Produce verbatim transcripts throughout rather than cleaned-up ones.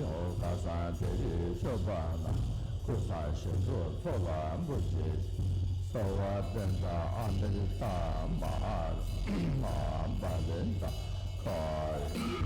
ཡོ་ག་ས་དེ་ཡི་མཆོད་པ་ན། ཀུན་བཟང་ཞིང་དུ་འཚོ་བ་འབུལ་གྱིས་ཤིག། གསོལ་བ་བཏབ་ད་ཨ་མི་རི་ཀ་མ་ཧཱ་རཱ་མ་ཧཱ་པ་ལི་ཏ་ཁ།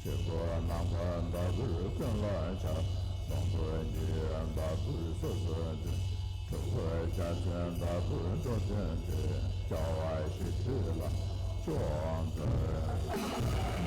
ཆོས་སྐུ་ནམ་མཁའ་ལྟ་བུར་ཀུན་ལ་འཆར། སྟོང་ཐུན་གྱི་བདག་པོས་སོ་སོར་འདུལ། དྲུག་པོ་རྒྱལ་མཚན་ལྟ་བུར་འགྲོ་དོན་མཛད། རྒྱལ་བ་ཞི་ཁྲོའི་ལྷ་མཆོག་མཛོད།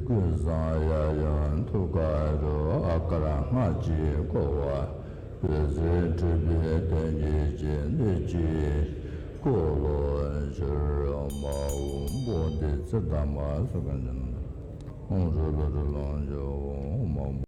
ཀུན་བཟང་ཡབ་ཡུམ་ཐུགས་ཀ་རུ་ཨ་ཀར་ལྔ་གཅིག་བསྐོར་བ། འོད་ཟེར་འཕྲོས་པས་དོན་གྱི་རྒྱན་ལས་ཀྱི་འཁོར་ལོ་བསྒྱུར། མ་འོངས་པོ་འདི་ཚེ་དང་མ་སོགས་ཀྱི་ཉམས་ལ་ཨོཾ་རུ་ལུ་རུ་ལོངས་སྤྱོད་འོང་མ་འོངས།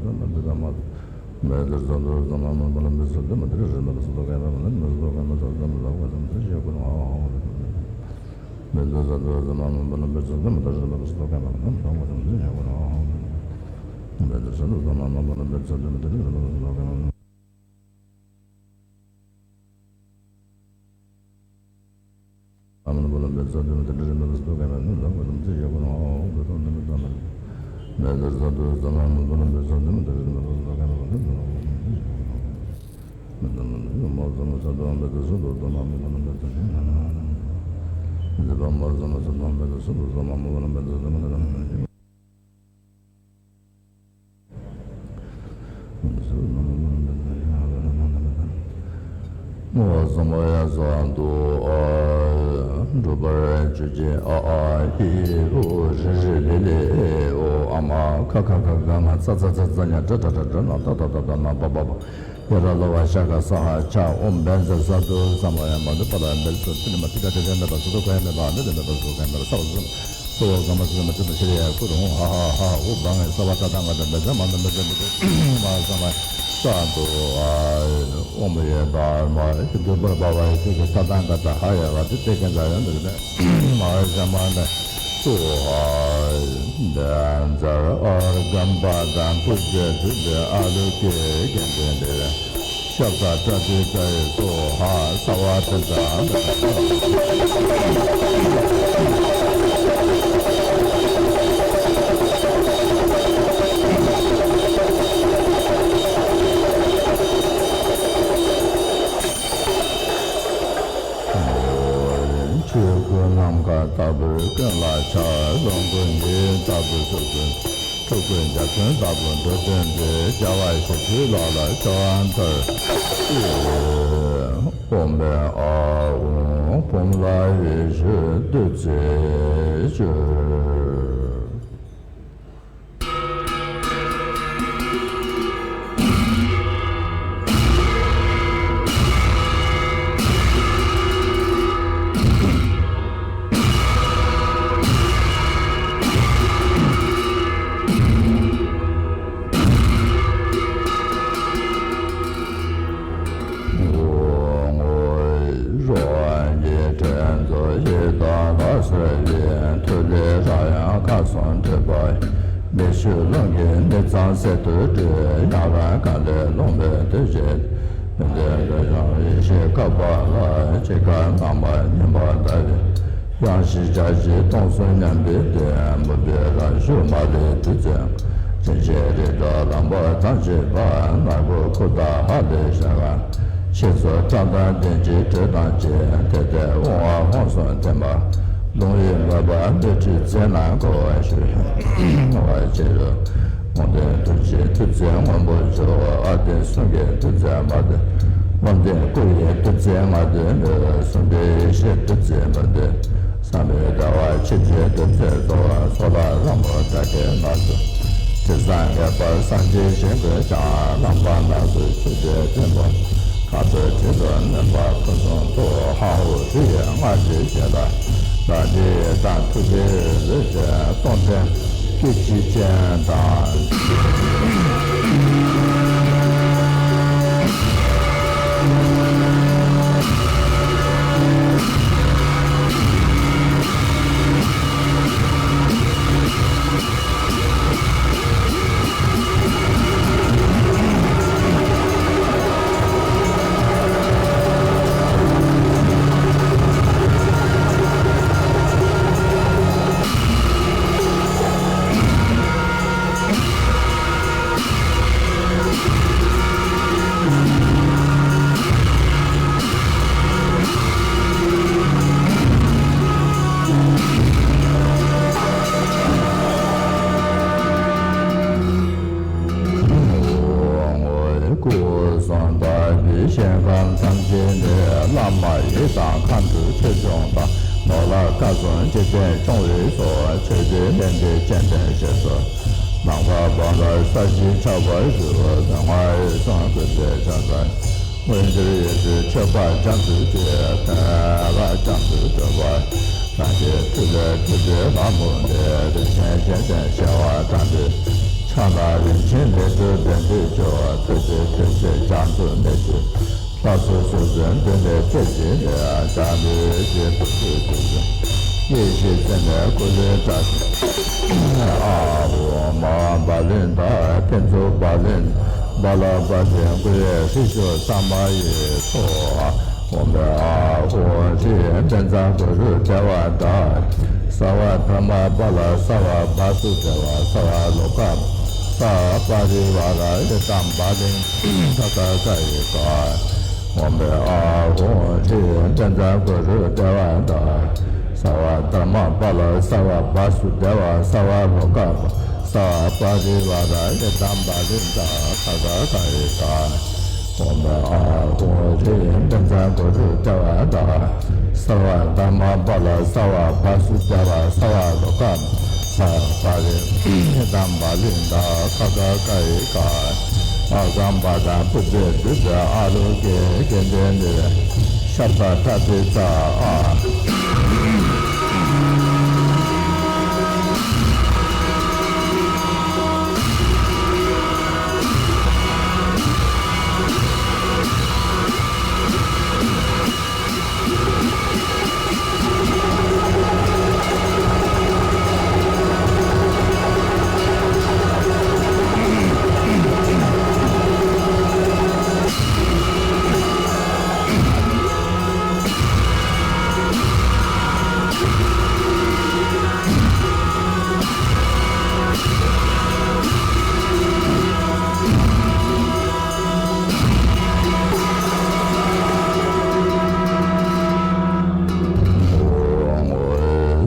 བསམ་པ་ཡ་བཟང་དུ། འགྲུབ་པར་གྱུར་ཅིག་ཨ་ཨ་ཧི་ཨུ་རི་རི་ལི་ལི་ཨོ་ཨ་མ་ཁ་ཁ་ཁ་ཁ་ང་ཚ་ཚ་ཚ་ཚ་ཉ་ཏྲ་ཏྲ་ཏྲ་ཏྲ་ན་ཏ་ཏ་ཏ་ཏ་ཏ་ན་པ་པ་པ། ཡ་ར་ལ་བ་ཤ་ཀ་ས་ཧ་ཆ་ཨོམ་བན་ཛ་ས་དུ་བསམ་པ་ཡ་མ་དུ་པ་ལ་འབེལ་སོ་ཏི་ནི་མ་ཏི་ཀ་ཏི་ཀ་མེ་པ་སོ་དུ་ཀ་ཡ་མེ་པ་ནི་དི་མེ་པ་སོ་ཀ་ཡ་མེ་པ་ས་བ་སོ། སོ་བ་ག་མ་སི་མ་ཏི་མ་ཤི་རི་ཡ་ཀུ་རུ་ཧོང་ཧ་ཧ་ཧ་ཨུ་བ་ངེ་ས་བ་ཏ་ཏ་ང་ཏ་མེ་ཛ་མ་ན་མེ་ཛ་མེ་ཛ་མ་ས་མ་ས་དུ་ཨ་ཨོམ་ཡེ་དར་མ་ཡེ་ཏི་དུ་པར་བ་བ་ཡེ་ཏི་ཀ་ཏ་ཏ་ང་ཏ་ཧ་ཡ་བ་ཏི་ཏེ་ཀ་ཛ་ཡ་མེ་ཛ་མ་ཡེ་ཛ་མ་ན། སུ་ཧ་དན་ཛར་ཨར་གམ་པ་དང་ཀུ་ཛེ་དུ་ཛེ་ཨ་ལུ་ཀེ་གན་དན་དེ་ཤབ་ས་ཏྲ་ཏི་ཏ་ཡེ་སུ་ཧ་ས་བ་ཏི་ཛ་ན། ཆོས་སྐུ་ནམ་མཁའ་ལྟ་བུར་ཀུན་ལ་ཆགས། ལོངས་སྐུ་ཉི་ལྟ་བུར་སོ་སོའི་ཐུགས་ཀུན་འཇའ་ཚོན་ལྟ་བུར་འགྲོ་དོན་མཛད། རྒྱལ་བ་ཞི་ཁྲོའི་ལག་ལ་ཕྱག་འཚལ་ཞུ། ཨོཾ་ཨཱཿཧཱུྃ་བུམ་ལ་འོད་ཞུ་བདུད་རྩིར་གྱུར། རང་གི་དྲིན་གཟོ་ཞིག་དང་ལ་སོགས་པའི་མཐུ་ལས་རང་ཡང་ཁ་སང་ཐོས་པ་མེ་ཆུ་རླུང་གིས་ནི་གཙང་སེལ་དུ་བཀྲུས། ཡང་རང་གང་ལས་ལོངས་པའི་དུས་བཞིན་དུ་འདི་འདྲ་ཞིང་ཡེ་ཤེས་ཁ་བ་ལ་འཆི་ཁ་རྣམ་པར་སྨིན་པ་ལྟ་བུའི། ཡང་ཞིང་བྱ་ཞིང་སྟོང་གསུམ་མཉམ་པའི་དོན། མུན་པའི་རང་བཞུགས་མ་ལུས་བདུད་རྩི། རིན་ཆེན་རི་དྭགས་ལམ་པ་དང་བཅས་པ། ནག་པོ་ཁུ་དང་ཧ་ལས་ཞག་ཁ་ཆེ་ཚོགས་བཀྲག་མདངས་ལྡན་གྱི་དྲོད་དང་བཅས། དེ་ལྟར་དབང་བ་ཧོན་སོང་ཐེམ་པ། ལོང་བའི་མོས་པ་མེ་ཁྲི་རྩེ་ན་འཁོར་བ་ཞུ། བ་ཆེ་རུ། དགོངས་ལྡན་ཐུགས་རྗེའི་བདུད་རྩི་སྔོན་པོ་སྦྱོར། ཨ་ཏི་གསུང་གི་བདུད་རྩི་མ་དེ། དབང་ལྡན་སྐུ་ཡི་བདུད་རྩི་ང་དེ་མོས། གསུང་པའི་ཡེ་ཤེས་བདུད་རྩི་མ་དེ། བསམ་པའི་ཟླ་བ་ཆེ་ཆེ་བདུད་རྩི་རྫོགས། སོ་ལ་རང་པོ་དགྲ་བགེགས་ལ་སོགས། དྲི་བཟང་ངེས་པར་སངས་རྒྱས་ཞིང་ཀུན་ཀྱང་། ལམ་པ་ནག་ཚོའི་ཆུ་ཚོད་བཙན་པོ། གང་དུ་དྲིན་དུ་ནོན་པ་ཕུན་སུམ་ཚོགས། ཧ་ཧུ་ཧྲི་ཡི་སྔགས་ཀྱི་རྒྱལ་ལ། ལ་ལི་དང་ཐུགས་རྗེའི་རི་ཆེན་སྟོང་ལྡན་སྐད་ཅིག་ཅན་དང་། པའི་ཞིང་ཁམས་ཐམས་ཅད་ནས། བླ་མ་ཡི་དམ་མཁའ་འགྲོའི་ཆོས་སྐྱོང་དང་། ནོར་ལྷ་སྐལ་བཟང་འཇིག་རྟེན་སྐྱོང་བའི་ཚོགས། ཆོས་འདི་ལས་འདི་སྤྱན་འདྲེན་ཞེས་སོ། ནམ་མཁའ་བང་རབ་ས་གཞི་ཆགས་པར་གྱུར། ཟབ་མོ་འོད་སྲུང་ཀུན་གྱི་ཕྱག་རྒྱ། མངོན་གྱུར་ཡེ་ཤེས་མཆོད་པ་རྒྱ་མཚོའི་དྲི། དོན་རབ་རྒྱ་མཚོའི་སྤྲུལ་པ། རང་གི་ཐུགས་ལས་ཐུགས་རྗེའི་ལྷ་མོ་འདི། རིན་ཆེན་གཞན་ལྡན་བྱེ་བ་ཕྲག་འདི། ཕྱག་ན་རིན་ཆེན་ལས་སྒྲོལ་བདེ་མཆོག་མཆོག་ཐུགས་རྗེའི་ཐུགས་རྗེའི་རྒྱ་མཚོ་མེ་ལྕེ། ལྷ་སོ་སོ་བཟུང་འདི་ནས་སྐད་ཅིག་ནས། རྒྱ་མཚོའི་རྗེས་སུ་ཐུགས་རྗེ་ཆེན། ཡེ་ཤེས་ཟེར་ནས་སྐུ་ལུས་བཀྲ་ཤིས། ཨ་ཧོ་མ་བ་ལན་ད་ཕན་ཚུན་བ་ལན་བ་ལ་བ་ལན་ཀུ་ཡེ་ཧྲི་ཤོ་ས་མ་ཡེ་ཐོ། ཨོཾ་ཨཱཿཧཱུྃ་ཧྲཱིཿ་བཛྲ་གུ་རུ་དེ་ཝ་ད། སརྦ་དྷརྨ་པཱ་ལ་སརྦ་བཱ་སུ་དེ་ཝ་སརྦ་ལོ་ཀ་སརྦ་པ་རི་ཝཱ་ར་ཧི་ཏཾ་བ་ལིང་ད་ཀ་ཀ་ཡི་ཀ། ཨོཾ་ཨཱཿཧཱུྃ་ཧྲཱིཿ་བཛྲ་གུ་རུ་དེ་ཝ་ད། སརྦ་དྷརྨ་པཱ་ལ་སརྦ་བཱ་སུ་དེ་ཝ་སརྦ་ལོ་ཀ་སརྦ་པ་རི་ཝཱ་ར་ཧི་ཏཾ་བ་ལིང་ད་ཀ་ཀ་ཀ་ཡི་ཀ། ཨོཾ་ཨཱཿཧཱུྃ་ཧྲཱིཿ་བཛྲ་གུ་རུ་དེ་ཝ་ད། སརྦ་དྷརྨ་པཱ་ལ་སརྦ་བཱ་སུ་དེ་ཝ་སརྦ་ལོ་ཀ་སརྦ་པ་རི་ཝཱ་ར་ཧི་ཏཾ་བ་ལིང་ད་ཀ་ཀ་ཀ་ཡི་ཀ། ཨ་སཾ་བ་དཱ་པུ་ཛེ་དུད་འགྲོ་ཨ་རོ་ཀེ་ཀེ་ཏེ་ནི་ཤ་ཏ་ཏ་ཏི་ཙ་ཨ།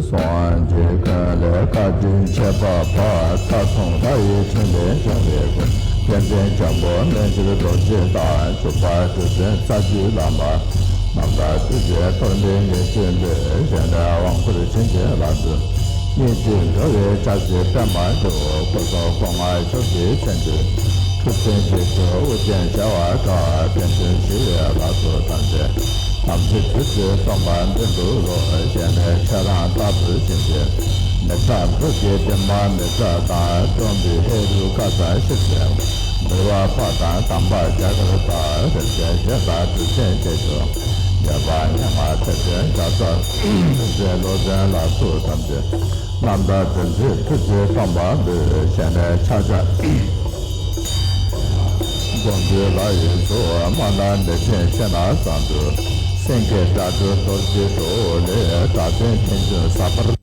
སངས་རྒྱས་ཀུན་ལས་བཀའ་དྲིན་ཆེ་བ་འཕགས་མཐའ་སྟོང་ལྷ་ཡི་ཕྲིན་ལས་འབྱུང་བའི་སྐུ། བསྟན་འཛིན་འཇམ་དཔལ་རྣལ་འབྱོར་རྡོ་རྗེ་དང་། བྱུང་བ་བདུད་འདུལ་རྩ་བརྒྱུད་བླ་མ་རྣམས་དང་། ཐུགས་རྗེའི་གཏོར་མའི་ཉེར་སྤྱོད་འབུལ། གཞན་ལས་དབང་བསྐུར་བྱིན་གྱིས་བརླབ་ཏུ། སྙིང་ཐིག་འགྲོ་བའི་ཆགས་སྡང་པདྨ་འབྱུང་། སྐུ་གསུང་སྐུ་ལྔ་མཆོག་གི་མཚོན་བསྡུས། ཁྲོ་ཆེན་ཞི་ཁྲོ་ཨོ་རྒྱན་བྱེ་བ་ཕྲག་ཕན་ཚུན་ཞི་བའི་ལྷ་ཚོགས་ཐམས་ཅད། དམ་ཚིག་ཐུགས་བསྐྱེད་སྟོང་པ་འདི་འདུལ་ལོ། ཞལ་ནས་ཆོས་རང་ལྟ་བུར་བྱིན་གྱིས། མི་ཁྲག་མཛོད་ཀྱི་བདེ་མ་མི་ཁྲག་དང་། བཅོམ་པའི་ཧེ་རུ་ཀ་དང་ཤེས་བྱའི་མུར་བ་ཕག་དང་དམ་པ་རྒྱ་གར་དང་། རིན་ཆེན་གཞན་དག་གྲུབ་ཆེན་ཁྱེད་ཚོ། ཉེས་པ་ཉེས་ང་ཐེར་འདོན་རྒྱ་མཚོ། བློ་ལྡན་ལྷ་ཚོགས་ཐམས་ཅད། རྣམ་དག་བདུད་རྩིའི་ཐུགས་རྗེས་སྟོང་པ་འདུལ། ཞལ་ནས་ཕྱག་རྒྱ་སྒོམ་བཟླས་ལ་ཡི་མཚོ། མ་ཎི་མེ་ཆེན་ཕྱེད་ན་བསང་དུ། སེང་གེ་སྒྲ་སྒྲོགས་རྡོ་རྗེའི་གྲོགས། ལས་སྒྲ་དོན་ཕན་ཚུན་ཟབ་པར།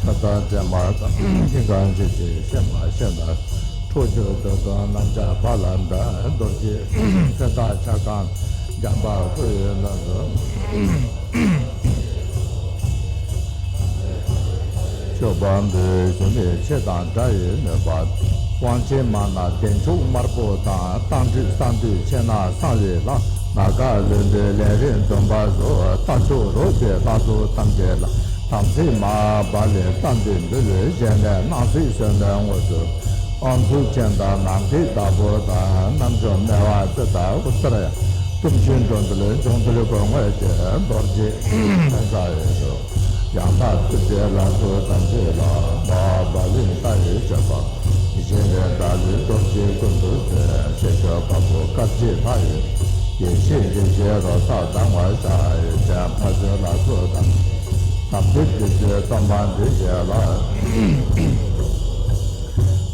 ཕྱག་དང་སྤྱན་མ་དང་། སྙིང་ག་འཇིགས་བྱེད་གཤེད་མ་གཤེད་དང་། ཁྲོ་ཆུ་འདོད་དང་རྣམ་ཅག་བ་ལ་འདྲ། རྡོ་རྗེ་ཕྲེད་དང་ཕྱག་རྐང་འཇམ་དཔལ་སྐུ་ཡི་རྣམ་གཟུགས། མཆོད་པ་འབུལ་ཞུ་མི་མཆེད་དང་དགྲ་ཡི་གནོད་པ། དབང་ཆེན་མ་ན་བདེ་མཆོག་དམར་པོ་དང་། རྟ་མགྲིན་གསང་འདུས་ཕྱེད་ན་གསང་བའི་ལྷ། ལ་དྭགས་ལུས་འདུལ་ལས་རིམ་བདུན་པ་སོགས། རྟ་ཕྱུགས་རོ་བཅས་ལྷ་ཚོགས་ཐམས་ཅད་ལ། དམ་ཚིག་མ་བ་ལི་རྟ་མགྲིན་འབུལ། བཞེས་ནས་སྣང་སྲིད་བསོད་ནམས་དངོས་སུ། དབང་ཕྱུག་ཆེན་དང་ནམ་མཁའི་བདག་པོ་དང་། རྣམ་འཇོམས་སྨེ་བ་རྩེ་དང་ཨུ་ཙརྱ། གཏུམ་ཆེན་འགྲོ་འདུལ་འབྱུང་འདུལ་གོ་ངོས་ཀྱི། རྡོ་རྗེ་ཕན་མཛད་འོད་སྲུང་ཡང་དག་ཐུགས་རྗེའི་ལྷ་ཚོགས་ཐམས་ཅད་ལ། མ་བ་ལི་རྟ་ཡི་སྤྱོད་པ། གཞན་ལས་བདག་ལུས་རྡོ་རྗེའི་ཀུན་ཏུ་བརྩེ། ཞེས་བརྗོད་དཀར་པོ་དཀར་གྱི་ལྷ་ཡི། ཡེ་ཤེས་འདི་ཞེས་རོ་བརྩེགས་ལྡང་བར་བྱ། ཡེ་ཤེས་ཕ་ཚོལ་ལ་སོགས་དང་། དམ་ཚིག་འདི་ཚོའི་སྟོན་པ་འདི་བཞེས་ལ།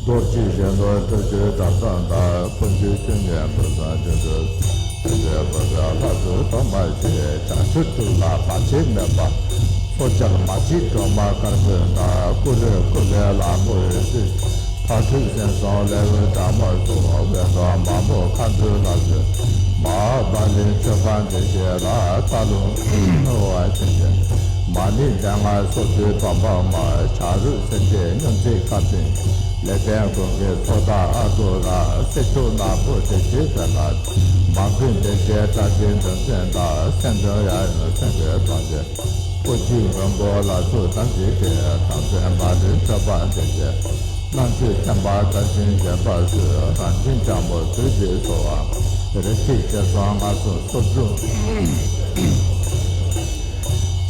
རྡོ་རྗེ་གཞོན་ནུ་ཁྲོ་ཆུའི་གྲྭ་ཚང་དང་། འཁོར་སྒྱུར་བཅུ་གཉིས་བུམ་བཟང་ཆོས་སྒྲོན། ཕན་བདེ་བུ་ཚ་ལྷ་ཚོགས་སྟོན་པ་ཞེས། བྱང་ཆུབ་ཏུ་ལ་བར་ཆད་མེད་པ། ཚོགས་བཅར་མ་གཅིག་སྒྲོལ་མ་དཀར་པོའི་མདའ། སྐུ་རུས་སྐུ་ལས་ལྷ་མོ་ཡི་ཚིག་ཕ་ཁྲིད་སེམས་བཟང་ལེའུ་སྒྲ་མ་སོགས། འོད་སྟོང་མ་མོ་མཁའ་འགྲོའི་ལྷ་ཚོགས། མ་བ་ལི་མཆོད་པ་འདི་བཞེས་ལ། རྟ་ལུང་ཨོ་བ་ཆེན་ཆེན། མ་ཎི་སྡེ་ལྔ་སོགས་དུས་བབ་པ་མ། བྱ་རོག་སེམས་ཅན་སྙུང་ཚིག་ཁ་ཏིང་། ལེགས་ལྡན་ཀུན་གྱི་ཚོགས་བདག་ཨ་ཏུ་ར། སྲིད་མཆོག་ནག་པོ་བདེ་ཆེན་དཔལ་ལ། མ་བསྐུལ་བདེ་ཆེན་སྒྲ་གཅན་འཛིན་བཙན་དང་། སེང་བདུན་ཡབ་ཡུམ་སེང་གེ་གདོང་ཅན། སྤོ་རྒྱུད་མགོན་པོ་ལ་སོགས་ཐམས་ཅད་ཀྱི། དམ་ཚིག་མ་ལུས་མཆོད་པ་འདི་བཞེས། རྣམ་དཔྱོད་བརྟན་པ་དར་ཞིང་རྒྱས་པར་མཛོད། རང་བཞིན་ལྕམ་པོ་བདུད་ཀྱི་ཚོགས། རིགས་ཀྱི་རྗེ་བཟང་ལྔ་བཟུང་སོར་སྒྲོམ།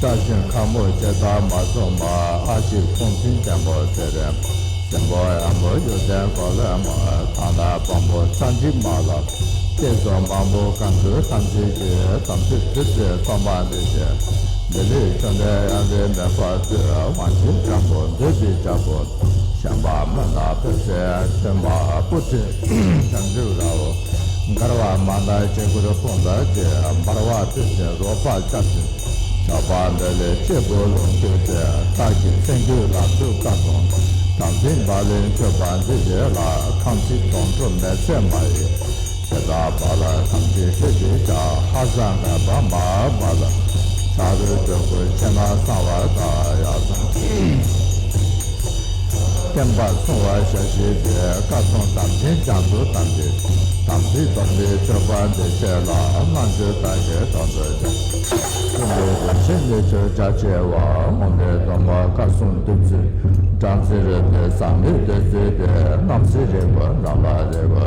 ལྕགས་ཞུན་ཁ་མོ་ཇི་ལྟར་མ་བཟུང་བ། ཨ་ཕྱི་ཁོང་འཛིན་བརྟན་པོ་ཚེ་རིང་། སྲིན་པོ་ཡམ་བུ་གཡུ་ལྡན་གོ་ལེ་མ། ཐང་ལ་དཔང་པོ་ལྕགས་འཇིགས་མ་ལ། སྐྱེས་སོ་མང་པོ་གང་འདུལ་ཐམས་ཅད་ཀྱི། དམ་ཚིག་བདུད་རྩི་སྟོན་པ་འདི་བཞེས། མི་ལུས་ཆོ་འཕྲུལ་ཡང་དེ་མེད་པར་མཛོད། དབང་ཆེན་ལྕམ་པོ་འདོད་པའི་རྒྱལ་པོ། ཤམ་བྷ་མི་ནག་པད་ཚལ་ཐོད་མ་སྤུ་གྲི་ལྕམ་ཆུ་ར་བོ། མགར་བ་མ་དང་ཅི་གུར་ཕུང་དང་བཅས། འབར་བ་བདུད་ཀྱི་རོ་ཕག་སྐྱབས་ཆེན། ཞགས་པ་འདི་ལས་སྐྱེས་བུ་ལོངས་སྤྱོད་ཚེ། རྟགས་ཀྱི་སེང་གེ་ལ་སོགས་བཀའ་གསུང་། དམ་ཚིག་བ་ལི་མཆོད་པ་འདི་བཞེས་ལ། ཁང་ཚིག་དོང་སྤྲུགས་མེལ་ཚེ་མ་ཡི། ཇི་ལྟར་བ་ལ་ཐམས་ཅད་སྤྲུལ་པའི་ཞགས། ཧ་སང་ངེས་པ་མ་བ་ལ། ཆ་རོགས་སྤྲུལ་སྐུ་ཕྱི་ནང་གསང་བ་དང་། ཡ་སང་བསྟན་པ་སྲུང་བར་ཞབས་ཕྱི་སྟེ། བཀའ་སྲུང་དམ་ཅན་རྒྱ་མཚོ་ཐམས་ཅད། དམ་ཚིག་སྟོབས་ལྡན་མཆོད་པ་འདི་བཞེས་ལ། རྣལ་འབྱོར་བདག་གིས་དོན་དུ་བྱ། ཀུན་ཏུ་རིན་ཆེན་ནུས་མཆོག་རྒྱ་ཆེ་བ། དབང་ལྡན་སྟོན་པ་བཀའ་སྲུང་བདུད་རྩི། སྦྲང་རྩི་རོལ་པའི་ཟག་མེད་བདུད་རྩི་སྟེ། རྣམ་སྲས་རིགས་ཀུན་རྣམས་ལ་རེག་གོ།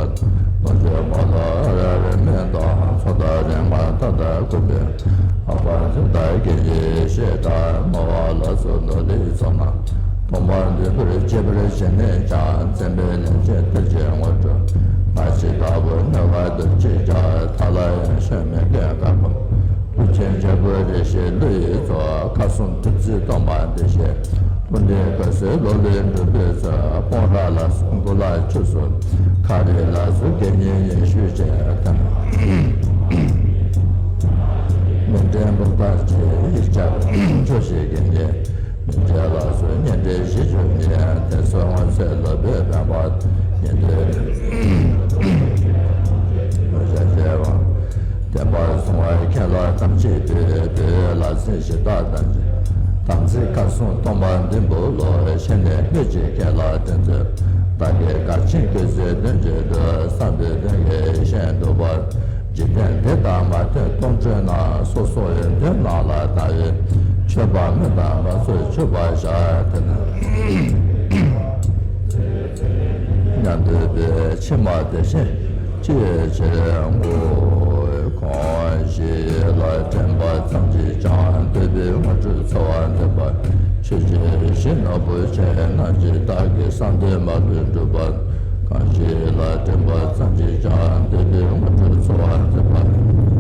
ལོངས་སྤྱོད་མ་ལུས་རབ་རིམ་མེ་ཏོག་མཚོ་ལྟར་རིང་བ་མཐའ་ལྟར་ཀུན་པའི། འཕགས་པ་ཚུལ་དང་དགེ་བའི་བཤེས་དང་། བསྔོ་བ་ལ་སོགས་ནོར་ལྷའི་ཚོགས་རྣམས། མཐོང་བ་འདོད་པར་བྱེད་པར་བྱས་ནས་ཀྱང་། མཚན་དཔེ་ལན་ཅན་གཏེར་གྱི་དངོས་གྲུབ། མ་ཤེས་ལྟ་བུ་གནོད་པ་འདིར་སྐྱེས་ཀྱང་། མཐའ་ལ་ཡང་ཤོད་མི་ལེན་དཀར་ཁུམ། ཀླུ་ཆེན་རྒྱལ་པོ་རིགས་བཞིའི་ཀླུ་ཡི་ཚོགས། ཁ་ཟུམ་བདུད་རྩི་སྟོན་པ་འདི་བཞེས། ཀླུ་འདྲེ་བཀོད་སའི་ལོ་ལོན་འགྲུབ་པའི་ཚུལ། སྤོང་ར་ལ་སོགས་མགོ་ལ་ཆུ་སོགས། ཁ་རི་ལ་སོགས་དགེ་བསྙེན་ཉི་ཤུ་བཅས། མི་འདྲེན་འབུམ་ཕྲག་གཅིག་ཡིག་བརྒྱ་ཆོས་ཀྱི་དགེ་བསྙེན། མི་འདྲེན་ལ་སོགས་གཉེན་འདྲེན་བཞི་བཅུ་གཉིས། དེ་ཚོ་སྔོན་ཚེ་ལོ་པཎ་པ་ཉིད་དུ། བྱ་བྱེད་པ། བདེན་པར་བཟུང་བའི་མཁན་སློབ་ཐམས་ཅད་དུ། བོད་ལ་སྲིད་ཞི་བདག་དང་། དམ་ཚིག་ཁ་སྲུང་སྟོན་པ་འདི་འབུལ་ལོ། ཤེས་ནས་སྨོས་ཅི་མཁན་སློབ་དེ་ཚོས། བདག་གིས་གལ་ཆེན་བཀོད་ཚུལ་དོན་བྱེད་དུ། བསམ་པའི་དོན་གྱི་ཤེས་འདུག་པ། འཇིག་རྟེན་བདེ་དང་མ་བདེ་སྟོང་གྲོལ་ན། སོ་སོ་ཡོན་ཏན་རྣམས་ལ་བལྟ་བའི། མཆོད་པ་སྨོན་དང་མ་ཚོགས་མཆོད་པར་བྱ། དེ་ནི། མཉམ་འདུས་པའི་ཕྱི་མ་བདེ་ཞིང་སྐྱིད་ཕྱིར་བསྔོ། གང་ཞིག་ལ་དྲན་པ་ཙམ་གྱིས་ཀྱང་། འདོད་པའི་དངོས་གྲུབ་འཚོལ་བར་འདོད་པ། ཆོས་རྗེ་རིན་ཆེན་ནོར་བུ་ཆེ་རྣམས་ཀྱིས། བདག་གི་བསམ་དོན་མ་ལུས་འགྲུབ་པ། གང་ཞིག་ལ་དྲན་པ་ཙམ་གྱིས་ཀྱང་། འདོད་པའི་དངོས་གྲུབ་འཚོལ་བར་འདོད་པ།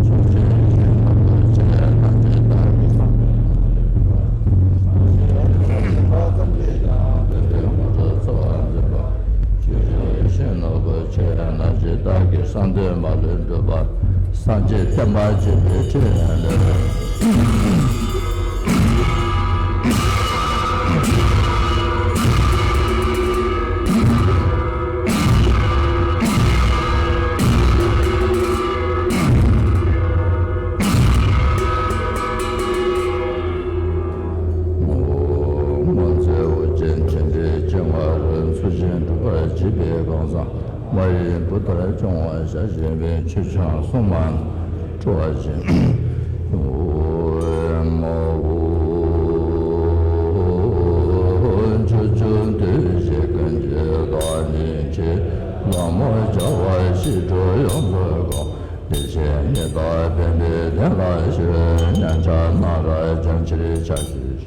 ཆོས་རྗེ་རིན་ཆེན་ནོར་བུ་ཆེ་རྣམས་ཀྱིས། བདག་གི་བསམ་དོན་མ་ལུས་འགྲུབ་པ། གང་ཞིག་ལ་དྲན་པ་ཙམ་གྱིས་ཀྱང་། འདོད་པའི་དངོས་གྲུབ་འཚོལ་བར་འདོད་པ། ཆོས་རྗེ་རིན་ཆེན་ནོར་བུ་ཆེ་རྣམས་ཀྱིས། བདག་གི་བསམ་དོན་མ་ལུས་འགྲུབ་པ། སངས་རྒྱས་བསྟན་པ་རྒྱས་པའི་ཕྲིན་ལས། སྔོན་ཚེ་ཨོ་རྒྱན་སྤྱན་རས་སྤྱན་སྔ་རོལ། ཚུལ་བཞིན་སྒྲུབ་པར་བགྱིས་པའི་གང་ཟག་མ་ཡི་བུ་ལྟར་སྐྱོང་བར་བྱ། ཞེས་པའི་མཆོད་ཆང་གསུངས་མ། ཆོས་ཅན། ཆོས་ཅན་དུས་བཞི་ཀུན་གྱི་བདག་ཉིད་ཀྱི། ལྷ་མོ་བྱ་བ་ཞི་ཁྲོ་ཡོངས་སུ་བཀང་། བདེ་གཤེགས་ཉི་ཟླ་པདྨའི་གདན་ལ་བཞུགས། མཉན་བྱ་སྣང་རབ་འབྱུང་ཕྱིར་ཕྱག་ཕྱིར།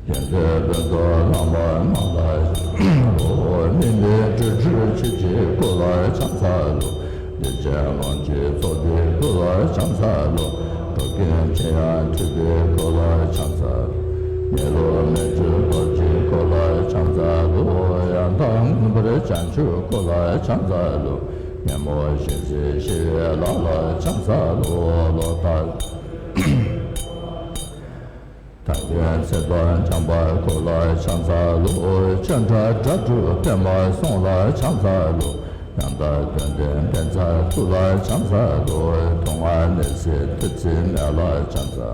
ཡོན་ཏན་ཕུན་ཚོགས་ལྷ་མོ་རྣམས་ལ་ཕྱག་འཚལ་ལོ། མི་མེད་སྤྲོས་བྲལ་ཆོས་ཀྱི་སྐུ་ལ་ཕྱག་འཚལ་ལོ། བདེ་ཆེན་ལོངས་སྤྱོད་ཚོགས་ཀྱི་སྐུ་ལ་ཕྱག་འཚལ་ལོ། འགྲོ་ཀུན་མཁྱེན་ཡང་ཐུབ་པའི་སྐུ་ལ་ཕྱག་འཚལ་ལོ། མི་ལུས་མི་འཆོར་རྡོ་རྗེའི་སྐུ་ལ་ཕྱག་འཚལ་ལོ། ཡང་དག་མངོན་པར་བྱང་ཆུབ་སྐུ་ལ་ཕྱག་འཚལ་ལོ། ཉོན་མོངས་ཞེན་ཚིག་ཞི་བའི་ལྷ་ལ་ཕྱག་འཚལ་ལོ། ལོ་ལྟར། ཐམས་ཅད་ཚེ་དང་འཇམ་པ་སྐུ་ལ་ཕྱག་འཚལ་ལོ། ཆོས་མཐའ་དགྲ་བཅོམ་པདྨ་གསུང་ལ་ཕྱག་འཚལ་ལོ། ཡང་དག་དོན་ལྡན་ཕན་མཛད་ཐུགས་ལ་ཕྱག་འཚལ་ལོ། སྡུག་བསྔལ་ནད་སེལ་བདུད་རྩི་སྨན་ལ་ཕྱག་འཚལ།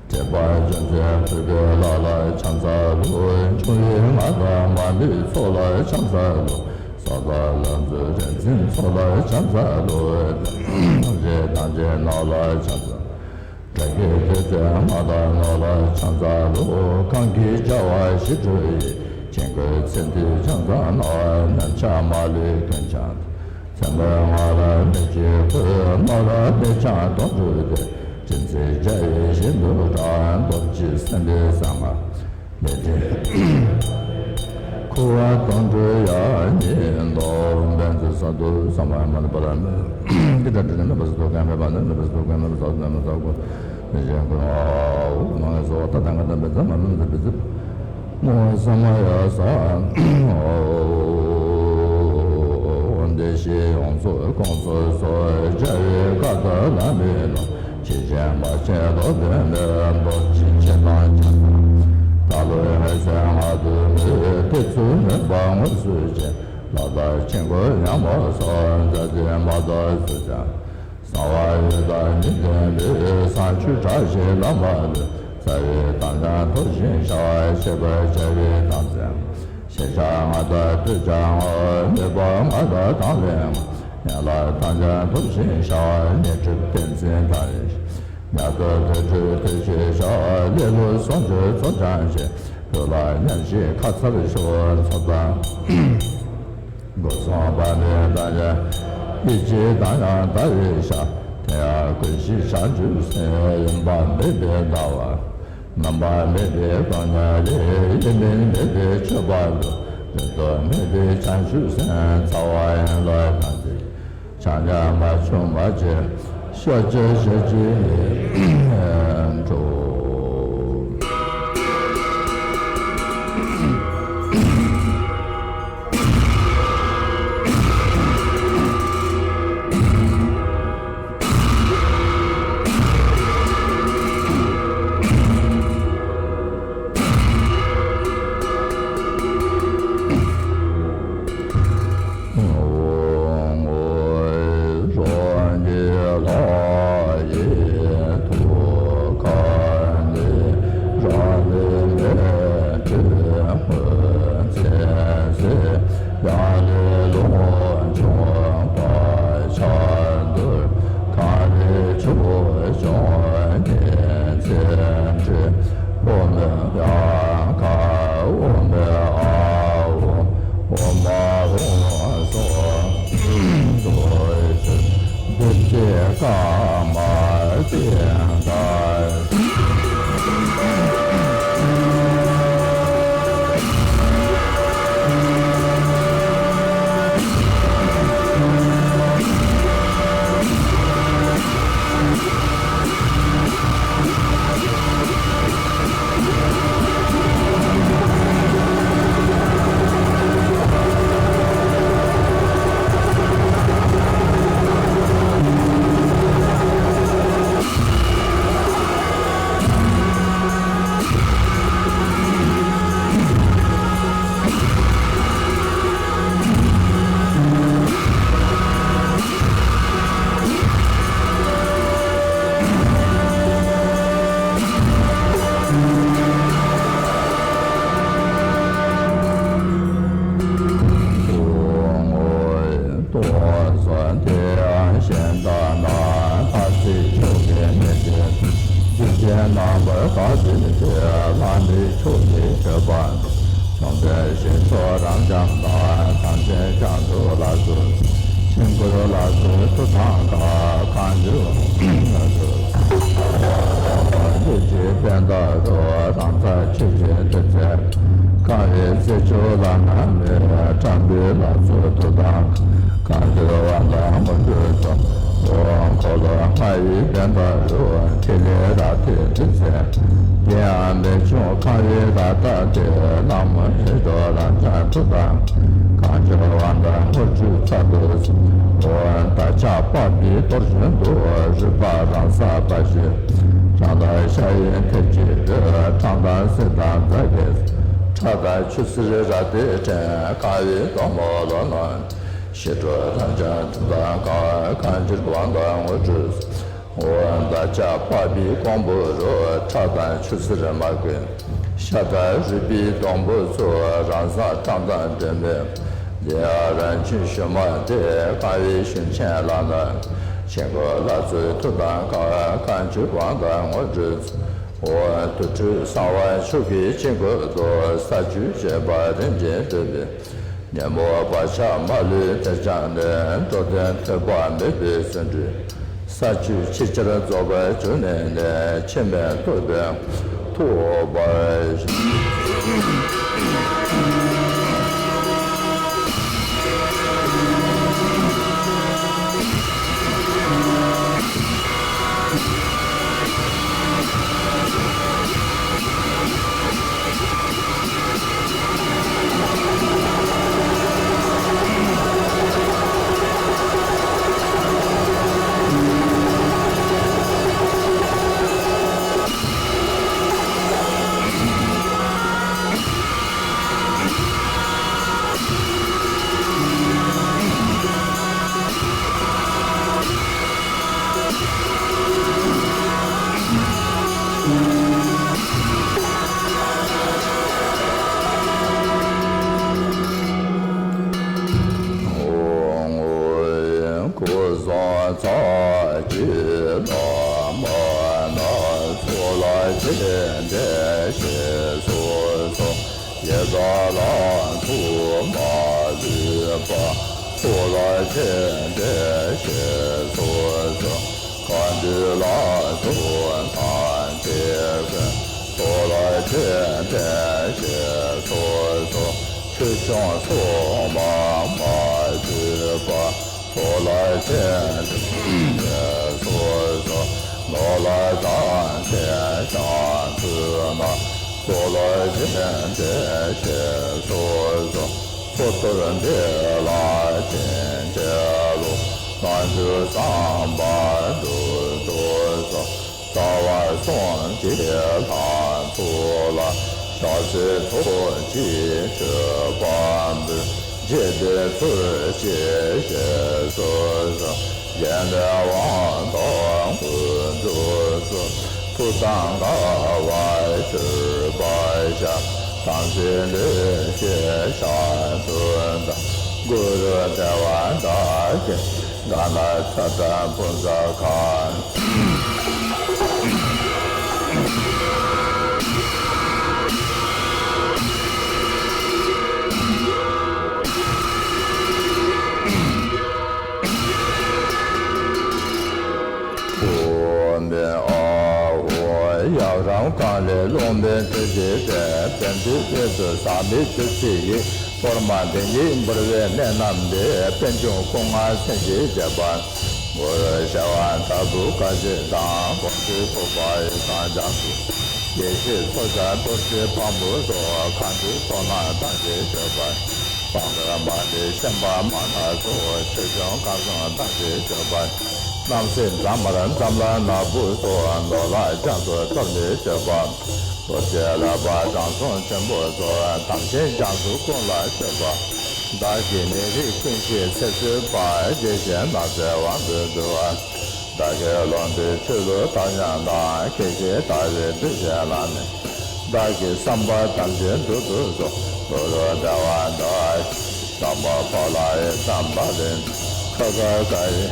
དྲེགས་པ་འཇོམས་མཛད་གུས་པའི་ལྷ་ལ་ཕྱག་འཚལ་ལོ། འབྱུང་བའི་མངའ་བདག་མ་ལུས་ཚོགས་ལ་ཕྱག་འཚལ་ལོ། ས་དང་ལམ་ཟུར་རིག་འཛིན་ཚོགས་ལ་ཕྱག་འཚལ་ལོ། རིགས་དང་རྗེ་ནོར་ལ་ཕྱག་འཚལ། དགྲ་བགེགས་འདུལ་མཛད་མངའ་བདག་ནོར་ལ་ཕྱག་འཚལ་ལོ། གང་གིས་བྱ་བ་ཞི་ཁྲོ་ཡི། ཆེན་པོའི་ཚེ་འདི་ཕྱག་འཚལ་ནོར། ཉམས་ཆག་མ་ལུས་ཀུན་བྱང་། མཚན་མོའི་ངང་ལ་མི་འཇིགས་ཁུར། ནོར་ལ་མི་འཆང་དོན་གྲུབ་སྟེ། དྲིན་ཅན་བྱ་ཡི་བཞིན་དུ་འགྲོ། རྡོ་རྗེ་སེམས་དཔའི་གསང་སྔགས་མི་འབྲལ། འཁོར་བ་དོན་གྲུབ་ཡང་ཉིད་དོ། བཛྲ་སཏྭ་ས་མ་ཡ་མ་ཎི་པཱ་ར་མི། འདི་འདྲ་འདྲ་ནི་མེད་པ་ཟེར་དོ། གང་མེད་པ་ནི་མེད་པ་ཟེར་དོ། གང་མེད་པ་ཟེར་དོ། མེད་པ་ཟེར་དོ། མི་ཞན་ཀུན་ཨ་ཨོ་མ་ངེས་སོ། ད་ད་ག་ད་མི་ཚ་མ་མི་ཚ་མི་ཚ། མོ་ས་མ་ཡ་ས་ཨོ། བདེ་གཤེགས་ཡོངས་སུ་བསྐོར་ཚོགས་སོགས། བྱ་བའི་བཀའ་ལྟར་ལམ་མི་སློང་། ཆོས་སྦྱིན་མ་བྱིན་ལོག་འདྲེན་མེད། རྡོ་རྗེ་འཆང་དང་ཕྱག་འཚལ། བདག་བློའི་འོད་ཟེར་ལྔ་བདོ་མོས། ཏེ་ཚུལ་མུན་པ་དངོས་སུ་བཅད། ལོག་ལྟ་ཆོས་སྐུ་ཉམས་པ་སོགས། མཛའ་བརྩེ་མ་དག་སུ་ཀྱང་གསང་བ་འོད་དང་ནི་ལྡན་པའི། བཟང་སྤྱོད་དྲག་ཞན་ལམ་མ་ལུས། རྩ་བའི་དམ་ལྕམ་ཐོབ་ཤིང་ཤར། ཆད་པར་བྱ་བའི་དམ་ཚིག་ཞེས་བྱ་ལྔ་དང་ལྟོས་བྱ་ལྔ། མོས་པ་ལྔ་དང་དང་ལེན་ལྔ། ཡན་ལག་དམ་ལྕམ་ཐོབ་ཤིང་ཤར། ཉོན་སྒྲིབ་བདེན་འཛིན་དང་ཡེ་ཤེས། ཉག་རྡུལ་དུད་འགྲོའི་དུས་ཀྱི་ཞག་ལེ་ལོ་ཟུང་འཇུག་ཚོགས་འཆང་ཞིང་། བོད་ལ་ཉམས་ཞིབ་ཁ་ཚར་ཤོར་ཚོགས་དང་། སྒོ་གསུམ་པ་ནི་དང་ཡང་ཡེ་ཤེས་དང་ཡང་ཟླ་བའི་ཞག་དེ་ཡང་ཀུན་གཞི་བྱང་ཆུབ་སེམས། ཡིན་པ་མེད་པའི་ཟླ་བ། རྣམ་པ་མེད་པའི་སྒོ་ནས་ལས། ཡིན་མིན་མེད་པའི་མཆོད་པ་འདུ། ཡོད་དོ་མེད་པའི་བྱང་ཆུབ་སེམས། རྩ་བ་ཡན་ལག་དམ་ཚིག་ཆག་ཉམས་མ་བྱུང་བ་ཅན། ཤོ་ཅེ་ཤེ་ཅི་ནི་འགྲོ། ལྷ་འདྲེ་ཕྱོགས་ཀྱི་མཆོད་པ། བཅོམ་ལྡན་ཞིང་མཆོག་རབ་འབྱམས་དང་། དམ་ཅན་བྱང་ཆུབ་ལ་སོགས། ཆོས་འཁོར་ལ་སོགས་ཐུགས་དམ་བསྐང་། གང་འདུལ་བ་ལ་སོགས། ལུས་ཀྱི་པད་ཟླ་རུ། རང་རྩལ་ཆོས་ཀྱི་རྡུལ་རྫས། དཀར་བའི་རྩི་ཆུ་ལ་ན་མེ། སྤྲང་པོའི་ལག་ཚོགས་ཐུགས་དམ། གང་འདུལ་བ་དང་དངོས་གྲུབ་སྩོལ། འཁོར་ལོ་ལྔ་ཡི་པད་ཟླ་རུ། ཕྲིན་ལས་རབ་མཐའི་རྡུལ་རྫས། དེ་ཡང་རྨད་བྱུང་ཁམས་པའི་རབ་རྟ་སྟེ། ལྷ་མོ་རིགས་དྲུག་རབ་འབྱམས་ཐུགས་དམ། གང་འདུལ་བ་དང་དངོས་གྲུབ་སྩལ་དུ་གསོལ། བདག་ཅག་འཕགས་པའི་རྡོར་གཞོན་དུ། རུས་པ་རང་སར་འབར་བཞིན། བྱང་དང་ཤར་ཡི་མཐིལ་གྱིས་བསྒྲིལ། ཁྲག་དང་སིལ་དང་རྩ་གིས། ཁྲག་དང་ཆུ་སེར་རབ་མཐའི་ཕྲེང་། དཀར་བའི་སྡོང་པོ་ལོ་ནོར། ཞི་ཁྲོ་རབ་འབྱམས་ཐུགས་དམ་བསྐང་། གང་འདུལ་བ་དང་དངོས་གྲུབ། འོ་བདག་ཅག་འཕགས་པའི་ཀོང་པོ་རུ། ཁྲག་དང་ཆུ་སེར་མ་གོས། ཤ་དང་རུས་པའི་སྡོང་པོ་ཚོ། རང་སར་བཀྲག་མདངས་སྒྲོན་མེ། དེ་ཡང་རང་བྱུང་ཞུན་མ་སྟེ། དཀར་བའི་ཞུན་ཆེན་ལ་ནི། ཆོས་འཁོར་ལ་སོགས་ཐུགས་དམ་བསྐང་། གང་འདུལ་བ་དང་དངོས་གྲུབ། འོ་དུར་ཁྲོད་གསང་བ་མཆོག་གི་དཀྱིལ་འཁོར་དུ། ས་བཅུ་གཅོད་པ་རིམ་གྱིས་འགྲུབ་པའི། ཉོན་མོངས་བག་ཆགས་མ་ལུས་ཐེར་འཆང་ནས། འགྲོ་དོན་ཐེག་པ་མེད་པའི་བརྩོན་འགྲུས། ས་བཅུ་ཆེས་ཆེར་རྫོགས་པར་གྱུར་ནས་ནི། འཆི་མེད་རྟོགས་པའི་ཐུགས་འོད་འབར་ཞིང་། སྐུ་གསུང་ཐུགས་ཀྱི་ལམ་སྣ་ཚོགས་ལ་ཕྱིན་ཏེ་ཞེས་སོགས་སོ། ཡི་དྭགས་ལ་ཐུགས་མ་ལུས་པ། ཚོགས་ལ་ཕྱིན་ཏེ་ཞེས་སོགས་སོ། གང་འདུལ་ལ་སོགས་ཐམས་ཅད་ཀུན། ཚོགས་ལ་ཕྱིན་ཏེ་ཞེས་སོགས་སོ། ཆོས་སྐྱོང་སྲུང་མ་མ་བཅོས་པ། ཚོགས་ལ་ཕྱིན་ཏེ་ཞེས་སོགས་སོ། ནོར་ལྷ་དང་ཐེག་ཆེན་ཐུན་མོང་། ཚོགས་ལ་ཕྱིན་ཏེ་ཞེས་སོགས་སོ། ཚོགས་གཏོར་འདི་ལ་བྱིན་གྱིས་རློབས། སྔགས་འདི་བསམ་པ་འགྲུབ་ཏུ་གསོལ། རྩ་བ་གསུམ་གྱི་ལྷ་ཚོགས་ལ། ཞབས་བསིལ་ཚོགས་ཀྱི་མཆོད་པ་འབུལ། རྗེ་བདེ་མཆོག་གི་ཞལ་སོགས་སོ། རྒྱལ་བའི་དབང་ཐོབ་དངོས་གྲུབ་སྩོལ། ཐུགས་དམ་དགའ་བར་གྱུར་པར་ཤོག། དམ་ཚིག་ལུས་ཀྱི་ཞབས་ཏོག་དང་། གུ་རུ་ཐལ་བ་བདག་གི་དགའ་སྣང་ཚ་གྲང་ཕུན་ཚོགས་ཁམས། ཨོཾ་ཨཱཿཧཱུྃ། ཡབ་རམ་ཀ་ལའི་ཀློང་དུ་སྤྲུལ་པའི་དཔལ། དཔལ་སྤྲུལ་དཔལ་དུ་ཟབ་མོའི་བདུད་རྩི་ཡིས། གཏོར་མ་འདི་ཉིད་འབུལ་བའི་གནད་རྣམས་ཏེ། པད་འབྱུང་སྐུ་མངའ་སེང་གེའི་རྒྱལ་པོ། གུ་རུ་ཞལ་དབང་ལྟ་བུ་དཀའ་སྤྱད་དང་། དགོངས་ཏེ་ཕུར་པ་ཡི་དམ་རྒྱ་མཚོ། ཡེ་ཤེས་མཚོ་རྒྱལ་རྡོ་རྗེ་དཔང་པོ་སོགས། མཁའ་འགྲོའི་ཚོགས་རྣམས་བདག་གིས་མཆོད་པ། བང་མཛོད་མ་ཎི་ཤན་པ་མ་ཎ་སོགས། ཆོས་སྐྱོང་སྐལ་བཟང་བདག་གིས་མཆོད་པ། རྣམ་སྲས་རྫ་དམར་འཛོམས་ལ་ནག་པོ་སོགས། ནོར་ལྷ་རྒྱ་མཚོ་གཏོར་མས་མཆོད་པ། རྡོ་རྗེ་ལག་པ་དྲང་སྲོང་ཆེན་པོ་སོགས། དམ་ཅན་རྒྱ་མཚོ་ཀུན་ལ་མཆོད་པ། བདག་གིས་ནད་རིགས་ཀུན་གྱི་ཚེ་བསོད་པ། བརྒྱལ་བྱེད་ནགས་ཚལ་དབང་དུ་བསྡུ་བ། བདག་གི་ལུང་བསྟན་ཆོས་ལུགས་དར་ཞིང་དང་། སྐད་ཅིག་དལ་བའི་བདུད་བཞི་ལ་ནི། བདག་གི་བསམ་པ་ཐམས་ཅད་འགྲུབ་ཏུ་གསོལ། གུ་རུ་ཐལ་བ་བདག་གི་དམ་པ་འཕགས་ལྷ་ཡི་དམ་པ་ལས། ཁ་ཁ་ཁ་ཡི།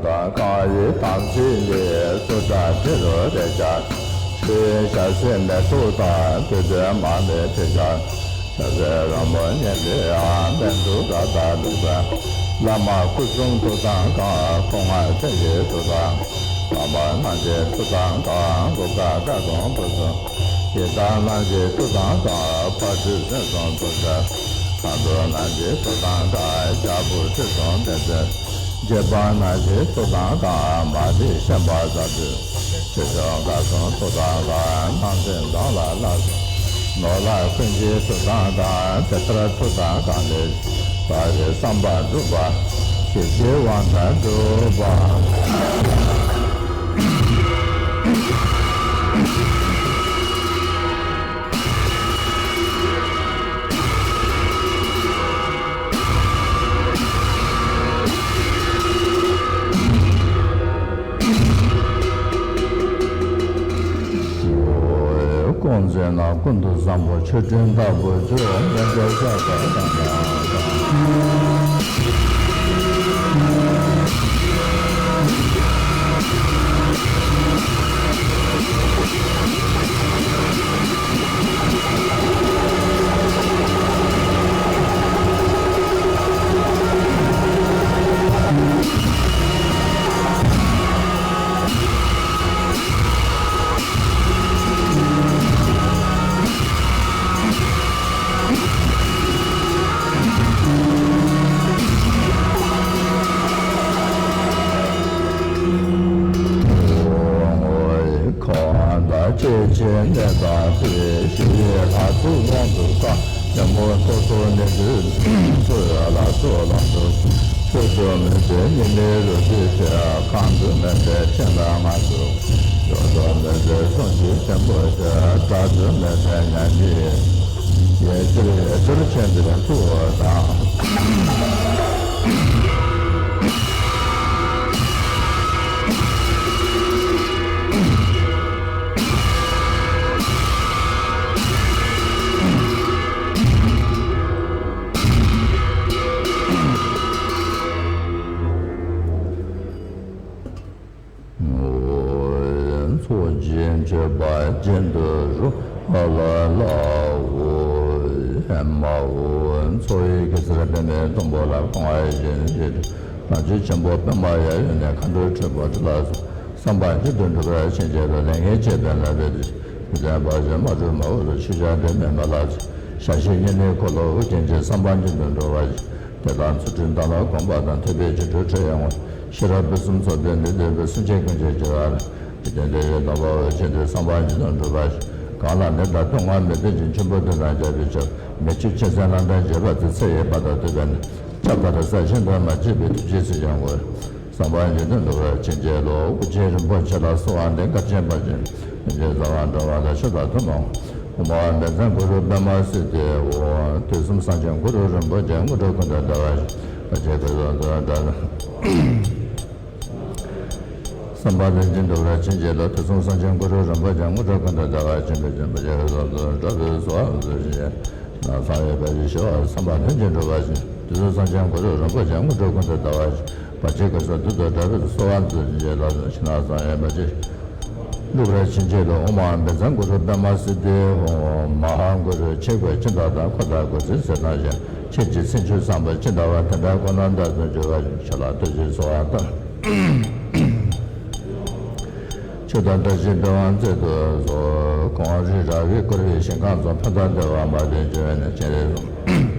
དང་གང་ཡིན་དམ་ཚིག་ནི། སུ་དང་དེ་རུ་རེག་བྱ་ཆོས། ཞལ་ཟས་མེ་ཏོག་དང་། བདུད་འདུལ་མ་མོའི་ཕྱག་རྒྱ། ཞལ་ཟས་རོལ་མོ་སྙན་པའི་ཡང་། སྨན་དུ་དགའ་དང་བདུག་པའི་བླ་མ་སྐུ་གསུང་ཐུགས་དང་འགལ། སྐུ་ལྔ་སྤྱན་གྱི་ཐུགས་དང་འགལ། བ་མོ་རྣམས་ཀྱི་ཐུགས་དང་འགལ། གུར་དཀར་དཀར་གདོང་བུ་གསུམ། ཡི་དམ་རྣམས་ཀྱི་ཐུགས་དང་འགལ། ཕ་ཁྲི་སེང་གསུམ་ཐུགས་རྗེ། ཁ་དོག་རྣམས་ཀྱི་ཐུགས་དང་འགལ། རྒྱལ་པོ་ཁྲི་སྲོང་ལྡེ་བཙན། རྗེ་འབངས་རྣམས་ཀྱི་ཐུགས་དང་འགལ། མ་ཎི་བཤམས་པ་ཟ་འདོད། ཆོས་སྐྱོང་ཁ་སང་ཐུགས་དང་འགལ། སྣང་སྲིད་འདམ་ལ་ལ་སོགས། ནོར་ལྷ་ཀུན་གྱི་ཐུགས་དང་འགལ། དེ་ལྟར་ཐུགས་དང་འགལ་ནས། བདག་གི་བསམ་པ་འགྲུབ་པ། ཞི་བདེའི་དབང་ཐང་འགྲུབ་པ། ཀོང་ཙེ་ན་ཀུན་ཏུ་བཟང་པོ། མཆོད་སྤྲིན་ལྟ་བུ་མཆོག། མཉམ་པའི་ཤ་སྟག་དང་། ཁོང་དང་སྐྱེ་འཆི་གནས་དང་དུས། ཞི་བའི་ལྷ་ཚོགས་དབང་དུ་བསྐང་། ཆེན་པོ་ཐོབ་ཐོབ་གནས་གྱུར་ཅིག། ཚུར་ལ་སོགས་ལ་སོགས་ཆོས་སྐྱོང་མོས་པའི་ཉི་མའི་རོལ་གྲོལ་ཆེ། གང་འདུལ་མོས་པའི་སྤྱན་ལ་མངའ་གསོལ། སྐྱོབ་ཐབས་མོས་པའི་སྲུང་ཞིང་བརྟན་པོ་ཆེ། དགྲ་འདུལ་མོས་པའི་ཉམས་ཀྱི་ཡེ་ཤེས་ཡེ་ཤེས་ཆེན་པོའི་ཐུགས་དང་། ཚོགས་ཀྱི་མཆོད་པ་སྦྱིན་དུ་གསོལ། ཨ་ལ་ལ་ཨོ་ཨེ་མ་ཨོ། ཚོགས་ཡི་གེ་སར་པདྨའི་སྡོང་པོ་ལ། གང་བ་ཡི་ཞིང་ཞེས་བགྲོད། རང་བྱུང་ཆེན་པོ་པདྨ་ཡབ་ཡུམ་ནས། མཁའ་འགྲོ་ཆོས་སྐྱོང་ཁྲི་ལ་སོགས། བསམ་པ་ཇི་ལྟར་འགྲུབ་པར་བྱིན་གྱིས་རློབས། ལས་ངན་བྱས་པའི་ལག་པས་བརྟས། མི་བདེན་པ་ཅན་མ་གྲུབ་མ་འོངས་ལ། ཆོས་ཆགས་འདྲེས་མའི་མེ་ལ་ཚིག། ཞལ་བཞི་བསྙེན་གནས་འཁོར་ལོ་དབུ་རྒྱན་གྱི། བསམ་པ་ཇི་ལྟར་འགྲུབ་པར་བྱེད། དེ་དག་ཚུལ་ཁྲིམས་དམ་ལ་གོམས་པ་དང་། ཐེག་པའི་བྱིན་མཐུ་ཁྲིད་ཡང་ངོ་། ཤེས་རབ་ཕུན་སུམ་ཚོགས་པའི་ནུས་ལྡན་པའི། སེམས་ཅན་ཀུན་གྱི་རྒྱུད་ལ། འཇིག་རྟེན་འདས་ཡོད་སྡོམ་པ་འོ་ཆེན་ཏེ། བསམ་པ་ཇི་ལྟར་འགྲུབ་པར་བྱེད། གང་ལ་ནད་དང་སྡུག་བསྔལ་མི་བདེན་ཅིང་། ཆེན་པོ་དོན་དང་རྒྱལ་པོའི་ཆོས། མི་ཕྱེད་ཆེ་བཙན་ལན་གྲངས་བརྒྱད་པ་དེ། ཚེ་ཡི་བར་དུ་སྡུད་པའི་ནད། ཁྱབ་པ་དང་ས་གཞན་དུ་མ་མཆིས་པའི། ཐུགས་རྗེས་སུ་ཡང་ངོ་། བསམ་པ་ཇི་ལྟར་འགྲུབ་པར་བྱིན་གྱིས་རློབས། དབུ་ཅན་རིན་པོ་ཆེ་ལ་གསོལ་བ་འདེབས། མགར་ཆེན་པ་ཅན་ཡོན་ཏན་རྫོགས་པ་འགྲོ་བ་ལ། མཆོག་དང་ཐུན་མོང་། ཨོཾ་ཨཱཿཧཱུྃ་བཛྲ་གུ་རུ་པདྨ་སིདྡྷི་ཧཱུྃ། དུས་གསུམ་སངས་རྒྱས་གུ་རུ་རིན་པོ་ཆེ། དངོས་གྲུབ་ཀུན་ཏུ་བདེ་བར་གཤེགས། བར་ཆད་ཀུན་སོལ་དུ་གྲོལ། བསམ་པ་ལྷུན་གྱིས་འགྲུབ་པར་བྱིན་གྱིས་རློབས། དུས་གསུམ་སངས་རྒྱས་གུ་རུ་རིན་པོ་ཆེ། དངོས་གྲུབ་ཀུན་ཏུ་བདེ་བར་གཤེགས། བར་ཆད་ཀུན་སོལ་དུ་གྲོལ། བར་ཆད་ཀུན་སོལ་དུ་གྲོལ་བའི་གསོལ་བ་འདེབས་ཞིང་། ནང་གསང་བའི་བར་ཆད་ཞི་བར། བསམ་པ་ལྷུན་གྱིས་འགྲུབ་པར་བྱིན། དུས་གསུམ་སངས་རྒྱས་གུ་རུ་རིན་པོ་ཆེ། དངོས་གྲུབ་ཀུན་ཏུ་བདེ་བར་གཤེགས། བར་ཆད་ཀུན་སོལ་དུ་གྲོལ་བའི་གསོལ་བ་འདེབས་ཞིང་། ཕྱི་ནང་གསང་བའི་བར་ཆད་འགྲུབ་པར་བྱིན་གྱིས་རློབས། ཨོཾ་ཨཱཿཧཱུྃ་བཛྲ་གུ་རུ་པདྨ་སིདྡྷི་ཧཱུྃ། མ་ཧཱ་གུ་རུ་ཆོས་སྐུ་ཅི་འདྲ་དང་། འཁོར་དང་སྒོ་གསུམ་གསལ་དྭངས་ཤིང་། ཆོས་ཀྱི་སེམས་མཆོག་བཟང་པོ་ཅི་འདྲ་བ། དེ་འདྲ་ཁོ་ན་བདག་ཏུ་འགྱུར་བར་ཤོག། ཕྱོགས་ལ་བདུད་ཀྱི་གསོལ་བ་བཏབ། ཆོས་དང་བཀྲ་ཤིས་པད་དབང་བསྩལ་དུ་གསོལ། གངས་རི་ར་བས་བསྐོར་བའི་ཞིང་ཁམས་སུ། ཕན་དང་བདེ་བ་མ་ལུས་འབྱུང་བའི་གནས། སྤྱན་རས་གཟིགས་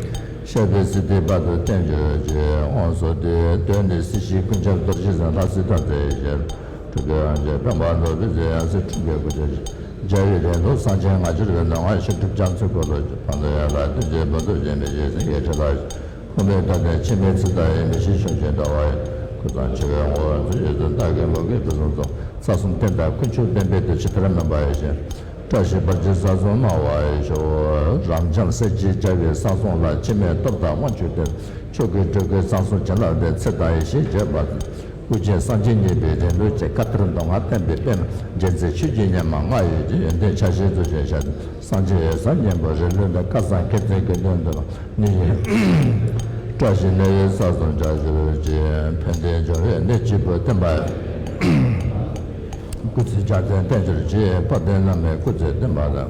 ཤཱཀྱ་སིདྡྷི་དཔལ་དུ་བརྟན་གྱུར་ཅིག། དབང་ཕྱུག་དེས་སྟོན་ནས་སྲིད་ཞིའི་ཀུན་ཁྱབ་རྡོ་རྗེ་འཛིན། ལྷ་སྲས་ཐམས་ཅད་ཡེ་ཤེས་སྤྲུལ་པའི་དབང་ཕྱུག་པདྨ་རྡོ་རྗེ་འཛིན། ཡང་སྲིད་འཁྲུགས་པའི་དགོས་བཅས་ཀྱི། རྒྱལ་བའི་རིང་ལུགས་གསང་ཆེན་ངར་གྱུར་པའི། ལུས་ངག་ཡིད་གསུམ་ཐུགས་རྒྱ་མཚོའི་གུ་ལུ་གྱུར། བར་དུ་ཡང་དག་བདུད་ཀྱི་དཔུང་ཚོགས་ཀྱིས། མི་ཤིགས་གཤིན་རྗེའི་ཁྲི་ལ་ཞོན། ཁུངས་མེད་རྟ་དང་འཆི་མེད་ཚེ་བདག་ཡིས། མི་ཤིགས་ཆོམ་ཆེན་འདྲ་བ་ཡི། ཁུ་ཚང་འཆི་བའི་ངོ་བོར་འཛུལ་ཞིག་ཏུ། བདག་གི་མུ་གེའི་དུག་གསུམ་འཚོ། རྩ་གསུམ་རྟེན་དང་དཀོན་མཆོག་བསྟན་པའི་དོན། ཇི་ལྟར་སྨོན་པ་ཡིས་བྱིན། བཀྲ་ཤིས་བར་གྱི་ས་གསུམ་སྣང་བར་ཤོག། རབ་འབྱམས་སྲས་ཀྱི་རྒྱལ་བའི་གསང་གསུམ་ལ། འཆི་མེད་སྟོབས་དང་དབང་ཕྱུག་སྟེ། མཆོག་གི་སྤྲུལ་སྐུའི་གསང་གསུམ་བྱིན་རླབས་ལྡན། ཚེ་དང་ཡེ་ཤེས་རྒྱས་པར་མཛད། དབུ་ཅན་སངས་རྒྱས་གཉིས་པའི་རིང་ལུགས་ཀྱི། བཀའ་གཏེར་མདོ་སྔགས་བསྟན་པའི་པདྨ། རྒྱལ་མཚན་ཆོས་ཀྱི་ཉི་མ་ལྔ་ཡི་རྒྱལ། ཡོན་ཏན་ཕྱག་བཞེས་རྫོགས་ཆེན་ཞལ་ལྡན། སངས་རྒྱས་ཡེ་ཤེས་སྙིང་པོ་རིང་ལུགས་ལྡན། བཀའ་གསང་མཁྱེན་བརྩེ་དགེ་འདུན་ལྡན། ནི་ཡི་ བཀྲ་ཤིས་གནས་ཡུལ་ས་གསུམ་བྱ་ཕྱིར་བྱེད། ཕན་བདེ་འབྱུང་བའི་གནས་སྐྱིད་པོ་བསྟན་པ། སྐུ་ཚེ་ཕྱག་འཚལ་བརྟན་ཕྱིར་བྱེད། དཔལ་ལྡན་བླ་མའི་སྐུ་ཚེ་བརྟན་པ་དང་།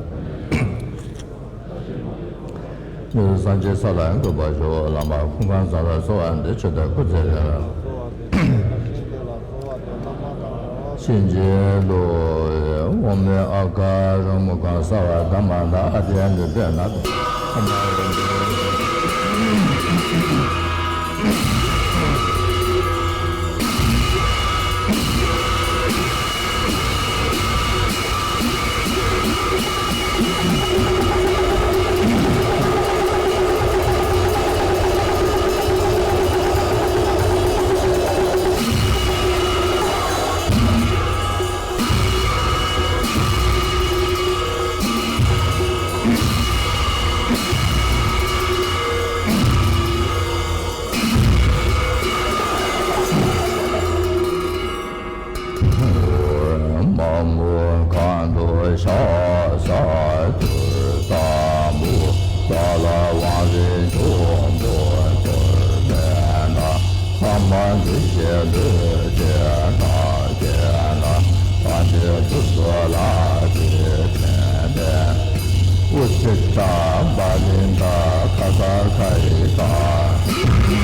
མི་ལུས་སངས་རྒྱས་ས་ལ་འགོད་པར་ཤོག་བླ་མ་ཀུན་དགའ་བཟང་ལ་གསོལ་བ་འདེབས། ཆོས་དང་སྐུ་ཚེ་རིང་ལ། གཤིན་རྗེའི་གླུ། ཨོཾ་ཨ་ག་རུ་མུ་ག་སརྦ་དྷརྨ་ཏ་ཨ་ཏྱ་ནུ་ཏེ་ན། མ་མོ་གང་དུ་ཤ་ཟ་དུར་ཟ་མུ་ཟ་ལ་དབང་རིགས་འབྱུང་པོ་ཚུལ་བསྟན་ན། ལྷ་མ་འདུས་བྱས་ལུས་ཅན་དག་བྱས་ན། སངས་རྒྱས་ཐུགས་སུ་ལག་གིས་འདྲེན་པའི། ཨུ་ཙི་ཏྲ་བ་ལི་ཏ་ཁ་ས་ཁ་ཡི་ཀ།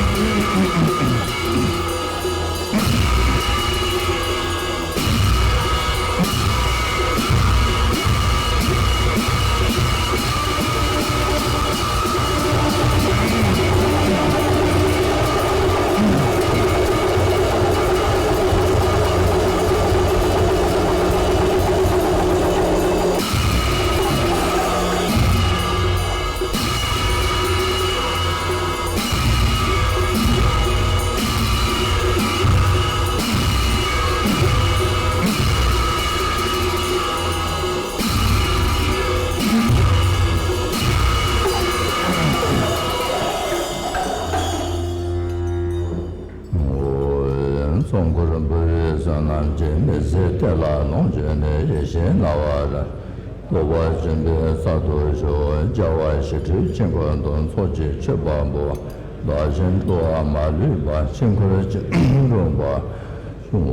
ཚོགས་འཁོར་འབུལ་བའི་བསོད་ནམས་ཀྱིས། མི་ཚེ་གཏེར་ལ་ལོངས་སྤྱོད་ནས། ཡིད་བཞིན་སྣང་བ་རབ་རྟོགས་པ་ཆེན་པོའི་རྩལ་དུ་ཞུགས། རྒྱལ་བ་ཞི་ཁྲོའི་དཀྱིལ་འཁོར་དུ། ཚོགས་ཀྱི་མཆོད་པ་འབུལ། བདག་གཞན་འགྲོ་བ་མ་ལུས་པ། དཀྱིལ་འཁོར་གྱི་འཁྲུགས་པ་སྲུང་།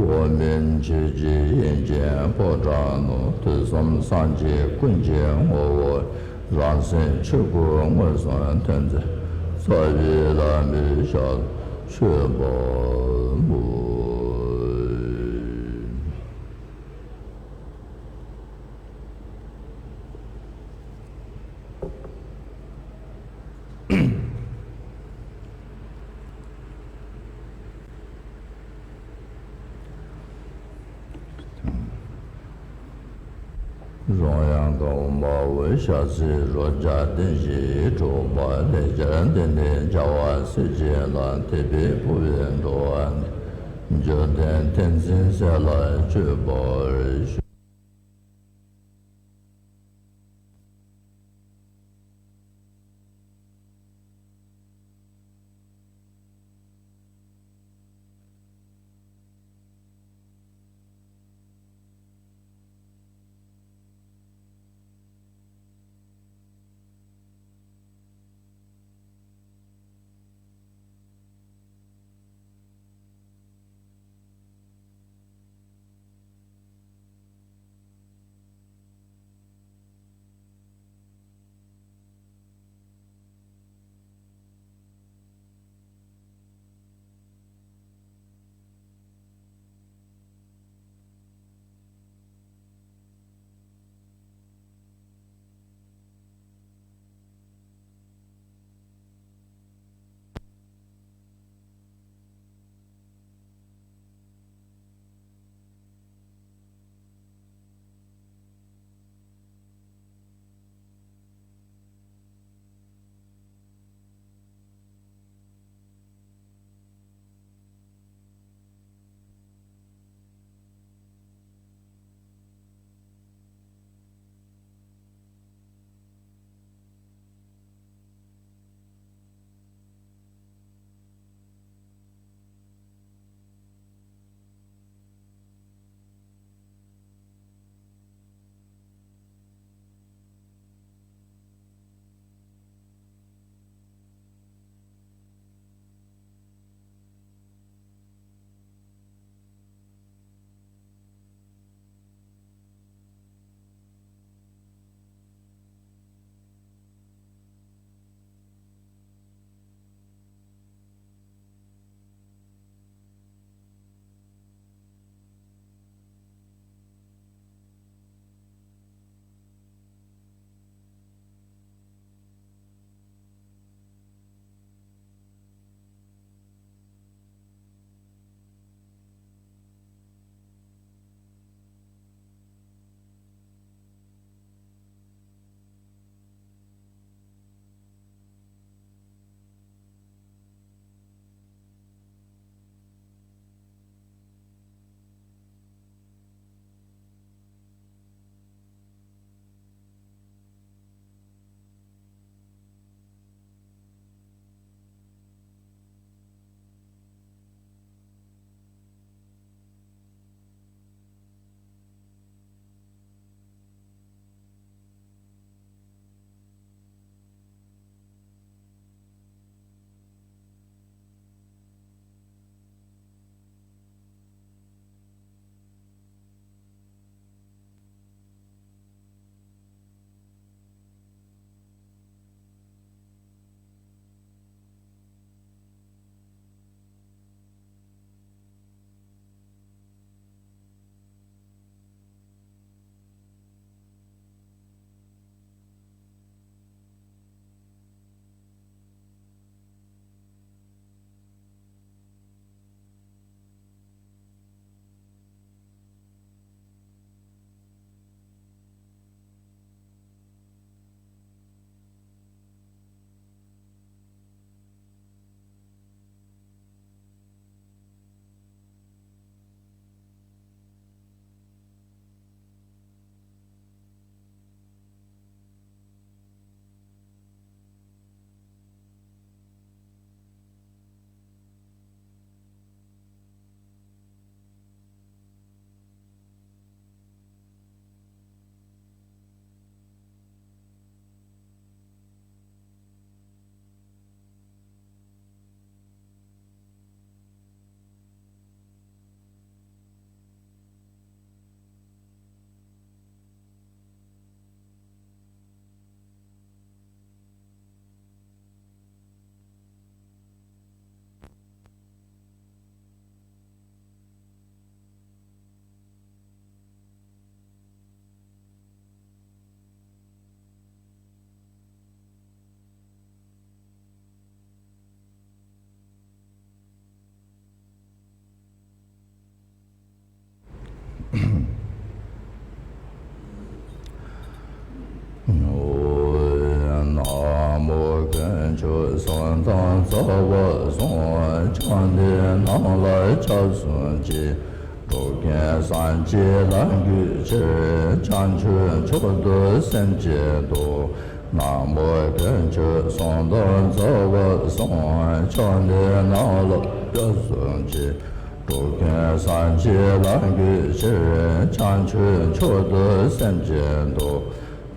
འོག་མིན་ཆོས་ཀྱི་དབྱིངས་ཀྱི་ཕོ་བྲང་དུ། དུས་གསུམ་སངས་རྒྱས་ཀུན་གྱི་ངོ་བོ། རང་སེམས་ཆོས་སྐུ་མངོན་སུམ་སྟོན་མཛད། རྩ་བའི་བླ་མའི་ཞབས་མཆོད་པ་འབུལ། རོལ་དབྱངས་དགའ་བོ་དམར་པོ་ཞལ་ཟས་རོ་བརྒྱ་ལྡན་བཞིས་གྲུབ་པ། ལེགས་སྦྱར་འདི་ནི་རྒྱལ་བ་སྲས་བཅས་ལ། དད་པས་ཕུལ་བའི་འགྲོ་བ་འདི། འབྱོར་ལྡན་ཏིང་འཛིན་ཟས་ལ་སྤྱོད་པར་ཤོག་རྩ་བ་བཟུང་། ཕྱག་འདི་ནང་ལ་སྐྱབས་སུ་མཆི། འགྲོ་ཀུན་སངས་རྒྱས་ལ་འགོད་ཕྱིར། བྱང་ཆུབ་མཆོག་ཏུ་སེམས་བསྐྱེད་དོ། ན་མོ་དཀོན་མཆོག་གསུམ་དང་རྩ་བ་བཟུང་། ཕྱག་འདི་ནང་ལ་སྐྱབས་སུ་མཆི། འགྲོ་ཀུན་སངས་རྒྱས་ལ་འགོད་ཕྱིར། བྱང་ཆུབ་མཆོག་ཏུ་སེམས་བསྐྱེད་དོ།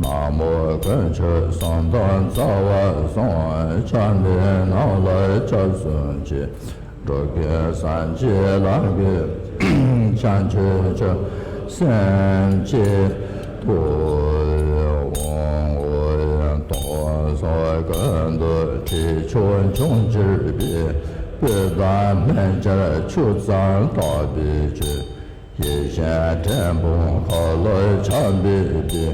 ན་མོ་དཀོན་མཆོག་གསུམ་དང་རྩ་བ་བཟུང་། ཕྱག་འདི་ནང་ལ་སྐྱབས་སུ་མཆི། འགྲོ་ཀུན་སངས་རྒྱས་ལ་འགོད། བྱང་ཆུབ་མཆོག་སེམས་བསྐྱེད་དོ། དུག་གསུམ་ཀུན་ཏུ་དྲི་མཆོག་འབྱུང་གྱུར་པའི། སྤོས་དང་སྨན་སྦྱར་ཆུ་ཙམ་དག་པའི་ཆུ། ཡིད་བཞིན་དྲིལ་བུམ་ཁ་ལོ་ཆགས་པའི་དྲི།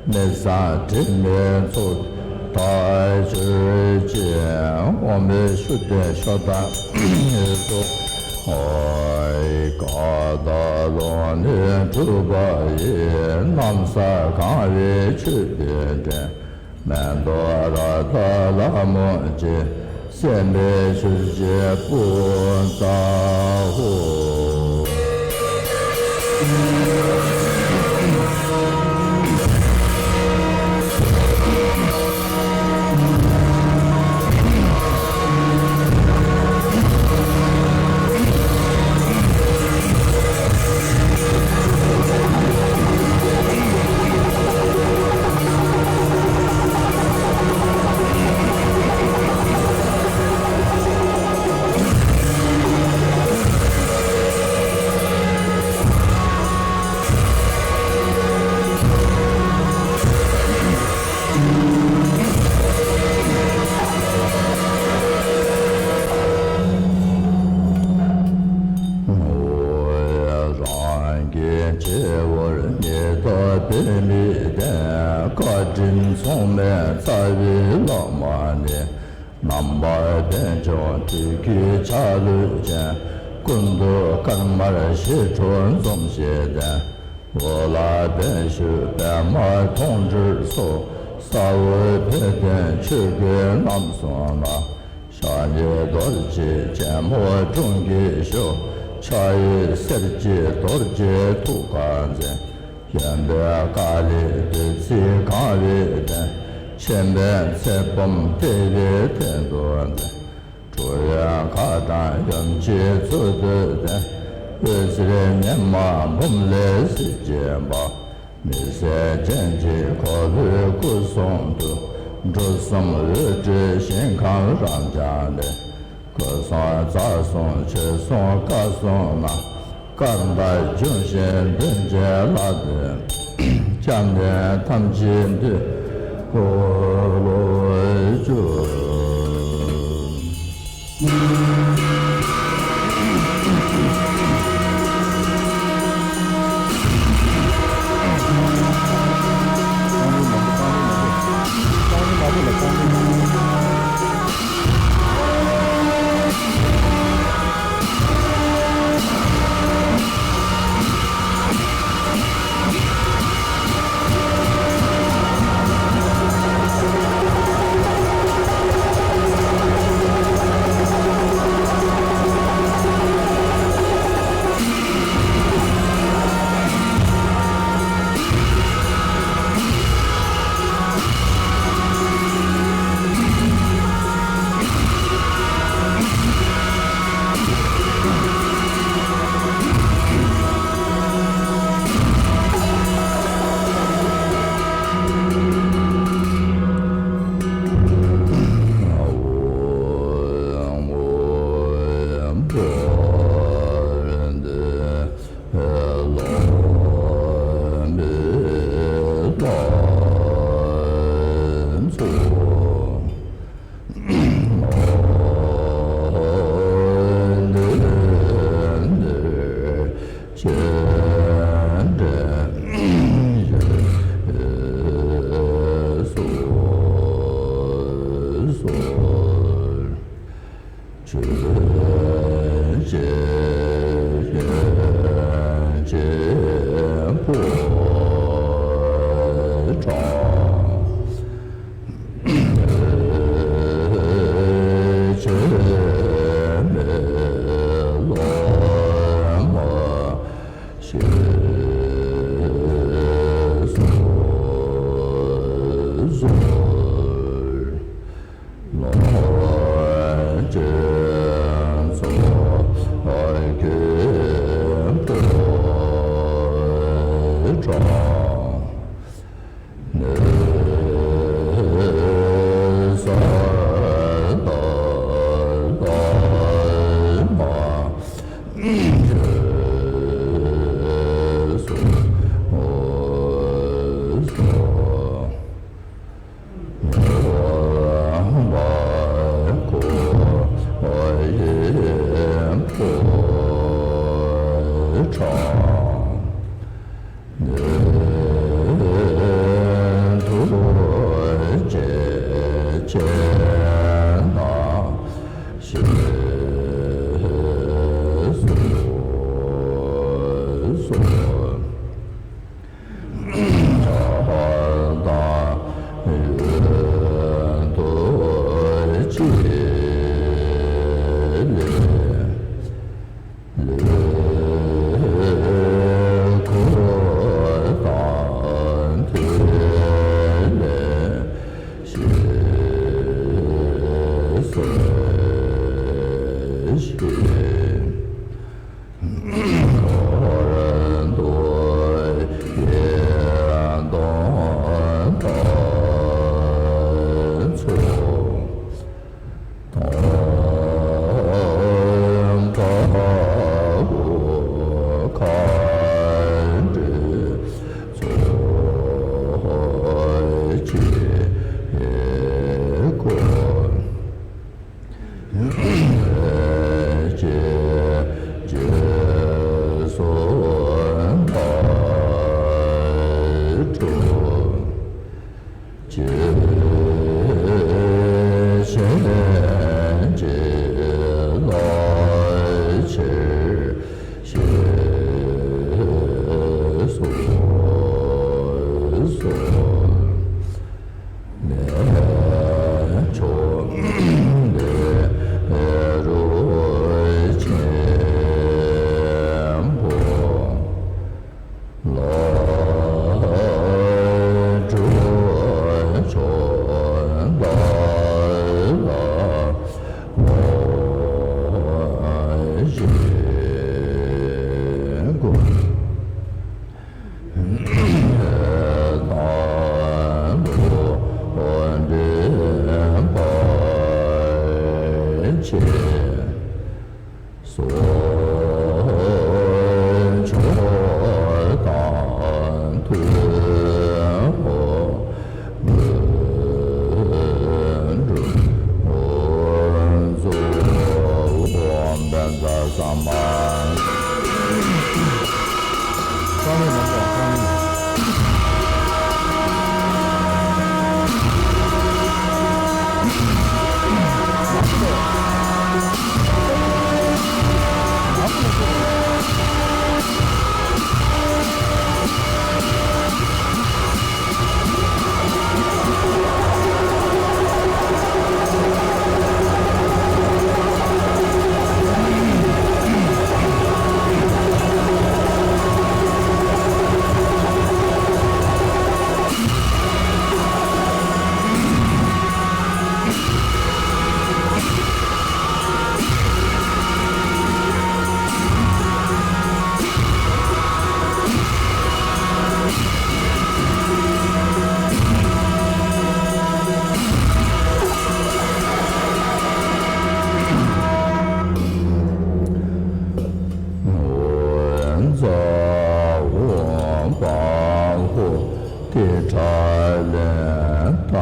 མི་བཟད་དྲི་མའི་ཚོགས་དག་གྱུར་ཅིག། འོ་མའི་ཆུ་དེ་ཤོ་དང་སོ། ཨོ་ཡེ་ཀ་ད་ལོ་ནི་གྲུབ་པ་ཡི། གནམ་ས་གང་བའི་ཆོས་འདི་འདྲེན། མེ་ཏོག་རཀྟ་ལྷ་མོ་ཆེ། སྲན་པའི་ཆུ་སྐྱེས་སྤུ་ཙམ་ཧོ། རང་གི་སྤྱི་བོར་ཉི་ཟླ་པདྨའི་གདན། བཀའ་དྲིན་མཚུངས་མེད་རྩ་བའི་བླ་མ་ནི། ནམ་མཁའ་དཔལ་འབྱོར་དུས་ཀྱི་ཆ་ལུགས་ཅན། ཀུན་ཏུ་དཀར་དམར་ཞི་ཁྲོ་འཛུམ་ཞིག་ལྡན། འོད་ལ་ལྡན་ཞུ་པདྨ་མཐོང་གྲོལ་སོགས། ས་འོག་བོད་དོན་ཆོས་གོས་རྣམ་གསུམ་ལ། ཞབས་གཉིས་རྡོ་རྗེ་ཅན་མོ་དྲུང་གིས་བཞུགས། ཕྱག་གཡས་གསེར་གྱི་རྡོ་རྗེ་ཐུགས་ཀར་འཛིན། གཡོན་པས་ཀ་ལི་བདུད་རྩིས་གང་བའི་གདན། མཆིམས་ཕུད་ཚེ་བུམ་ཏེ་བའི་སྟེང་དུ་འཛིན། གྲུ་གཡོན་མཁའ་དང་ཡུམ་གྱི་གཙུག་ཏུ་བརྟེན། འོད་ཟེར་ཉི་མ་འབུམ་ལས་གཟི་བརྗིད་འབར། མི་ཟད་སྤྱན་གྱི་ཁོ་བོའི་སྐུ་གསུང་ཐུགས། འབྲུ་གསུམ་འོད་འཕྲོས་ཞིང་ཁམས་རབ་འབྱམས་ལས། སྐུ་གསུང་རྩ་གསུམ་ཆོས་སྲུང་བཀའ་སྲུང་རྣམས། སྐར་མདའ་འབྱུང་བཞིའི་མདུན་གྱི་ལྷ་བདུན། སྐྱབས་གནས་ཐམས་ཅད་འདུས་འཁོར་ལོ་བཅུ།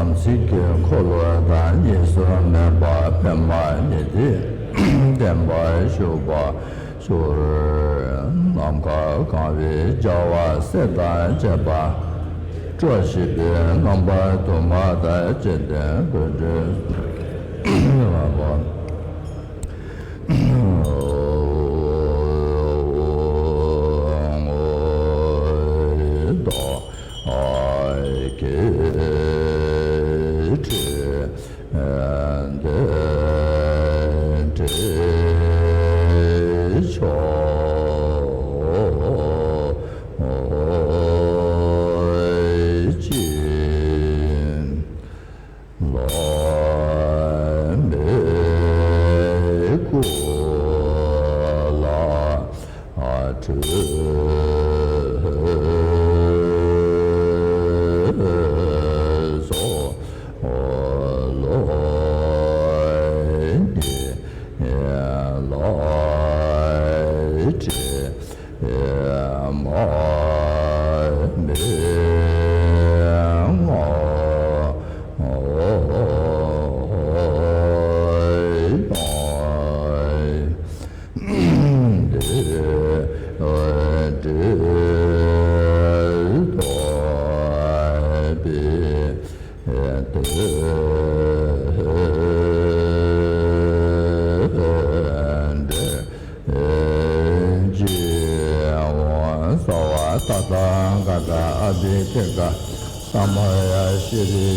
དམ་ཚིག་གི་འཁོར་ལོ་དང་གཉིས་སུ་མེད་པ་པདྨ་ཉི་ཟླས་བརྟན་པར་བཞུགས་པར་གྱུར། ནམ་མཁའ་གང་བའི་རྒྱལ་བ་སྲས་དང་བཅས་པ་སྤྲོ་བཞད་པའི་རྣམ་པ་དུ་མ་དང་བཅས་ཏེ་མགོན་པོའི་ ཁྲུས་གསོལ་ལོ། ལོ་ཁྲི་མ་མི་ངོ་། ས་མ་ཡ་ཤི་རི།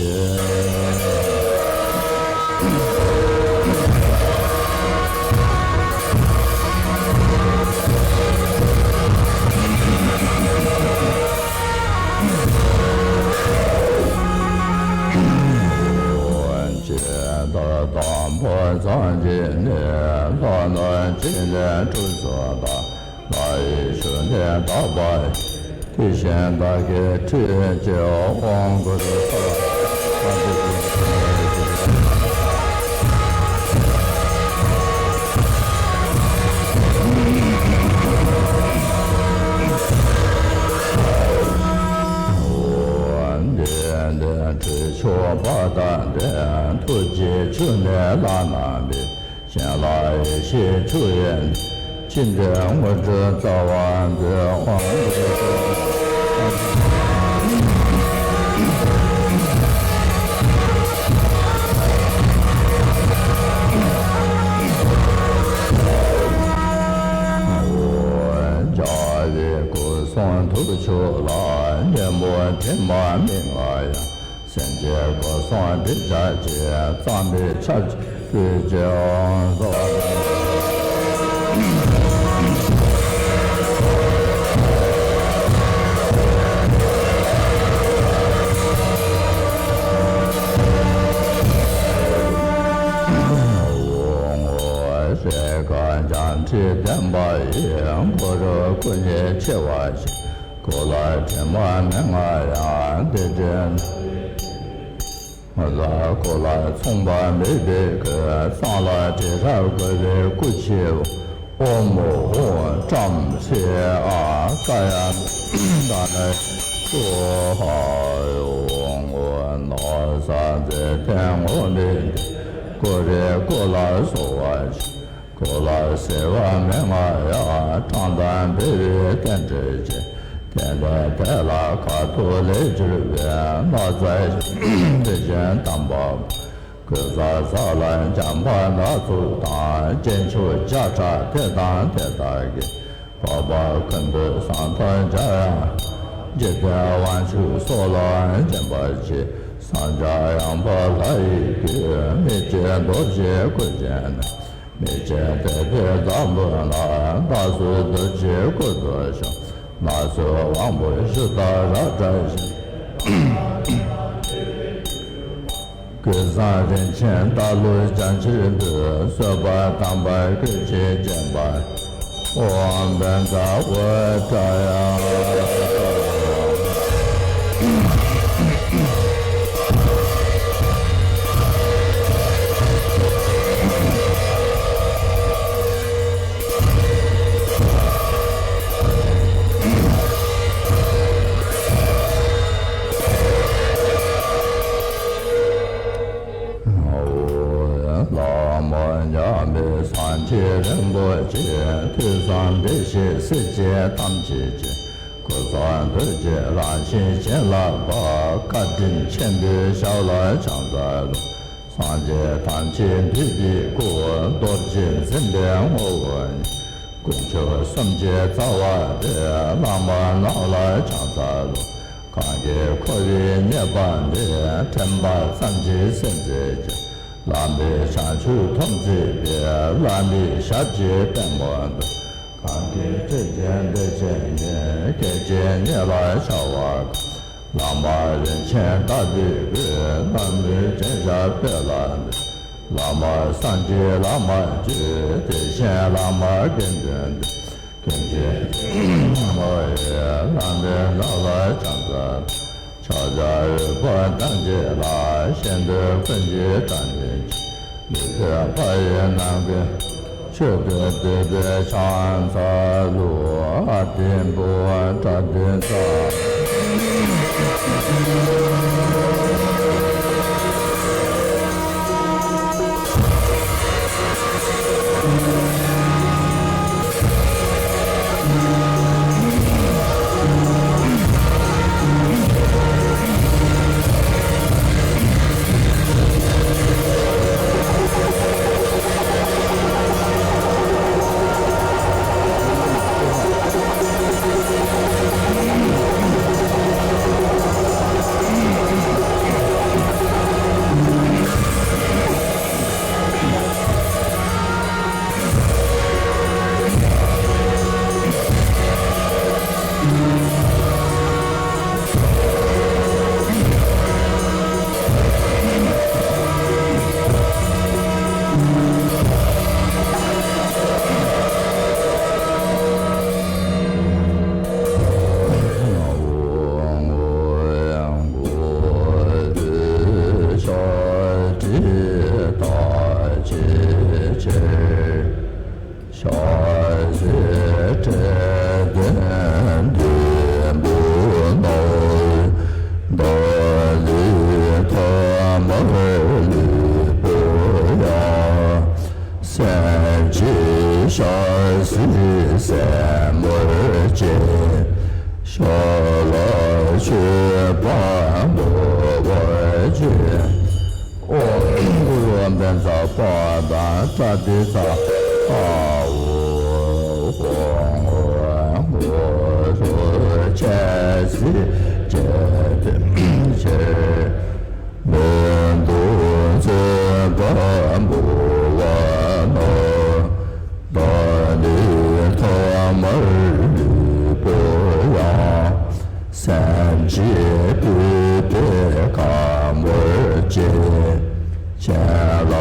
ཇི་ལྟར་དང་པོ་ཚངས་ཀྱི་གནས་ལྷ་རྣམས་ཀྱི་ལས་གྲུབ་སོ་དང་། ལྷ་ཡི་ཆོས་ནི་དག་པ་ཡི། དེ་བཞིན་བདག་གིས་ཁྲུས་བགྱི་ཨོཾ་གུ་རུ་སྭཱ་ཧཱ། འདི་ནི་ཁྲུས་ཆོག་པ་དང་ལྡན། ཐུགས་རྗེའི་ཆུ་ནི་ལག་ན་འབིགས། སྤྱན་ལ་ཡེ་ཤེས་ཆུ་ཡིས། ཅི་འདོད་དངོས་གྲུབ་སྩལ་བར་མཛོད། ཨོཾ། རྒྱལ་བའི་སྐུ་གསུང་ཐུགས་མཆོག་ལ། གཉན་པོ་དྲི་མ་མི་མངའ་ཡང་། སེམས་ཅན་སྐུ་གསུང་ཐུགས་རྒྱ་ཆེ། གཙང་མའི་ཆར་ཆུ་སྤོས་ཀྱི་ཨོང་སོགས། ཨོ་ངོ་ཤེས་དགའ་འཇམ་ཁྲིད་ལྡན་པ་ཡི། གུ་རུ་སྐུ་ཉིད་ཆེ་བ་ཞིག། གོ་ལ་དྲི་མ་མི་མངའ་ཡང་། དེ་འདྲའི་ལ་གོ་ལ་མཚུངས་པ་མེད་པའི་སྐུ། གཙང་ལ་དྲི་རབ་བཀོད་པའི་སྐུ་ཆེ་བ། ཨོཾ་ཨོཾ་བྲམ་ཟེ་ཨཱ་ཀ་ཡ་ཏ་ནི་སྭཱ་ཧཱ། ཨོ་ངོ་ནོར་བཟང་མཛེས་ལྡན་ངོ་མི་ལྡན། གུ་རུའི་སྐུ་ལ་གསོལ་བ་ཞིག། གོ་ལ་སེར་བ་མི་མངའ་ཡང་། བཀྲག་མདངས་འཕེལ་བའི་རྟེན་འབྲེལ་ཅན། རྟེན་འབྲེལ་དེ་ལ་ཁ་ཐུག་ལས་གྱུར་པའི། ནགས་ཚལ་དེ་བཞིན་དམ་པ་པོ། གོས་བཟང་ས་ལ་འཇམ་པ་སྣ་ཚོགས་དང་། སྤྱན་མཆོག་བརྒྱ་ཕྲག་དེ་དང་དེ་དག་གི། འཕགས་པ་མགོན་པོ་ཟངས་མདོག་འཇའ་ཡང་། འཇིག་རྟེན་དབང་ཕྱུག་སོགས་ལ་བརྒྱན་པར་བགྱི། ཟངས་ལྕགས་ཡངས་པ་ལྷ་ཡི་སྐུ། མི་བསྐྱོད་རྡོ་རྗེའི་སྐུ་ཅན་ནི། མི་ཕྱེད་དད་པས་བདག་མོས་ལ། བདག་སོགས་རྡོ་རྗེའི་སྐུ་ལ་ཕྱག། ནགས་ཚལ་དབང་པོ་ཞུ་དག་རབ་བཀྲ་ཤིས། ཀུན་བཟང་རིན་ཆེན་རྟ་ལོ་རྒྱ་ཆེར་འབུལ། གསོལ་བ་དམ་པ་ཀུན་གྱིས་བརྒྱན་པ། ཨོཾ་བཛྲ་ཝཱ་ཏྲ་ཡ། ལྷ་མོ་མཉམ་མེད་སངས་རྒྱས་རིན་པོ་ཆེ། ཐོས་བསམ་བདེ་གཤེགས་སྲས་བཅས་ཐམས་ཅད་ཀྱི། སྐུ་གསུང་ཐུགས་ཀྱི་རང་བཞིན་བྱིན་རླབས་པ། བཀའ་དྲིན་ཆེན་པོའི་ཞབས་ལ་ཕྱག་འཚལ་ལོ། སངས་རྒྱས་ཐམས་ཅད་འདུས་པའི་སྐུ། རྡོ་རྗེ་འཛིན་པའི་ངོ་བོ་ཉིད། དཀོན་མཆོག་གསུམ་གྱི་རྩ་བ་སྟེ། བླ་མ་རྣམས་ལ་ཕྱག་འཚལ་ལོ། གང་གིས་འཁོར་བའི་ཉེས་པ་ནི། དྲན་པ་ཙམ་གྱིས་སེལ་མཛད་ཀྱི། བླ་མའི་བྱང་ཆུབ་ཐོབ་མཛད་པའི། བླ་མའི་ཞབས་ཀྱི་པདྨོ་འདི། གང་གིས་སྐྱེ་འཆི་བདེ་ཆེན་ཉིད། སྐད་ཅིག་ཉིད་ལ་འཆར་བ་གང་། བླ་མ་རིན་ཆེན་དག་པའི་སྐུ། བླ་མའི་བྱིན་ཞབས་སྤེལ་ལ་འདུད། བླ་མ་སངས་རྒྱས་བླ་མ་རྒྱུད། དེ་བཞིན་བླ་མ་དགེ་འདུན་འདུས། ཀུན་གྱི་ མ་ཡི་ལམ་པའི་ལ་ལ་ཕྱག་འཚལ། ཕྱག་རྒྱ་རིག་པ་ཐམས་ཅད་ལ། གཞན་དོན་ཀུན་གྱི་དོན་ཡིན་གྱི། མི་མཐུན་པ་ཡི་ནང་པའི། ཆོས་ཀུན་འདུས་པའི་ཕྱག་འཚལ་ལོ། ཨ་ཏི་འབུམ་པ་ཏྲ་ཏི་ཙ། ཕྱག་འཚལ་བྲལ་དོན་བདུན་པོ་རྣམས། བདག་ནི་ཐ་མར་ལུས་པ་ཡང་། སེམས་ཅན་ཆགས་སྲིད་སེན་མོར་བཅས། ཤ་ལ་མཆོད་པ་འབུལ་བར་བྱེད། ཨོཾ་གུ་རུ་པཉྩ་པ་དང་ཏྲ་ཏི་ཙ། ཨ་ཨོ་ཧོ་ཧོ་གུ་རུ་ཆོས་སྲིད་འབྱེད་པའི་ཕྱིར། མི་སྡུག་བརྩོན་པ་འབུལ་བ་ན། བདག་ནི་ཐ་མར་ལུས་པ་ཡང་། སེམས་ཅན་སྡུག་པའི་ཁམས་བར་ཆད། གཞན་ལ་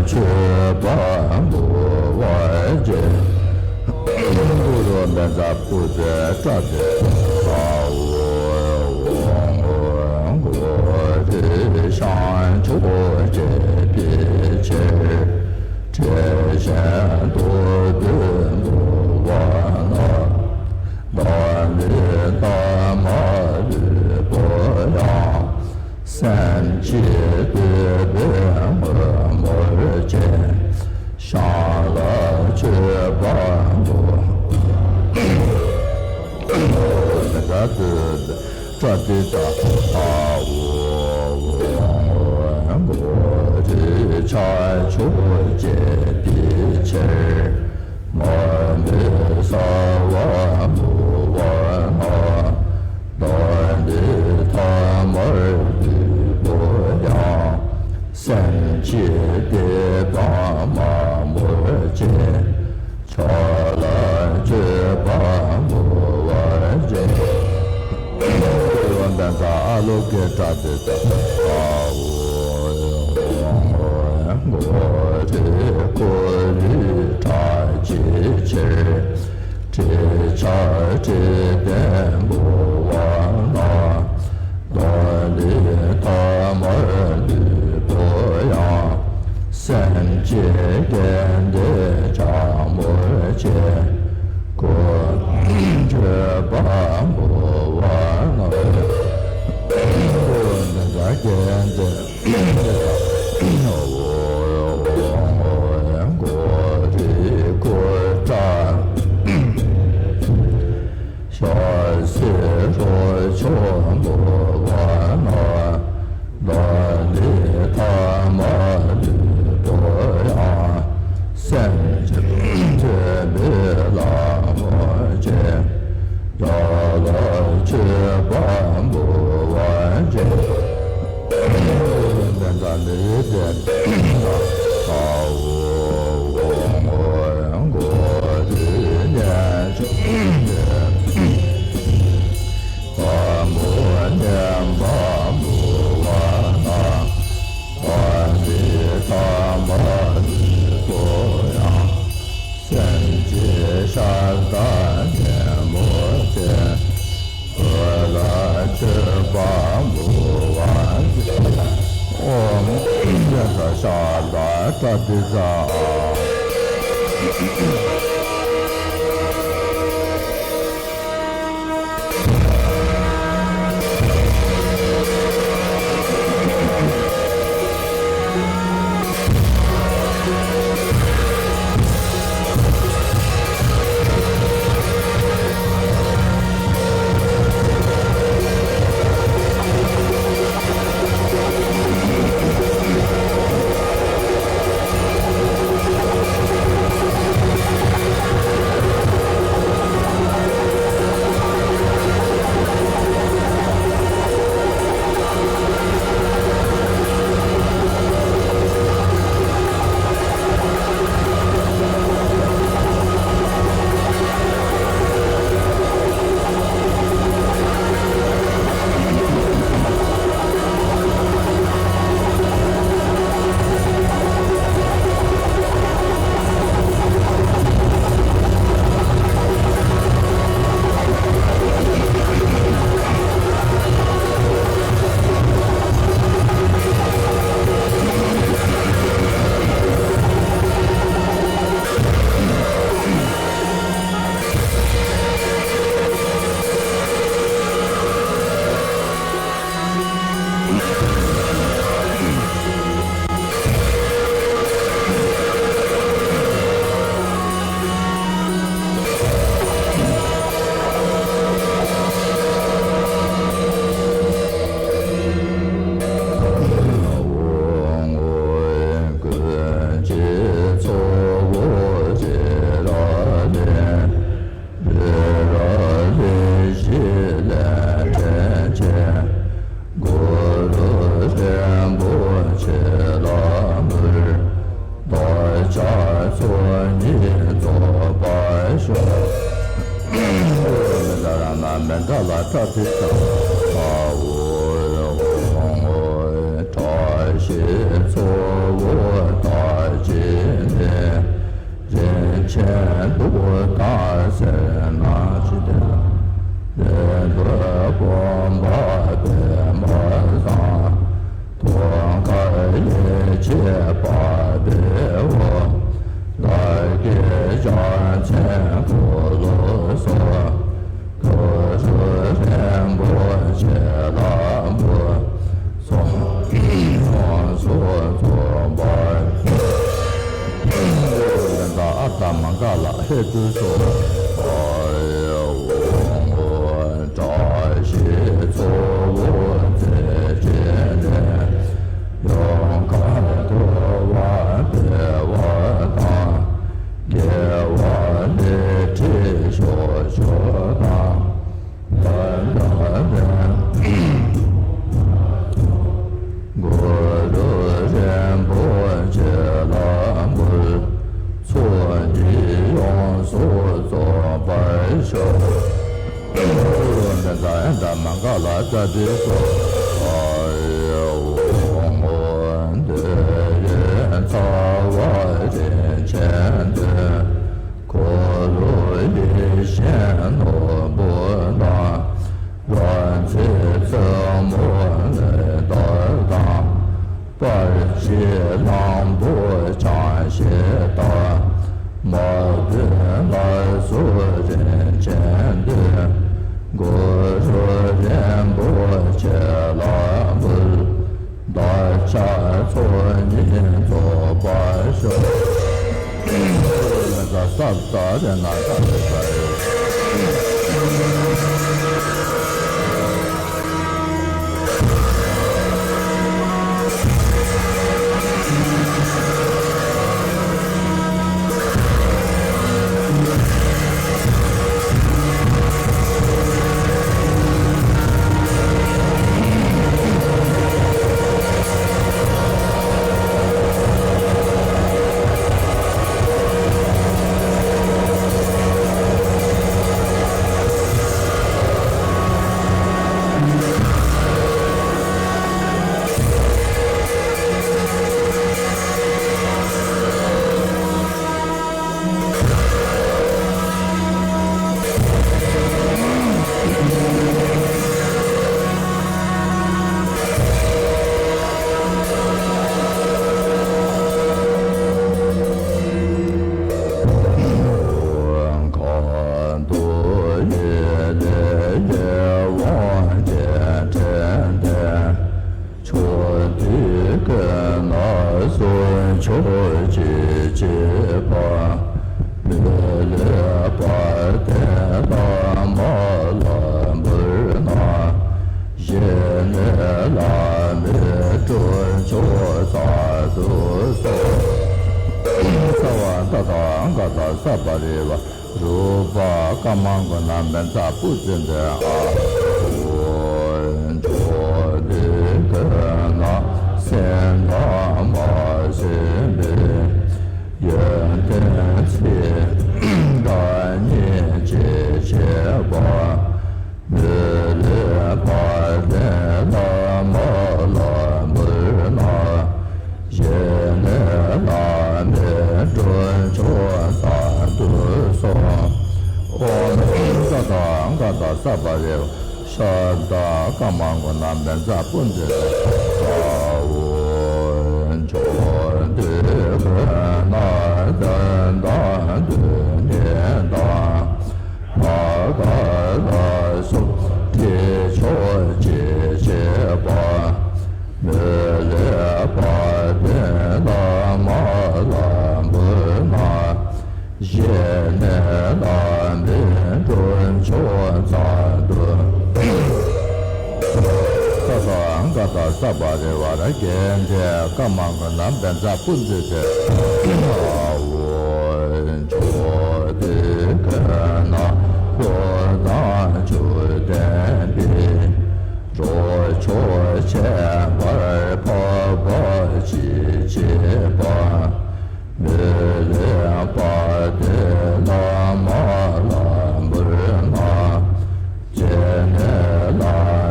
མཆོད་པ་འབུལ་བར་བྱེད། གུ་རུ་པཉྩ་པུ་ཏྲ་ཏི་ཙ། ཨ་ཨོ་ཧོ་ཧོ་གུ་རུ་བྱང་ཆུབ་སྤྱད་པའི་ཕྱིར། བྲལ་ཞིང་ཐོབ་དོན་འབུལ་བ་ན། བདག་ནི་ཐ་མར་ལུས་པ་ཡང་། སེམས་ཅན་སྡུག་པའི་ངུ་མོར་བཅས། གཞན་ལ་མཆོད་པ་འབུལ། ཏྲ་ཏི་ཙ། ཨ་ཨོ་ཧོ་ཧོ་གུ་རུ་བྱང་ཆུབ་སྤྱད་པའི་ཕྱིར། མར་མེ་ས་བ་འབུལ་བ་ན། བདག་ནི་ཐ་མར་ལུས་པ་ཡང་། སེམས་ཅན་བདེ་དང་མ་མོར་བཅས། ཕྱོགས་ལ་མཆོད་པ་འབུལ་བར་བྱེད། གུ་རུ་པཉྩ་ཨ་ལོ་ཀེ་ཏྲ་ཏི་ཙ། ཨ་ཨོ་ཧོ་ཧོ་གུ་རུ་སྐུ་ལུས་དྲག་བྱའི་ཕྱིར། བྲེད་ཆགས་བྲེད་བསྟེན་འབུལ་བ་ན། བདག་ནི་ཐ་མར་ལུས་པ་ཡང་། སེམས་ཅན་སྐལ་ལྡན་ཕྱག་མོར་བཅས། སྐུ་མཆོད་པ་འབུལ་བ་ན། གུ་རུ་པཉྩ་སྐལ་ལྡན། ཨོ་ཧོ་ཧོ་གུ་རུ་སྐུ་དྲག་ཤ་ཟའི་རོ་མཆོག་འབུལ་བ་ན། བདག་ནི་ཐ་མར་ལུས་པ་ཡང་། སེམས་ཅན་མཆོད་པའི་ལྷ་མོར་བཅས། བདག་ལ་མཆོད་པ་འབུལ་བར་བྱེད། པཉྩ་ནི་ཡི་དེ། ཨ་ཨོ་ཧོ་ཧོ་གུ་རུ་གཉེན་མཆོག་དམ་པ་བསྙེན་པ་འབུལ་བ་ན། བདག་ནི་ཐ་མར་ལུས་པ་ཡང་། སེམས་ཅན་ཤ་ཟ་ཉེ་ ཨོཾ། ཤ་ལ་པྲ་ཏཱིཙྪ། རེ་རེ་བཞི་ལས་འདྲེན་བྱེད། གུ་རུ་རིན་པོ་ཆེ་ལ་འབུལ། བདག་ཅག་ཚོགས་གཉིས་རྫོགས་པར་ཤོག། མནྡ་ར་མ་མནྡ་ལ་པྲ་ཏཱིཙྪ། ཨ་ཨོ་ཨོ་ཨོ། བཀྲ་ཤིས་ཚོགས་དབུས་བདག་གཅིག་ནས། རིན་ཆེན་གདུགས་དང་སེར་སྣ་ཅི་སྟེ་ལ། ལེགས་པར་བསྒོམས་པ་པདྨ་བཟང་། ཐུགས་ཀར་ཡེ་ཤེས་པ་འབེབས་འོ། བདག་གི་ཕྱག་མཚན་འཁོར་ལོ་སོགས། གུ་རུ་རིན་པོ་ཆེ་ལ་འབུལ། ཚོགས་ཚོགས་རྫོགས་པར་ཤོག། ཨརྡྷ་མངྒ་ལ་ཧེ་ཏུ་སྭཱ་ཧཱ། བཀྲ་ཤིས་ཚོགས་དབུས་རྩེ་གཅིག་ནས། ཡོངས་བསྐོར་ཐུབ་པ་བདེ་བ་དང་། དགེ་བ་ལེགས་བྲིས་ཤོག་ཤོག་དང་། ད་ད་ད། གུ་རུ་རིན་པོ་ཆེ་ལ་འབུལ། ཚོགས་གཉིས་ཡོངས་སུ་རྫོགས་པར་ཤོག། ཨརྡྷ་མངྒ་ལ་ཏ་ཏེ་སྭཱ་ཧཱ། འོད་ཡི་ཚ་བ་རིན་ཆེན་འདི། འཁོར་ལོ་ཡེ་ཤེས་ནོར་བུ་དང་། རོལ་རྩེད་རྩེ་མོ་ལེགས་བཏགས་དང་། པར་ཆས་གླང་པོ་ཅང་ཤེས་དང་། མ་བུ་ལ་སོགས་རིན་ཆེན་འདི། གུ་རུ་རིན་པོ་ཆེ་ལ་འབུལ། བདག་ཅག་ཚོགས་གཉིས་རྫོགས་པར་ཤོག། ས་ས་རེ་ན་ས་རེ་ས་རེ། བྱེད་པ། མི་ལུས་པ་དེ་ལ་མ་ལ་འབུལ་ན། གཞན་ནི་ལྷ་མིའི་དཀོན་མཆོག་མཚན་དུ་གསོལ། རྩ་བ་མཐའ་དང་མཁའ་དང་ས་བར་རི་བ། རུ་པ་ཀ་མ་གུ་ན་བཛྲ་པུ་ཏི་ཏེ། ཨ་ཧོ། མཆོག་ཏུ་གོ་ན་སེམས་དང་མ་སེམས་པའི། ཡོན་ཏན་ཚིག་དང་སྙིང་རྗེ་བྱེད་པ། མི་ལུས་པ་དེ་ལ་མ་ལ་འབུལ་ན། གཞན་ནི་ལྷ་མིའི་དཀོན་མཆོག་མཚན་དུ་གསོལ། ཨོཾ་མཆོག་དང་མཁའ་དང་ས་བར་རི་བ། ཤ་དང་ཀ་མ་གུ་ན་བཛྲ་པུ་ཏི་ཏེ། ཨ་ཧོ། མཆོག་ཏུ་གོ་ན་དོན་དང་དུས་ངན་དང་། བར་ཆད་ལ་སོགས་དེས་ཆོག་ཅེས་བྱེད་པ། མི་ལུས་པ་དེ་ལ་མ་ལ་འབུལ་ན། གཞན་ནི་ལྷ་མིའི་དཀོན་མཆོག་མཚན་དུ། ས་དང་མཁའ་དང་ས་བར་རི་བར་གནས་ཏེ་ཀ་མ་གུ་ན་བཛྲ་པུ་ཏི་ཏེ། ཨ་ཧོ། མཆོག་ཏུ་གོ་ན་འཁོར་དང་འཇིག་རྟེན་པའི། རོ་ཅོག་ཁྱད་པར་འཕགས་པ་ཅིའི་ཕྱིར་པ། མི་ལུས་པ་དེ་ལ་མ་ལ་འབུལ་ན། གཞན་ནི་ལྷ་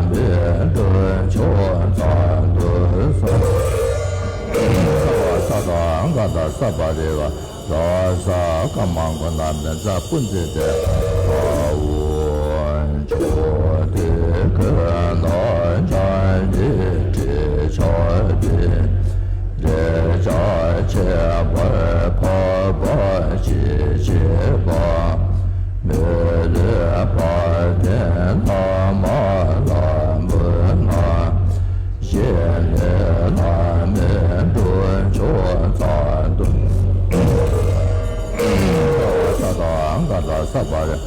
མིའི་དཀོན་མཆོག་མཚན་དུ་གསོལ། ས་དང་མཁའ་དང་ས་བར་རི་བ། ར་ས་ཀ་མ་གུ་ན་བཛྲ་པུ་ཏི་ཏེ། ཨ་ཧོ། མཆོག་ཏུ་གོ་ན་སྤྱན་རས་གཟིགས་ཀྱི་འདྲེན་བྱེད་པར་འཕགས་པ་ཅིའི་ཕྱིར་པ། མི་ལུས་པ་དེ་ལ་མ་ལ་འབུལ་ན། གཞན་ནི་ལྷ་མིའི་དཀོན་མཆོག་མཚན་དུ། ས་དང་མཁའ་དང་ས་བར་རི།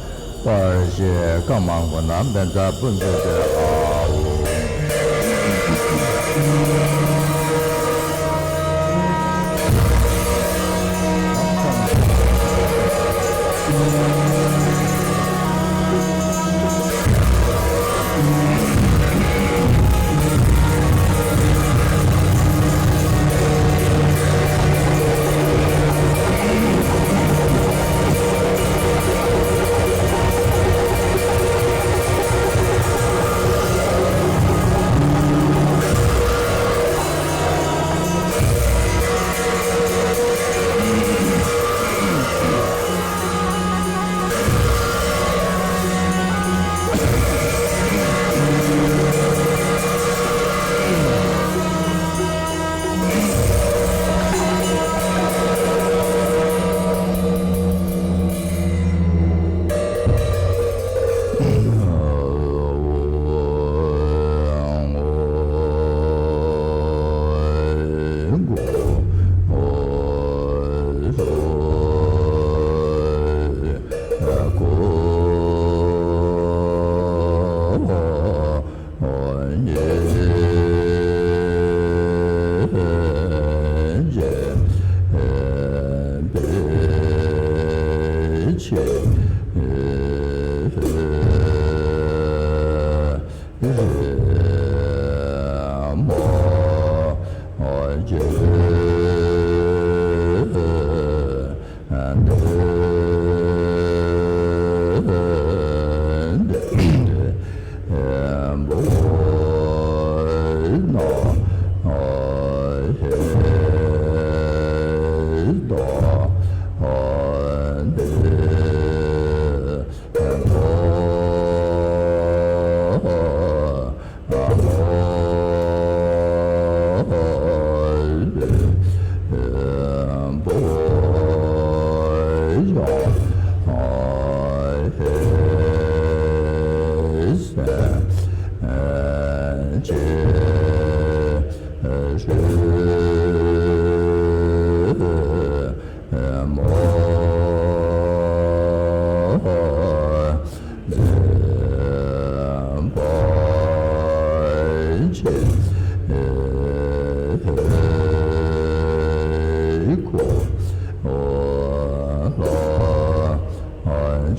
པར་ཤེས་ཀ་མ་གུ་ན་བཛྲ་པུ་ཏི་ཏེ། ཨ་ཧོ།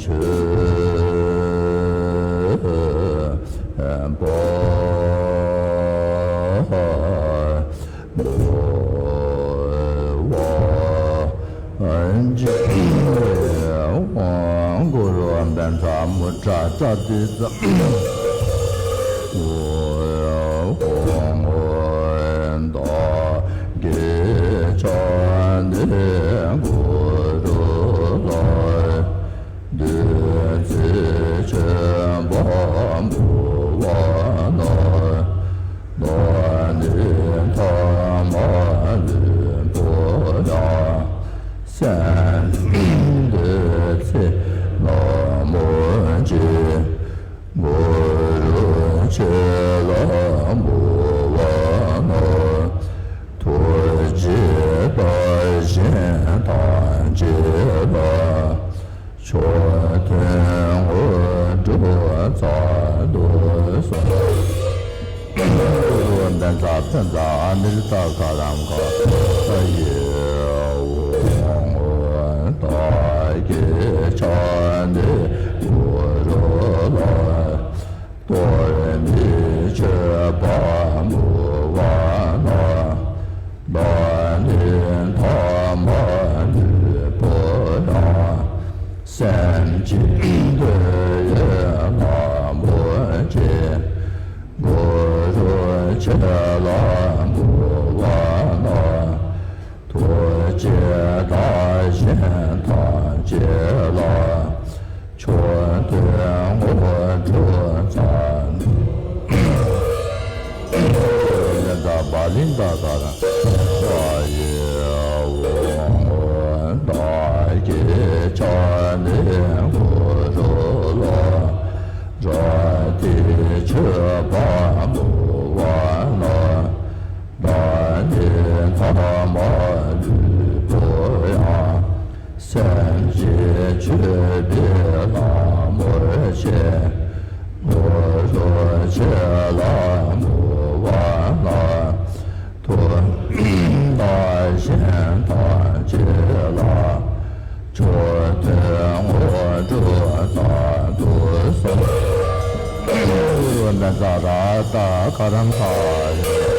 མཆོད་པ་འབུལ་བ་ཅིག། གུ་རུ་པཉྩ་མུ་དྲ་པྲ་ཏཱིཙྪ། བདག་གིས་ཕྱག་ནས་གུ་རུ་ལ། བདུད་རྩི་མཆོད་པ་འབུལ་བ་ན། བདག་ནི་ཐ་མ་ལུས་པོ་ཡང་། སེམས་འདི་ཚེ་ལ་མོ་ཆེ། གུ་རུ་ཁྱེད་ལ་འབུལ་བ་ན། ཐུགས་རྗེས་བདག་གཞན་ཐམས་ཅད་ལ། མཆོག་ཐུན་དངོས་གྲུབ་སྩལ་དུ་གསོལ། གུ་རུ་པཉྩ་པཉྩ་ཨ་མི་རུ་ཏ་ཀ་རམ་ཀ་ཡེ་འོང་། བདག་གིས་ཕྱག་ནས་གུ་རུ་ལ། གཏོར་མའི་མཆོད་པ་འབུལ་བ་ན། བདག་ནི་ཐ་མ་ལུས་པོ་ཡང་། སེམས་ཅན་དོན་ཡོད་ལྷ་མོ་ཆེ། གུ་རུ་ཁྱེད་ལ་འབུལ་བ་ན། ཐུགས་རྗེས་བདག་གཞན་ཐམས་ཅད་ལ། མཆོག་ཐུན་དངོས་གྲུབ་སྩལ། ལེན་ད་བ་ལིང་ད་ག་ར་ཡེ་འོང་། བདག་གིས་ཕྱག་ནས་གུ་རུ་ལ། རབ་ཏུ་མཆོད་པ་འབུལ་བ་ན། བདག་ནི་ཐ་མ་ལུས་པོ་ཡང་། སེམས་ཅན་མཆོད་པའི་ལྷ་མོ་ཆེ། གུ་རུ་ཁྱེད་ལ་འབུལ་བ་ན། ཐུགས་བདག་གཞན་ཐམས་ཅད་ལ། མཆོག་ཐུན་དངོས་གྲུབ་སྩལ་དུ་གསོལ། གུ་རུ་པཉྩ་རཏྣ་ཀ་རམ་ཀ་ཡེ།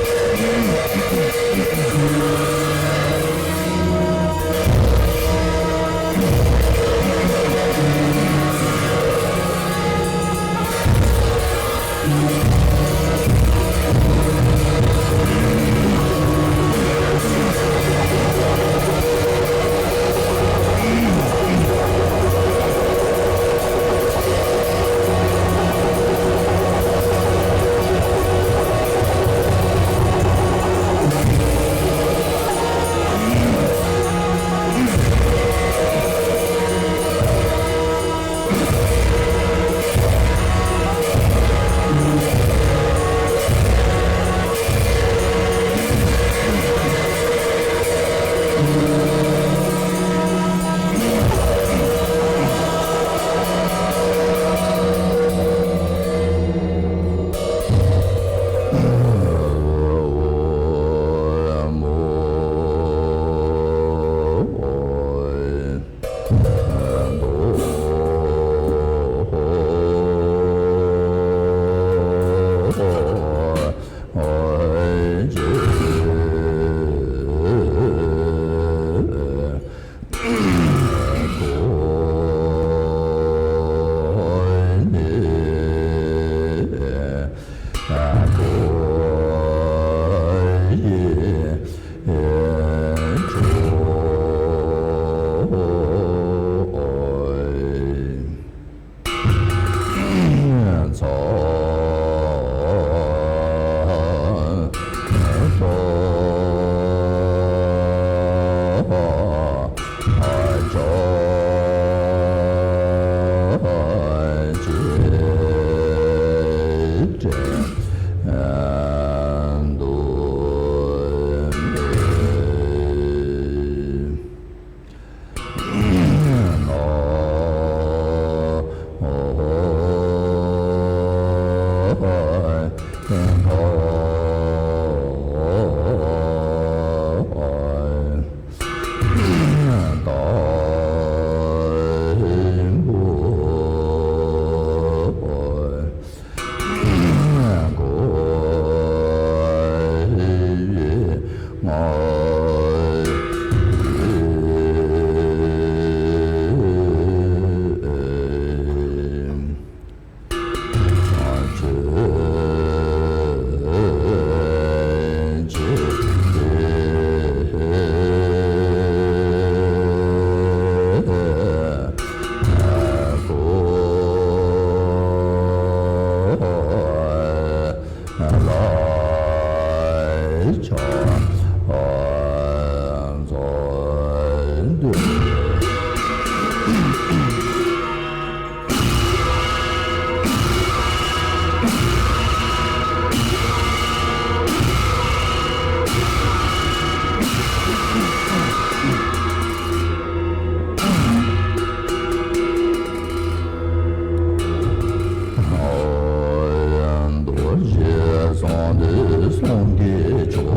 གསུང་གི་མཆོག་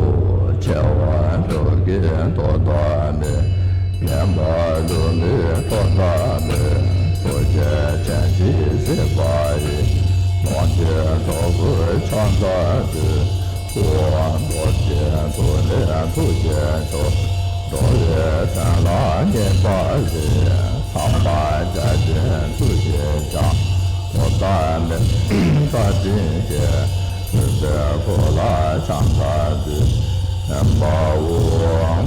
ཆེ་བ་འགྲོ་ཀུན་ཐོབ་ཐབས་མེད། ངན་པ་ལུས་མེད་ཐོབ་ཐབས་མེད། ཐུགས་རྗེ་ཅན་ཇི་སྲིད་པ་ཡི། ལོངས་སྤྱོད་གྲོགས་པོའི་ཕྱག་འཚལ་བསྟོད། སྐུ་རྡོ་རྗེ་ཐུགས་ལས་ཐུགས་རྗེ་ཆེ། འགྲོ་བའི་དོན་ལ་གཉེར་པ་ལས། ཐར་པ་རྒྱ་ཆེན་ཐུགས་རྗེ་ཅན། ཐོབ་ཐབས་མེད་བཀའ་དྲིན་ཆེ། ཐུབ་པའི་སྐུ་ལ་ཕྱག་འཚལ་བསྟོད། ཨེ་མ་ཧོ།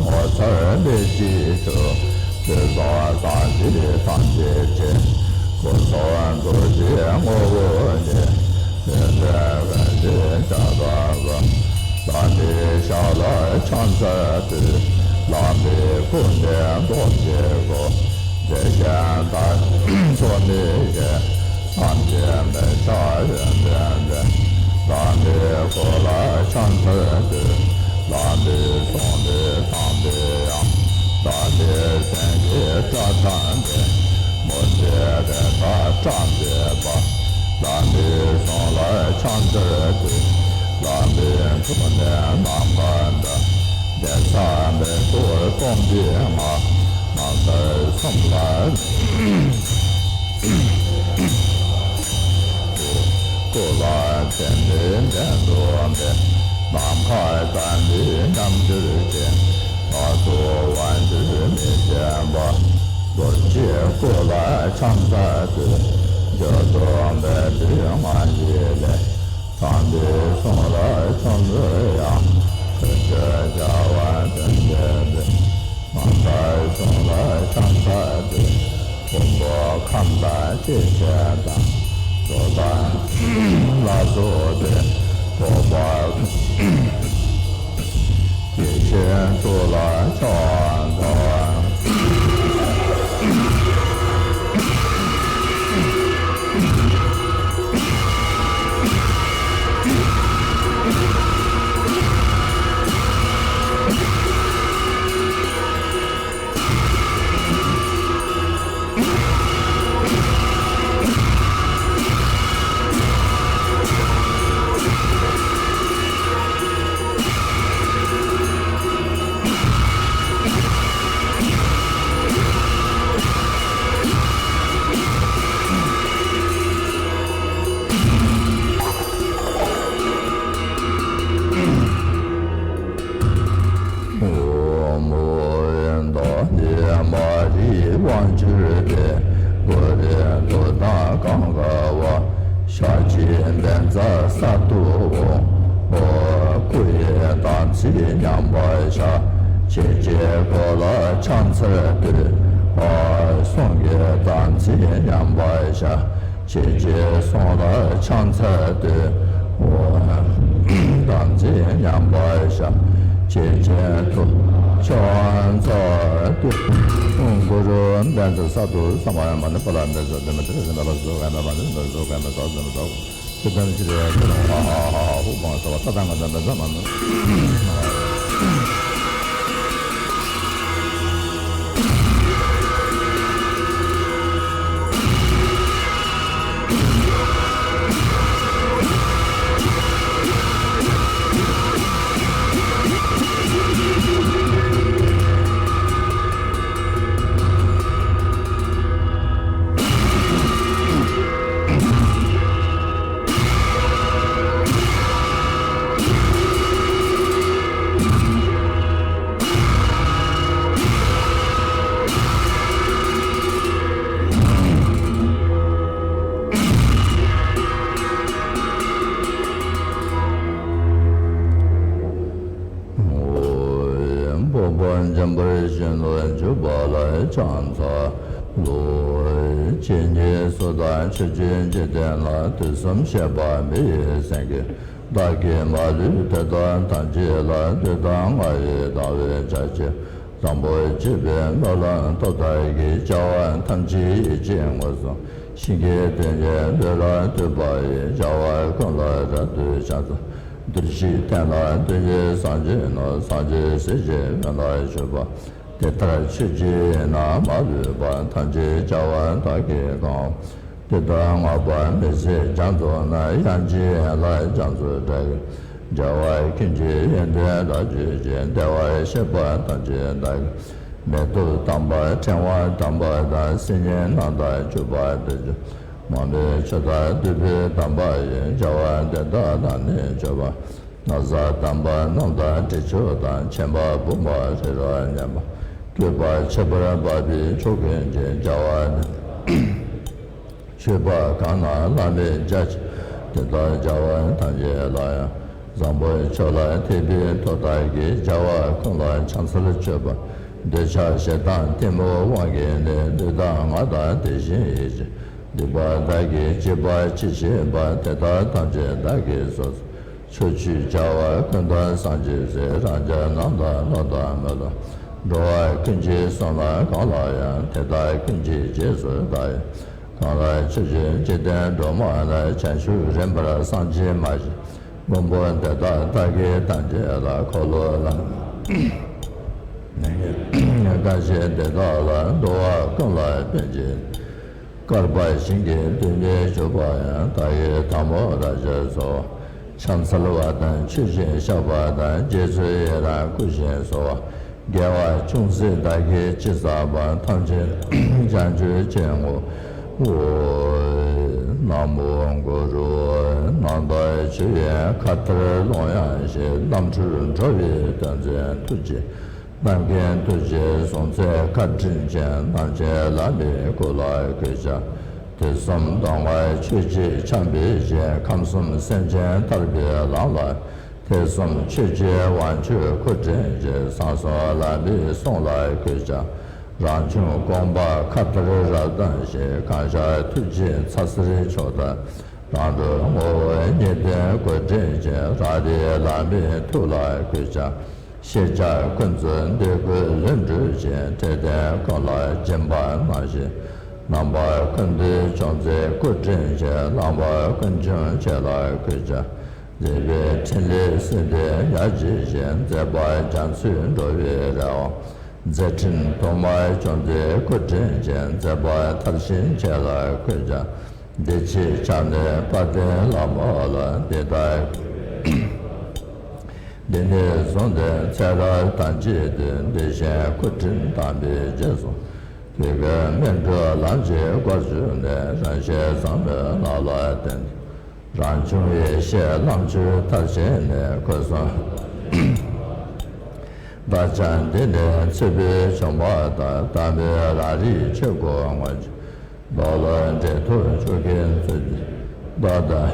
ངོ་མཚར་ལས་ཀྱི་མཆོག་ལུས་སྲོག་བསམ་པའི་ཐམས་ཅད་ཆེ། སྐུ་གསུང་རྡོ་རྗེ་ངོ་བོ་ཉིད། ཡོན་ཏན་ལྷུན་གྱིས་ཁྱབ་པ་དགའ། བླ་མའི་ཞབས་ལ་ཕྱག་འཚལ་བསྟོད། བླ་མའི་སྐུ་ནི་རྡོ་རྗེའི་སྐུ། མཛེས་ཤིང་དག་པའི་ཐོགས་མེད་ཞལ། བསམ་གྱིས་མི་ཁྱབ་ཡོན་ཏན་ལྡན། བླ་མའི་སྐུ་ལ་ཕྱག་འཚལ་བསྟོད། བླ་མའི་གསུང་ནི་དམ་པའི་དབྱངས། བླ་མའི་སེམས་ཀྱི་སྒྲ་དང་ལྡན། མུ་སྟེགས་པའི་མཐའ་དགྲ་འབེབས་པ། བླ་མའི་གསུང་ལ་ཕྱག་འཚལ་བསྟོད། བླ་མའི་ཐུགས་ནི་ནམ་མཁའ་འདྲ། གདན་ས་མེ་ཏོག་སྟོང་པའི་ངང་། ནམ་མཁའ་གསུམ་ལ། སྐུ་ལ་ཕྱག་འཚལ་བསྟོད། ནམ་མཁའ་དང་ནི་མཉམ་གྱུར་ཅིང་། ལྷ་ཚོགས་དབང་ཕྱུག་མི་མཇལ་བ། རྡོ་རྗེའི་སྐུ་ལ་ཕྱག་འཚལ་བསྟོད། བརྗོད་དུ་མེད་པའི་ངང་ཉིད་ལས། དམ་པའི་གསུང་ལ་ཕྱག་འཚལ་ཡང་། ཆོས་སྤྱོད་བྱ་བ་དོན་གྱི་དོན། ནམ་མཁའི་གསུང་ལ་ཕྱག་འཚལ་བསྟོད། ཕུང་པོ་ཁམས་དང་སྐྱེ་མཆེད་དང་། རོ་དང་ལ་སོགས་པའི་རྟོག་པ་ཡེ་ཤེས་གཙུག་ལག་ཕྱག་འཚལ། ཨོཾ། བདག་ནི་མ་རིག་དབང་གྱུར་ཏེ། གོ་རིམ་དུ་དང་གང་ག་བ། ཞལ་གཅིག་བཛྲ་ས་ཏྭ་འོང་། སྐུ་ཡི་དམ་ཚིག་ཉམས་པར་བྱ། ཇི་སྐད་སྐུ་ལ་ཕྱག་འཚལ་བསྟོད། གསུང་གི་དམ་ཚིག་ཉམས་པར་བྱ། ཇི་སྐད་གསུང་ལ་ཕྱག་འཚལ་བསྟོད། དམ་ཚིག་ཉམས་པར་བྱ། ཇི་སྐད་ཐུགས་ཕྱག་འཚལ་བསྟོད། གུ་རུ་བཛྲ་ས་ཏྭ་ས་མ་ཡ་མ་ཎི་པཱ་ལ་བཛྲ་དྷརྨ་ཏེ་ས་ན་ལ་སོ་ག་མ་མ་ནི་ན་སོ་ག་མ་ས་ས་མ་ས། ཏེ་དམ་ཚིག་རེ་ཧ་ཧ་ཧ་ཧ་ཧུ་བང་ས་བ་ཏ་ཏ་ང་ད་མ་ས་མ་ན། སྤོབས་པ་འཇམ་པར་བཞེས་ནས་བཞུགས་པ་ལ་ཕྱག་འཚལ་ལོ། ཇི་སྙེད་སུ་དག་ཆོས་ཀྱི་འཇིག་རྟེན་ན། དུས་གསུམ་གཤེགས་པ་མི་ཡི་སེང་གེ། བདག་གིས་མ་ལུས་དེ་དག་ཐམས་ཅད་ལ། ལུས་དང་ངག་ཡིད་དང་བས་བྱ་ཕྱིར། བཟང་པོ་སྤྱོད་པའི་སྨོན་ལམ་ཐོབ་ཐབས་ཀྱིས། བྱ་བ་ཐམས་ཅད་ཡིད་ཀྱིས་མངོན་སུམ། ཞིང་གི་དོན་གྱི་ལུས་ལ་ལྟོས་པ་ཡིས། བྱ་བ་ཀུན་ལ་རབ་ཏུ་ཕྱག་འཚལ། བདུད་བཞིའི་གཏན་ལ་འདུས་ཀྱི་སངས་རྒྱས་རྣམས། སངས་རྒྱས་སྲས་ཀྱི་དཔལ་ལ་བཞུགས་པ། དེ་ལྟར་ཆོས་བརྒྱད་རྣམས་མ་ལུས་པ། ཐམས་ཅད་བྱ་བ་བདག་གིས་གང་། དེ་དག་བསྔགས་པ་མི་ཟད་རྒྱ་མཚོ་རྣམས། དབྱངས་ཅན་ལ་རྒྱ་མཚོའི་སྒྲ་ཡིས། རྒྱལ་བ་ཀུན་གྱི་ཡོན་ཏན་རབ་བརྗོད་ཅིང་། བདེ་བར་གཤེགས་པ་ཐམས་ཅད་བདག་གིས། མེ་ཏོག་དམ་པ་ཕྲེང་བ་དམ་པ་དང་། སིལ་སྙན་རྣམས་དང་བཅས་པ་དེ་ཚོ། མང་པོས་མཆོད་དང་བསྟོད་པའི་དམ་པ་ཡིས། བྱ་བ་དེ་དག་ལ་ནི་མཆོད་པ། ན་བཟའ་དམ་པ་རྣམས་དང་དྲི་མཆོག་དང་། ཆེན་པོ་འབུམ་པ་རི་རབ་མཉམ་པ། བཀོད་པ་ཁྱད་པར་འཕགས་པའི་མཆོག་ཀུན་གྱི། རྒྱལ་བ་མཆོད་པ་གང་རྣམས་བླ་མེད་རྒྱ་ཆེ། དེ་དག་རྒྱལ་བ་ཐམས་ཅད་ལ་ཡང་། བཟང་པོ་མཆོག་ལ་ཐེག་པའི་མཐུ་དག་གིས། རྒྱལ་བ་ཀུན་ལ་ཕྱག་འཚལ་མཆོད་པ། འདོད་ཆགས་ཞེ་སྡང་གཏི་མུག་དབང་གིས་ནི། ལུས་དང་ངག་དང་དེ་བཞིན་ཡིད་ཀྱིས། སྡིག་པ་བདག་གིས་བགྱིས་པ་ཅི་མཆིས་པ། དེ་དག་ཐམས་ཅད་བདག་གིས་སོ་སོར། ཕྱོགས་བཅུའི་རྒྱལ་བ་ཀུན་དང་བསངས་ཀྱིས་བསྲུབས། རང་རྒྱལ་རྣམས་དང་བློ་དང་མི་སློབ། འགྲོ་བ་ཀུན་གྱི་བསོད་ནམས་གང་ལ་ཡང་། དེ་དག་ཀུན་གྱི་རྗེས་སུ་བདག་ཡང་། གང་ལ་ཆོས་ཀྱི་འཇིག་རྟེན་སྒྲོན་མ་ལ། བྱང་ཆུབ་རིམ་པར་སངས་རྒྱས་མ་ཞེས། མགོན་པོ་འདི་དག་བདག་གིས་ཐམས་ཅད་ལ། འཁོར་ལོ་ལ་ནི་བཀའ་བཞིན་དེ་དག་ལ། འགྲོ་བ་ཀུན་ལ་ཕན་ཕྱིར། བསྐལ་པ་ཞིང་གི་དོན་ནི་བྱེད་པ་ཡང་། བདག་གིས་ཐལ་མོ་སྦྲ་ཞིང་གསོལ་བ། ཕྱག་འཚལ་བ་དང་མཆོད་ཅིང་བཤགས་པ་དང་། རྗེས་སུ་ཡི་རང་བསྐུལ་ཞིང་གསོལ་བ། དགེ་བ་ཅུང་ཟད་བདག་གིས་ཅི་བསགས་པ། ཐམས་ཅད་བྱང་ཆུབ་ཀྱི་ངོ་བོར། ན་མོ་གུ་རུ། ནམ་མཁའ་ཆོས་དབྱིངས་མཁའ་ལྟར་ཀློང་ཡངས་ཤིང་། རྣམ་འཕྲུལ་འགྲོ་བའི་དོན་མཛད་ཐུགས་རྗེ། རྣམ་མཁྱེན་ཐུགས་རྗེའི་གཟུངས་མཛད་བཀའ་དྲིན་ཅན། རྣམ་མཁྱེན་བླ་མའི་སྐུ་ལ་གུས་ཕྱག། དུས་གསུམ་སྟོང་པ་ཆོས་ཀྱི་ཆབ་འབེབས་ཤིང་། ཁམས་གསུམ་སེམས་ཅན་ཐར་པའི་ལམ་ལ། ཐེག་གསུམ་ཆོས་ཀྱི་དབང་ཕྱུག་སྐུ་དྲིན་ཅན། གསང་གསུམ་བླ་མའི་གསུང་ལ་གུས་ཕྱག། རང་བྱུང་དགོངས་པ་མཁའ་ལྟར་རབ་གདངས་ཤིང་། གང་ཤར་ཐུགས་རྗེའི་ཚ་ཟེར་ཕྱོགས་མཐར། རང་གྲོལ་ངོ་བོ་ཉིད་དོན་སྐུ་དྲིན་ཅན། རང་རིག་བླ་མའི་ཐུགས་ལ་གུས་ཕྱག། ཤེས་བྱ་ཀུན་ཏུ་འདོད་དགུའི་ལྷུན་གྲུབ་ཅན། འཕྲལ་དོན་ཀུན་ལ་སྦྱིན་པ་གནང་ཞིང་། རྣམ་པ་ཀུན་ཏུ་སྦྱོང་མཛད་སྐུ་དྲིན་ཅན། བླ་མ་ཀུན་འབྱུང་ཁྱེད་ལ་གུས་ཕྱག། མཛད་པའི་འཕྲིན་ལས་སྲིད་མཐའི་ཡར་རྒྱས་ཤིང་། མཛད་པ་རྒྱ་མཚོའི་འགྲོ་བའི་རེ་བ། མཛད་འཕྲིན་དུ་མ་སྐྱོང་མཛད་སྐུ་དྲིན་ཅན། མཛད་པ་མཐར་ཕྱིན་ཁྱེད་ལ་གུས་ཕྱག། བདེ་ཆེན་ཕྱག་ནི་དཔལ་ལྡན་བླ་མ་ལ། འདི་ལྟར་འདི་ནས་བཟུང་སྟེ་ཚེ་རབས་ཐམས་ཅད་དུ། འདི་བཞིན་སྐུ་དྲིན་དམ་པའི་རྗེས་སུ། དེ་ཀའི་སྨིན་གྲོལ་ལམ་གྱི་སྒོར་ཞུགས་ནས། རང་གཞན་ཚང་མའི་བླ་ལ་བརྟེན། རང་བྱུང་ཡེ་ཤེས་ལམ་གྱི་མཐར་ཕྱིན་ནས། སྐུ་གསུམ་བདག་ཅག་འདི་ནས་ཚེ་འཕོས་བྱུང་བ་དང་། ལྟ་མིན་རང་རིག་ཆོས་སྐུ་མངོན་གྱུར། རྡོ་ལ་འདྲེན་ཐོབ་ཆོས་ཀུན་བརྩོན་འགྲུས། མདོ་དང་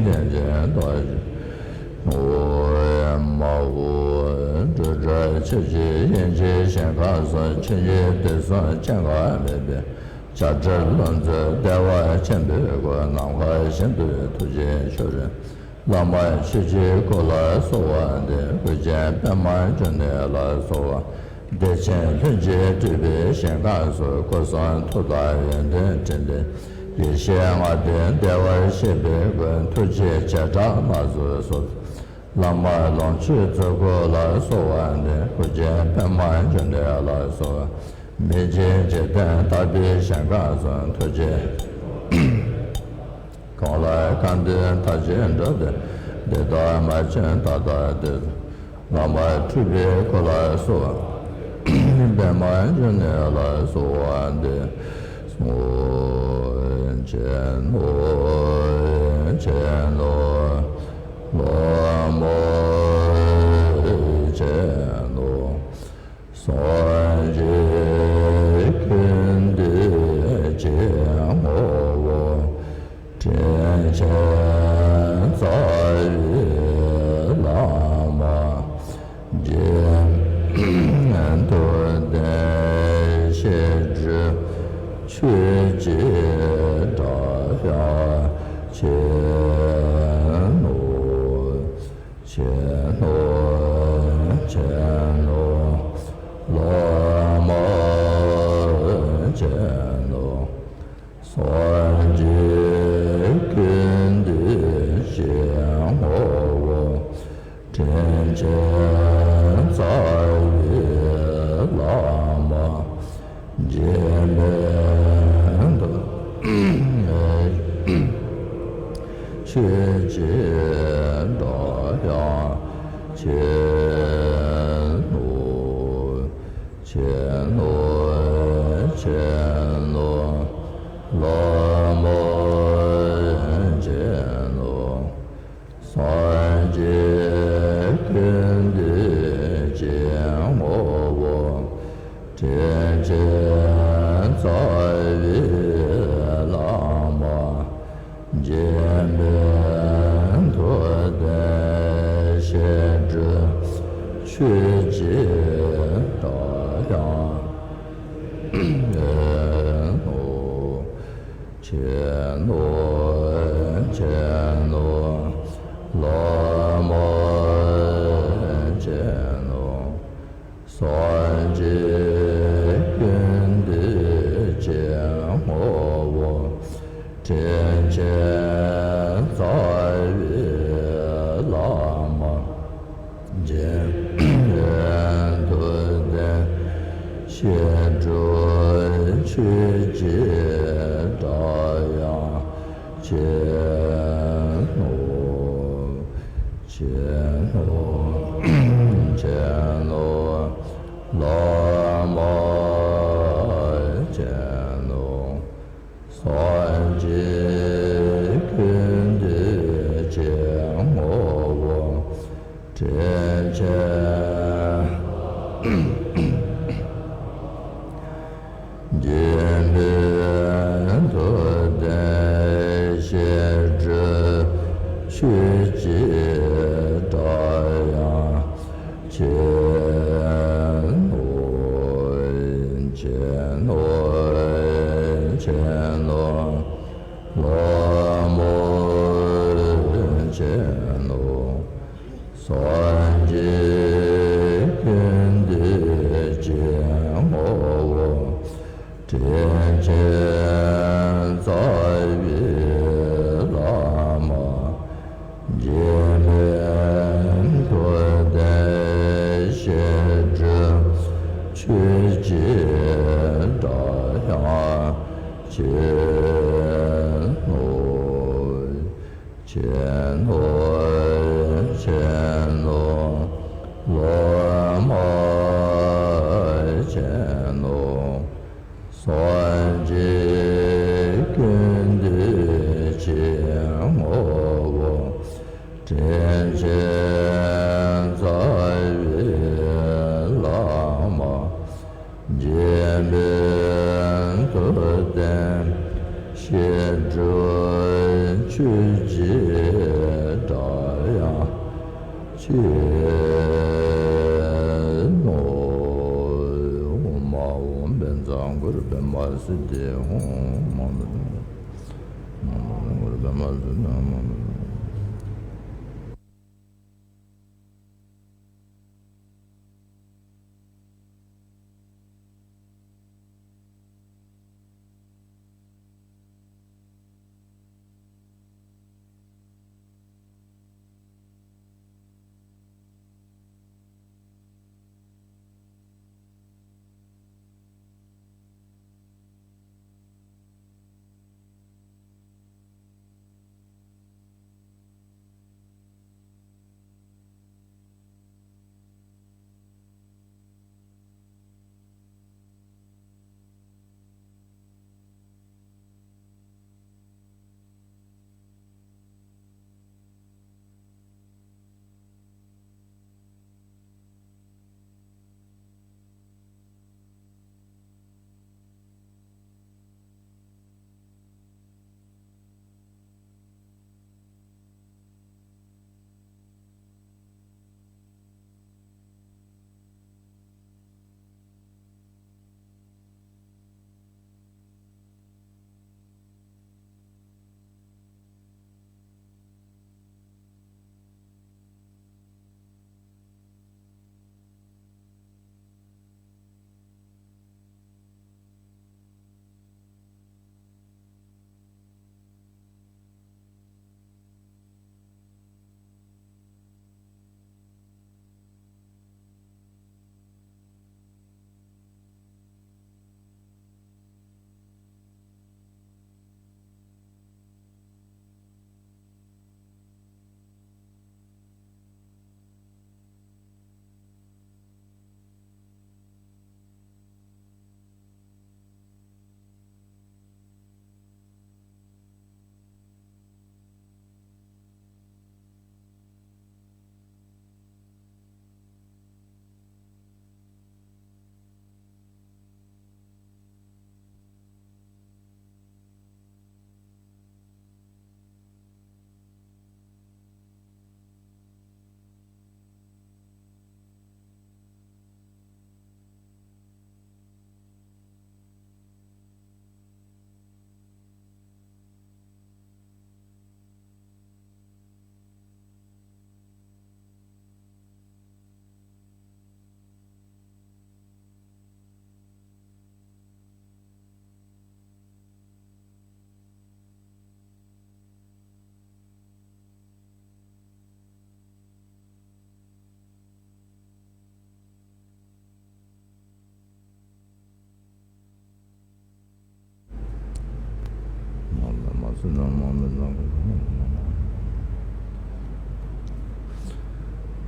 རྟེན་ཅན་རྡོ་རྗེ། ཨོཾ་མ་འོ། འགྲོ་དྲུག་ཆོས་ཀྱི་དབྱིངས་ཀྱི་ཞིང་ཁམས་སུ། ཆོས་ཉིད་དུས་གསུམ་སྐྱེ་འགག་མེད་པའི། བྱ་བྲལ་ལྷུན་རྫོགས་བདེ་བ་ཆེན་པོའི་སྒོ། ནམ་མཁའ་བཞིན་དུ་ཐུགས་རྗེ་ཆེ་རིང་། བླ་མ་ཆོས་ཀྱི་སྐུ་ལ་གསོལ་བ་འདེབས། ཨོ་རྒྱན་པདྨ་འབྱུང་གནས་ལ་གསོལ་བ། བདེ་ཆེན་ལྷུན་གྱིས་སྤྲུལ་པའི་ཞིང་ཁམས་སུ། སྐུ་གསུང་ཐུགས་དང་ཡོན་ཏན་ཕྲིན་ལས། ཡེ་ཤེས་ལྔ་ལྡན་བདེ་བར་གཤེགས་པའི་སྐུ། ཐུགས་རྗེའི་བྱེ་བྲག་སྣ་ཚོགས་སུ། བླ་མ་ལོངས་སྤྱོད་རྫོགས་སྐུ་ལ་གསོལ་བ་འདེབས། ཨོ་རྒྱན་པདྨ་འབྱུང་གནས་ལ་གསོལ་བ། མི་མཇེད་འཇིག་རྟེན་དག་པའི་ཞིང་ཁམས་སུ། ཐུགས་རྗེ་གང་ལ་གང་འདུལ་མཐར་ཕྱིན་འགྲུབ་སྟེ། བདེ་དང་མ་བྱོན་ད་ལྟ་དུས་སུ། བླ་མ་སྤྲུལ་པའི་སྐུ་ལ་གསོལ་བ། པདྨ་འབྱུང་གནས་ལ་གསོལ་བ་འདེབས། ཨོ་རྒྱན་ཨོ་རྒྱན་ཨོ། བླ་མ་ཨོ་རྒྱན་ཨོ། སངས་རྒྱས་ཀུན་འདུས་ཀྱི་ངོ་བོ། དྲིན་ཅན་རྩ་བའི་བླ་མ། རྗེ་མཐུ་ལྡན་ཞི་ཁྲོ་ཆོས་ཀྱི་སྒྲ་དབྱངས་ཆེ་ནོ། ཆེ་ནོ། ཆེ་ནོ། བླ་མ་ཆེ་ནོ། སངས་རྒྱས་ཀུན་འདུས་ཀྱི་ངོ་བོ། དྲིན་ཅན་རྩ་བའི་བླ་མ། རྗེ་མཐུ་ལྡན་ ཆོས་ཀྱི་སྒྲ་དབྱངས་ཆེ་ནོ། ཆེ་ནོ། ཆེ་ནོ། ལྷ་མོ་ཆེ་ནོ། སངས་རྒྱས་ཀུན་འདུས་ཀྱི་ངོ་བོ། དྲིན་ཅན་རྩ་བའི་བླ་མ། འཇིགས་མེད་མཐའ་རྟེན་བཤད་སྒྲུབ་ཆོས་ཀྱི་སྒྲ་དབྱངས་ཆེ་ནོ། ཆེ་ནོ། ཆེ་ནོ། ལྷ་མོ་ཆེ་ནོ། སངས་རྒྱས་ཀུན་འདུས་ཀྱི་ངོ་བོ། དྲིན་ཅན་རྩ་བའི་བླ་མ། འཇིགས་མེད་མཐའ་རྟེན་བཤད་སྒྲུབ་ཆོས་ཀྱི་སྒྲ་དབྱངས་ཆེ་ནོ། ཆེ་ནོ། ཆེ་ནོ། ལྷ་མོ་ཆེ་ནོ། སངས་རྒྱས་ཀུན་འདུས་ཀྱི་ངོ་བོ། དྲིན་ཅན། འཇིགས་མེད་མཐའ་རྟེན་བཤད་སྒྲུབ་ཆོས་ཀྱི་སྒྲ་དབྱངས་ཆེ་ནོ། ཆེ་ནོ། ཆེ་ནོ། ལྷ་མོ་ཆེ་ནོ། སངས་རྒྱས་ཀུན་འདུས་ཀྱི་ངོ་བོ། དྲིན་ཅན་རྩ་བའི་བླ་མ། འཇིགས་མེད་མཐའ་རྟེན་བཤད་སྒྲུབ་ཆོས་ཀྱི་སྒྲ་དབྱངས་ཆེ་ནོ། ཆེ་ནོ། ཆེ་ནོ། ལྷ་མོ་ཆེ་ནོ། སངས་རྒྱས་ཀུན་འདུས་ཀྱི་ངོ་བོ། དྲིན་ཅན་རྩ་བའི་བླ་མ། འཇིགས་མེད་མཐའ་རྟེན་བཤད་སྒྲུབ་ཆོས་ཀྱི་སྒྲ་དབྱངས་ཆེ་ནོ། ཨོཾ་མ་འོངས་པའི་མཛད་སྒོར་པདྨ་སིདྡྷི་ཧཱུྃ། ཨོཾ་མ་འོངས་པའི་མཛད་སྒོར་པདྨ་སིདྡྷི་ཧཱུྃ།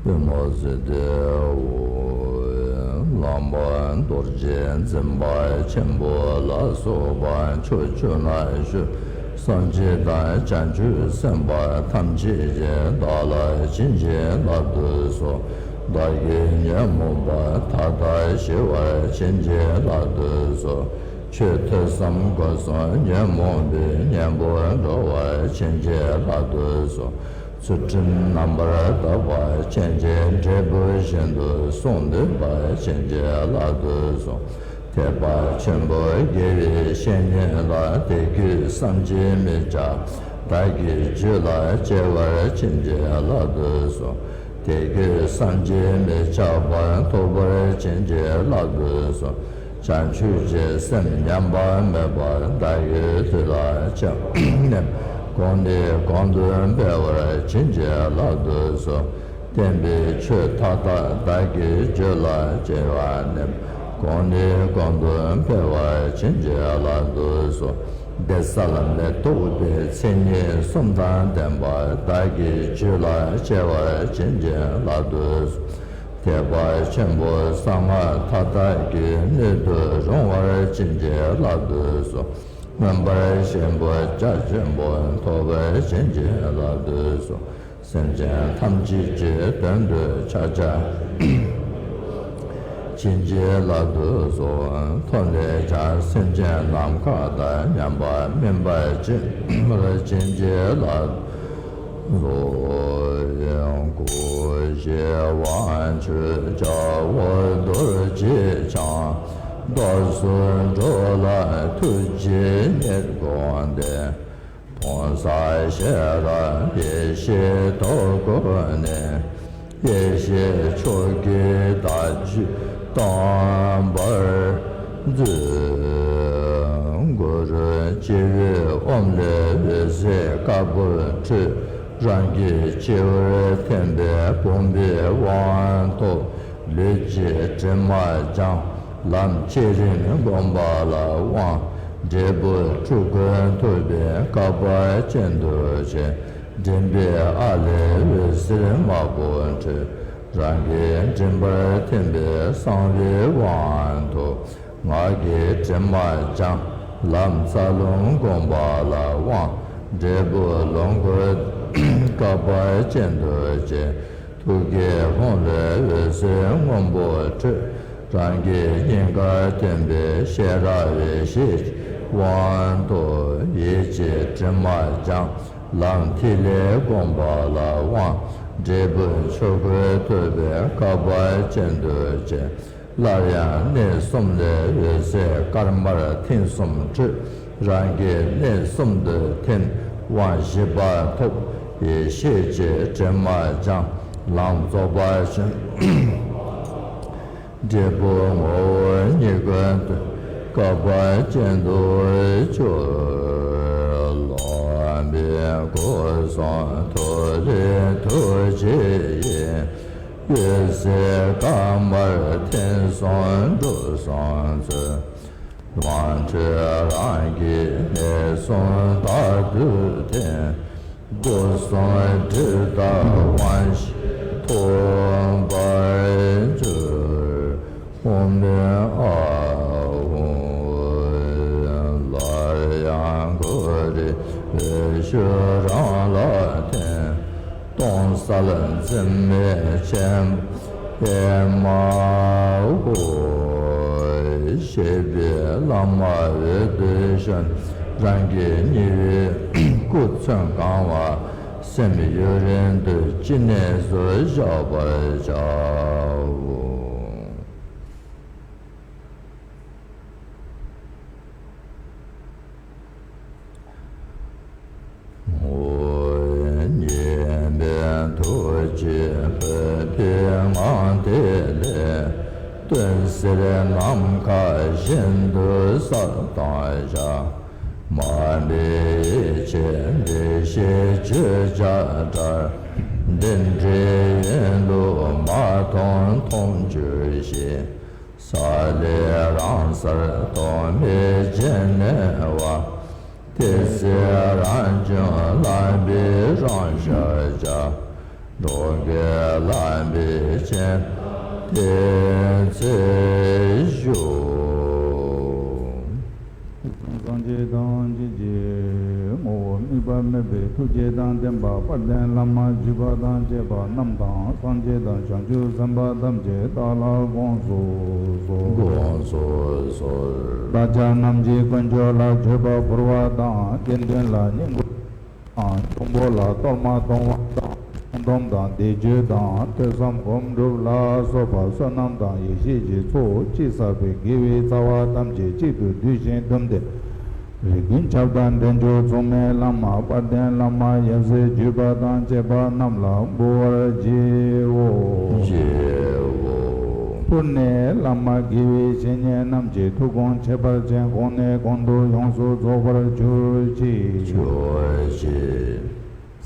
པདྨ་སིདྡྷི་ཧོ། བླ་མ་རྡོ་རྗེ་འཛིན་པ་ཆེན་པོ་ལ་སོགས་པ་ཕྱོགས་བཅུ་ན་བཞུགས་སངས་རྒྱས་དང་བྱང་ཆུབ་སེམས་དཔའ་ཐམས་ཅད་ཀྱིས་བདག་ལ་བྱིན་གྱིས་བརླབ་ཏུ་གསོལ། བདག་གི་ཉོན་མོངས་པ་མཐའ་དག་ཞི་བར་བྱིན་གྱིས་བརླབ་ཏུ་གསོལ། ཆོས་ཐོས་བསམ་སྒོམ་གསུམ་ཉོན་མོངས་པའི་གཉེན་པོ་སྒྲོལ་བར་བྱིན་གྱིས་བརླབ་ཏུ་གསོལ། ཚུལ་ཁྲིམས་རྣམ་པར་དག་པ་ཅན་གྱི་འབྲས་བུ་བཞིན་དུ་གསུངས་འདུས་པར་བྱིན་གྱིས་བརླབ་ཏུ་གསོལ། ཐེག་པ་ཆེན་པོའི་དགེ་བའི་བཤེས་གཉེན་ལ་དད་གུས་བསམ་གྱིས་མི་ཁྱབ་བདག་གི་རྒྱུད་ལ་སྐྱེ་བར་བྱིན་གྱིས་བརླབ་ཏུ་གསོལ། དད་གུས་བསམ་གྱིས་མི་ཁྱབ་པ་ཐོབ་པར་བྱིན་གྱིས་བརླབ་ཏུ་གསོལ། བྱང་ཆུབ་ཀྱི་སེམས་ཉམས་པ་མེད་པར་བདག་གི་རྒྱུད་ལ་སྐྱེས་ནས་གོང་ནས་གོང་དུ་འཕེལ་བར་བྱིན་གྱིས་བརླབ་ཏུ་གསོལ། བསྟན་པའི་ཆོས་མཐའ་དག་བདག་གི་རྒྱུད་ལ་སྐྱེ་བ་ནས་གོང་ནས་གོང་དུ་འཕེལ་བར་བྱིན་གྱིས་བརླབ་ཏུ་གསོལ། བདེ་གསལ་མི་རྟོག་པའི་མཚན་ཉིད་གསུམ་དང་ལྡན་པ་བདག་གི་རྒྱུད་ལ་སྐྱེ་བར་བྱིན་གྱིས་བརླབ་ཏུ་གསོལ། ཐེག་པ་ཆེན་པོ་གསང་སྔགས་མཐའ་དག་གི་སྣོད་དུ་རུང་བར་བྱིན་གྱིས་བརླབ་ཏུ་གསོལ། མངོན་པར་ཞེན་པ་རྒྱ་ཆེན་པོ་ཐོབ་པར་བྱིན་གྱིས་བརླབ་ཏུ་གསོལ། སེམས་ཅན་ཐམས་ཅད་ཀྱི་དོན་དུ་ཕྱག་བྱ་བྱིན་གྱིས་བརླབ་ཏུ་གསོལ། ཐོབ་ནས་ཀྱང་སེམས་ཅན་ནམ་མཁའ་དང་མཉམ་པ་སྨིན་པ་ཅན་བྱིན་གྱིས་བརླབ་ཏུ་གསོལ། སྐུ་བཞི་དབང་ཕྱུག་རྒྱལ་པོ་རྡོ་རྗེ་འཆང་། རྟོགས་སུ་འགྲོ་ལ་ཐུགས་རྗེས་ཉེར་དགོངས་ཏེ། ཕུང་གསལ་ཤེས་རབ་ཡེ་ཤེས་ཐོག་བཀོད་ནས། ཡེ་ཤེས་མཆོག་གི་བདག་རྒྱུད་སྟོན་པར་མཛོད། གུ་རུ་སྤྱི་བོའི་ཨོཾ་ལས་འོད་ཟེར་དཀར་པོ་འཕྲོས། རང་གི་སྤྱི་བོར་ཐིམ་པས་བུམ་པའི་དབང་ཐོབ། ལུས་ཀྱི་དྲི་མ་སྦྱངས། ལམ་བསྐྱེད་རིམ་བསྒོམ་པ་ལ་དབང་། འབྲས་བུ་སྤྲུལ་སྐུ་ཐོབ་པའི་སྐལ་པ་ཅན་དུ་བྱོན། མགྲིན་པའི་ཨ་ལས་འོད་ཟེར་དམར་པོ་འཕྲོས། རང་གི་མགྲིན་པར་ཐིམ་པས་གསང་བའི་དབང་ཐོབ། ངག་གི་དྲི་མ་སྦྱངས། ལམ་རྩ་རླུང་བསྒོམ་པ་ལ་དབང་། འབྲས་བུ་ལོངས་སྐུ་སྐལ་པ་ཅན་དུ་བྱོན། ཐུགས་ཀའི་ཧཱུྃ་ལས་འོད་ཟེར་སྔོན་པོ་འཕྲོས། རང་གི་སྙིང་གར་ཐིམ་པས་ཤེས་རབ་ཡེ་ཤེས་དབང་ཐོབ། ཡིད་ཀྱི་དྲི་མ་སྦྱངས། ལམ་ཐིག་ལེ་བསྒོམ་པ་ལ་དབང་། འབྲས་བུ་ཆོས་སྐུ་ཐོབ་པའི་སྐལ་པ་ཅན་དུ་བྱོན། སླར་ཡང་གནས་གསུམ་ལས་འོད་ཟེར་དཀར་དམར་མཐིང་གསུམ་འཕྲོས། རང་གི་གནས་གསུམ་དུ་ཐིམ། དབང་བཞི་པ་ཐོབ། ཡེ་ཤེས་ཀྱི་དྲི་མ་སྦྱངས། ལམ་རྫོགས་པ་ཆེན། འབྲས་བུ་ངོ་བོ་ཉིད་ཀུན་ཏུ་སྐལ་པ་ཅན་དུ་གྱུར། སློབ་མའི་སྐུ་གསུང་ཐུགས་ལས་ཐུགས་རྗེ་ཡིས། འོད་ཟེར་དཀར་དམར་མཐིང་གསུམ་འབྲུ་གསུམ་སྩོལ། དབང་ཕྱུག་རང་གི་གནས་གསུམ་རྟག་ཏུ་ཐིམ། སྒོ་གསུམ་སྒྲིབ་དག་དབང་ཤེས་ཐོབ་པར་འགྱུར། ཨོཾ་ཨཱཿཧཱུྃ། སླར་ཡང་གུ་རུའི་འོད་ཞུ་རང་ལ་ཐིམ། སྟོང་གསལ་འཛིན་མེད་ཆེན་པདྨ་འོད། ཞེས་པའི་བླ་མ་འོད་དུ་ཞུ། རང་གི་སྙིང་པོའི་སྐུ་ཚོན་གང་བ་སེམས་ཡུན་རིང་དུ་ཅི་གནས་སུ་བཞག་པར་བྱའོ། ཉན་པའི་ཐུགས་ཀྱི་བོད་པའི་ངང་དེ་ལས། སྟོན་ཟེར་ནམ་མཁའ་བཞིན་དུ་གསལ་དྭངས་ཤར། མ་འདྲེས་ཡེ་ཤེས་འདུ་ཤེས་བརྗོད་བྱ་བྲལ། འདི་འདྲའི་ཡིན་ལུགས་མ་མཐོང་མཐོང་གྱུར་ཅིག། གསལ་ལེ་རང་སར་རྟོག་མེད་རྗེན་ནེ་བ། དེ་ཚེ་རང་བྱུང་ལམ་པའི་རང་ཤར་བྱ། འགྲོ་འགེགས་ལམ་པའི་སྤྱན་དེ་ཚེ་བཞུགས། སངས་རྒྱས་དང་བཅས་ཀྱི་ངོ་བོ་དམིགས་པ་མེད་པའི་ཐུགས་རྗེ་དང་ལྡན་པ་དཔལ་ལྡན་བླ་མ་བརྒྱུད་པ་དང་བཅས་པ་རྣམས་དང་སངས་རྒྱས་དང་བྱང་ཆུབ་སེམས་དཔའ་ཐམས་ཅད་བདག་ལ་དགོངས་སུ་གསོལ། དགོངས་སུ་གསོལ། བདག་ཅག་རྣམས་ཀྱི་དཀོན་མཆོག་ལ་མཆོད་པ་ཕུལ་བ་དང་དགེ་འདུན་ལ་བསྙེན་བཀུར་དང་། གྱོང་པོ་ལ་གཏོར་མ་གཏོང་བ་དང་། སྡོམ་དང་བཟླས་བརྗོད་དང་ཐོས་བསམ་སྒོམ་སྒྲུབ་ལ་སོགས་པ་བསོད་ནམས་དང་ཡེ་ཤེས་ཀྱི་ཚོགས་ཅི་བསགས་པའི་དགེ་བའི་རྩ་བ་ཐམས་ཅད་གཅིག་ཏུ་བསྡུས་ཤིང་བསྡོམས་ཏེ། རིགས་ཀུན་ཁྱབ་བདག་འདྲེན་མཆོག་མཚུངས་མེད་བླ་མ་དཔལ་ལྡན་བླ་མ་ཡབ་སྲས་བརྒྱུད་པ་དང་བཅས་པ་རྣམས་ལ་འབུལ་བར་བགྱིའོ། བགྱིའོ། ཕུར་ནས་བླ་མ་དགེ་བའི་བཤེས་གཉེན་རྣམས་ཀྱི་ཐུགས་དགོངས་ཁྱད་པར་ཅན་གོང་ནས་གོང་དུ་ཡོངས་སུ་རྫོགས་པར་གྱུར་ཅིག། གྱུར་ཅིག།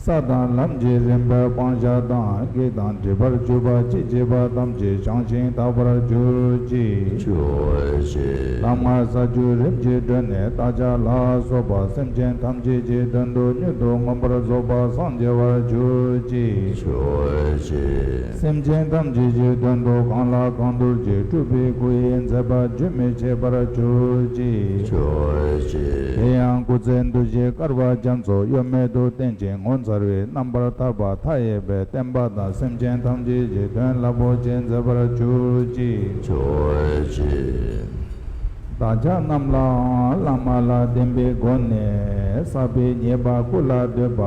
ས་དང་ལམ་གྱི་རིམ་པས་སྤང་བྱ་དང་། གེགས་དང་སྒྲིབ་པར་གྱུར་པ་ཅི་མཆིས་པ་ཐམས་ཅད་བྱང་ཞིང་དག་པར་གྱུར་ཅིག། གྱུར་ཅིག། ལམ་ལྔ་ས་བཅུ་རིམ་གྱིས་བགྲོད་ནས་བདག་ཅག་ལ་སོགས་པ་སེམས་ཅན་ཐམས་ཅད་ཀྱི་དོན་དུ་མྱུར་དུ་མངོན་པར་རྫོགས་པར་སངས་རྒྱ་བར་གྱུར་ཅིག། གྱུར་ཅིག། སེམས་ཅན་ཐམས་ཅད་ཀྱི་དོན་དུ་གང་ལ་གང་འདུལ་གྱི་སྤྲུལ་པའི་སྐུ་ཡི་མཛད་པ་རྒྱུན་མི་འཆད་པར་གྱུར་ཅིག། གྱུར་ཅིག། དེ་ཡང་སྐུ་ཚེ་འདུ་བྱེད་དཀར་བ་རྒྱ་མཚོ་གཡོ་མེད་དུ་བརྟན་ཅིང་ངོ་མཚར་བའི་རྣམ་པར་ཐར་པ་མཐའ་ཡས་པའི་བསྟན་པ་དང་སེམས་ཅན་ཐམས་ཅད་ཀྱི་དོན་རླབས་པོ་ཆེ་མཛད་པར་གྱུར་ཅིག། གྱུར་ཅིག། བདག་ཅག་རྣམས་ལའང་བླ་མ་ལ་བརྟེན་པའི་སྒོ་ནས་བསགས་པའི་ཉེས་པ་སྐུ་ལ་འདོད་པ།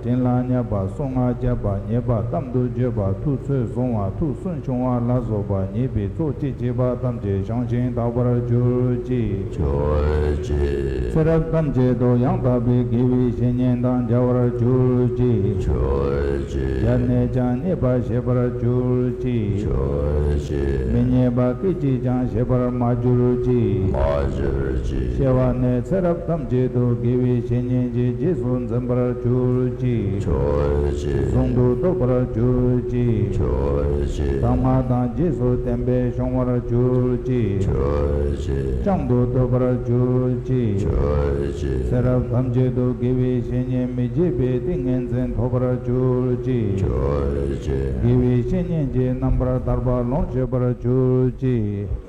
དྲིན་ལ་བརྙས་པ། གསུང་ང་རྒྱབ་པ། ཉེས་པ་གཏམ་དུ་བརྗོད་པ། ཐུགས་ཚོད་བཟུང་བ། ཐུགས་སུན་ཕྱུང་བ་ལ་སོགས་པ་ཉེས་པའི་ཚོགས་ཅི་མཆིས་པ་ཐམས་ཅད་བྱང་ཞིང་དག་པར་གྱུར་ཅིག། གྱུར་ཅིག། ཚེ་རབས་ཐམས་ཅད་དུ་ཡང་དག་པའི་དགེ་བའི་བཤེས་གཉེན་དང་མཇལ་བར་གྱུར་ཅིག། གྱུར་ཅིག། ཞལ་ནས་ཀྱང་མཉེས་པ་བཞེས་པར་གྱུར་ཅིག། གྱུར་ཅིག། མི་མཉེས་པ་སྐད་ཅིག་ཀྱང་བཞེས་པར་མ་གྱུར་ཅིག། མ་གྱུར་ཅིག། སྐྱེ་བ་ནས་ཚེ་རབས་ཐམས་ཅད་དུ་དགེ་བའི་བཤེས་གཉེན་གྱི་རྗེས་སུ་འཛིན་པར་གྱུར་ཅིག། གྱུར་ཅིག། ཟུང་དུ་འདོད་པར་གྱུར་ཅིག། གྱུར་ཅིག། ཐ་མ་དང་རྗེས་སུ་བསྟན་པས་ཤོང་བར་གྱུར་ཅིག། གྱུར་ཅིག། བྱང་དུ་འདོད་པར་གྱུར་ཅིག། གྱུར་ཅིག། ཚེ་རབས་ཐམས་ཅད་དུ་དགེ་བའི་བཤེས་གཉེན་མི་བརྗེད་པའི་ཏིང་ངེ་འཛིན་ཐོབ་པར་གྱུར་ཅིག། གྱུར་ཅིག། དགེ་བའི་བཤེས་གཉེན་གྱི་རྣམ་པར་ཐར་པ་ལོངས་སྤྱོད་པར་གྱུར་ཅིག།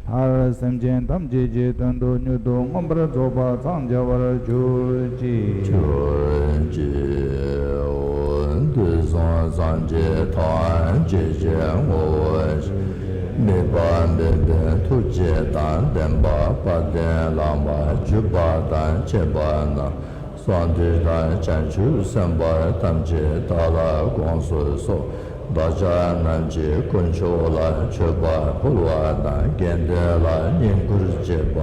མཐར་སེམས་ཅན་ཐམས་ཅད་ཀྱི་དོན་དུ་མྱུར་དུ་མངོན་པར་རྫོགས་པར་འཚང་རྒྱ་བར་གྱུར་ཅིག། གྱུར་ཅིག། འོ། དུས་གསུམ་སངས་རྒྱས་ཐམས་ཅད་ཀྱི་ངོ་བོ་ཉིད། དམིགས་པ་མེད་པའི་ཐུགས་རྗེ་དང་ལྡན་པ་དཔལ་ལྡན་བླ་མ་བརྒྱུད་པ་དང་བཅས་པ་རྣམས་གསང་འདུས་དང་བྱང་ཆུབ་སེམས་དཔའ་ཐམས་ཅད་བདག་ལ་དགོངས་སུ་གསོལ། བདག་ཅག་རྣམས་ཀྱི་དཀོན་མཆོག་ལ་མཆོད་པ་ཕུལ་བ་དང་། དགེ་འདུན་ལ་བསྙེན་བཀུར་བྱེད་པ།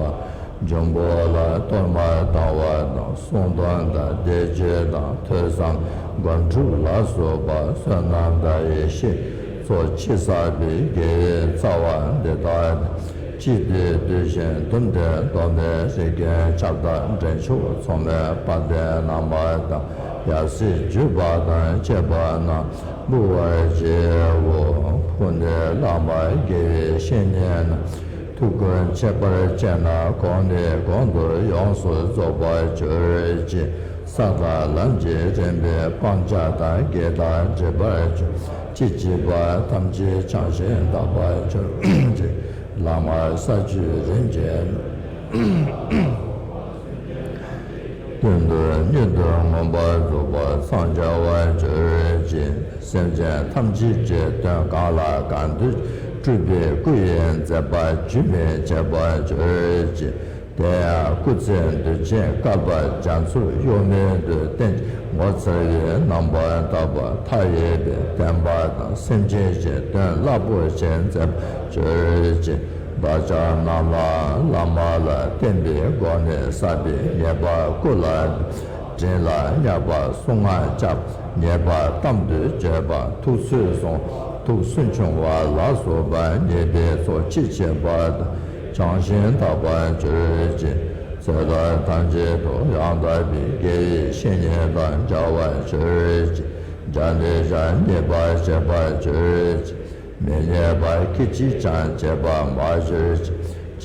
འབྱུང་པོ་ལ་གཏོར་མ་བཏང་བ་དང་། གསུང་འདོན་དང་བཟླས་བརྗོད་དང་ཐོས་བསམ་སྒོམ་སྒྲུབ་ལ་སོགས་པ་བསོད་ནམས་དང་ཡེ་ཤེས་ཚོགས་ཅི་བསགས་པའི་དགེ་བའི་རྩ་བ་འདི་དག་གཅིག་ཏུ་བསྡུས་ཤིང་བསྡོམས་ཏེ་གདོད་མའི་རིགས་ཀྱི་ཁྱབ་བདག་འདྲེན་མཆོག་མཚུངས་མེད་དཔལ་ལྡན་བླ་མ་དང་། ཡབ་སྲས་བརྒྱུད་པ་དང་བཅས་པ་རྣམས་འབུལ་བར་བགྱིའོ། ཕུར་ནས་བླ་མ་དགེ་བའི་བཤེས་གཉེན་རྣམས་ཐུགས་དགོངས་ཁྱད་པར་ཅན་རྣམས་གོང་ནས་གོང་དུ་ཡོངས་སུ་རྫོགས་པར་གྱུར་ཅིག། ས་དང་ལམ་གྱི་རིམ་པས་སྤང་བྱ་དང་། གེགས་དང་སྒྲིབ་པར་གྱུར་ཅི་མཆིས་པ་ཐམས་ཅད་བྱང་ཞིང་དག་པར་གྱུར་ཅིག། ལམ་ལྔ་ས་བཅུའི་རིམ་གྱིས་དོན་དུ་མྱུར་དུ་མངོན་པར་རྫོགས་པར་འཚང་རྒྱ་བར་གྱུར་ཅིག། སེམས་ཅན་ཐམས་ཅད་ཀྱི་དོན་གང་ལ་གང་འདུལ་སྤྲུལ་པའི་སྐུ་ཡི་མཛད་པ་རྒྱུན་མི་འཆད་པར་གྱུར་ཅིག། དེ་ཡང་སྐུ་ཚེ་འདུ་བྱེད་བསྐལ་པ་རྒྱ་མཚོར་གཡོ་མེད་དུ་བརྟན་ཅིང་ངོ་མཚར་བའི་རྣམ་པར་དག་པ་མཐའ་ཡས་པའི་བསྟན་པ་དང་། སེམས་ཅན་གྱི་དོན་རླབས་པོ་ཆེ་མཛད་པར་གྱུར་ཅིག། བདག་ཅག་རྣམས་ལ་བླ་མ་ལ་བརྟེན་པའི་སྒོ་ནས་བསགས་པའི་ཉེས་པ་སྐུ་ལ་དྲིན་ལ་བརྙས་པ། གསུང་ང་རྒྱབ་ཉེས་པ་གཏམ་དུ་བརྗོད་པ། ཐུགས་ཚོད་སོང་ཐུགས་སུན་ཕྱུང་བ་ལ་སོགས་པ་ཉེས་པའི་ཚོགས་ཅི་མཆིས་པ་དང་བྱང་ཞིང་དག་པར་གྱུར་ཅིག། ཚེ་རབས་ཐམས་ཅད་དུ་ཡང་དག་པའི་དགེ་བའི་བཤེས་གཉེན་དང་མཇལ་བར་གྱུར་ཅིག། བརྒྱ་ནས་བརྒྱ་མཉེས་པར་བྱེད་པར་གྱུར་ཅིག། མི་མཉེས་པ་སྐད་ཅིག་ཀྱང་བྱེད་པར་མ་གྱུར་ཅིག།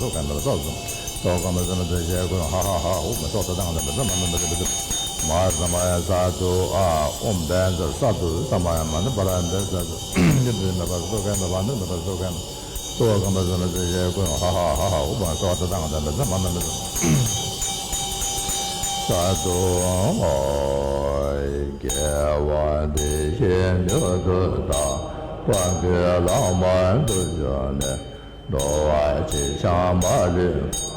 སོ་གན་པ་ལ་སོ་སོ། ཏོ་ག་མ་ཟ་མ་ཟ་ཞེས་ཀུན་ཧ་ཧ་ཧ་ཧུ་མ་སོ་ཏ་དང་ད་མ་ཟ་མ་མ་ཟ་མ་ཟ་མ་ཟ་མ་ཡ་ས་དུ་ཨ་ཨོམ་བན་ཟ་ས་དུ་ས་མ་ཡ་མ་ན་པ་ར་འདི་ས་དུ་འདི་འདི་མ་པ་སོ་གན་པ་བ་འདི་མ་པ་སོ་གན་པ། ཏོ་ག་མ་ཟ་མ་ཟ་ཞེས་ཀུན་ཧ་ཧ་ཧ་ཧ་ཧུ་མ་སོ་ཏ་དང་ད་མ་ཟ་མ་མ་ཟ་མ་ཟ་མ་ས་དུ་ཨོ། དགེ་བ་འདི་ཡིས་མྱུར་དུ་བདག། དཔལ་གྱི་ལམ་མ་འགྲོ་བྱོས་ནས། འགྲོ་བ་ཇི་བཞིན་མ་ལུས་པ།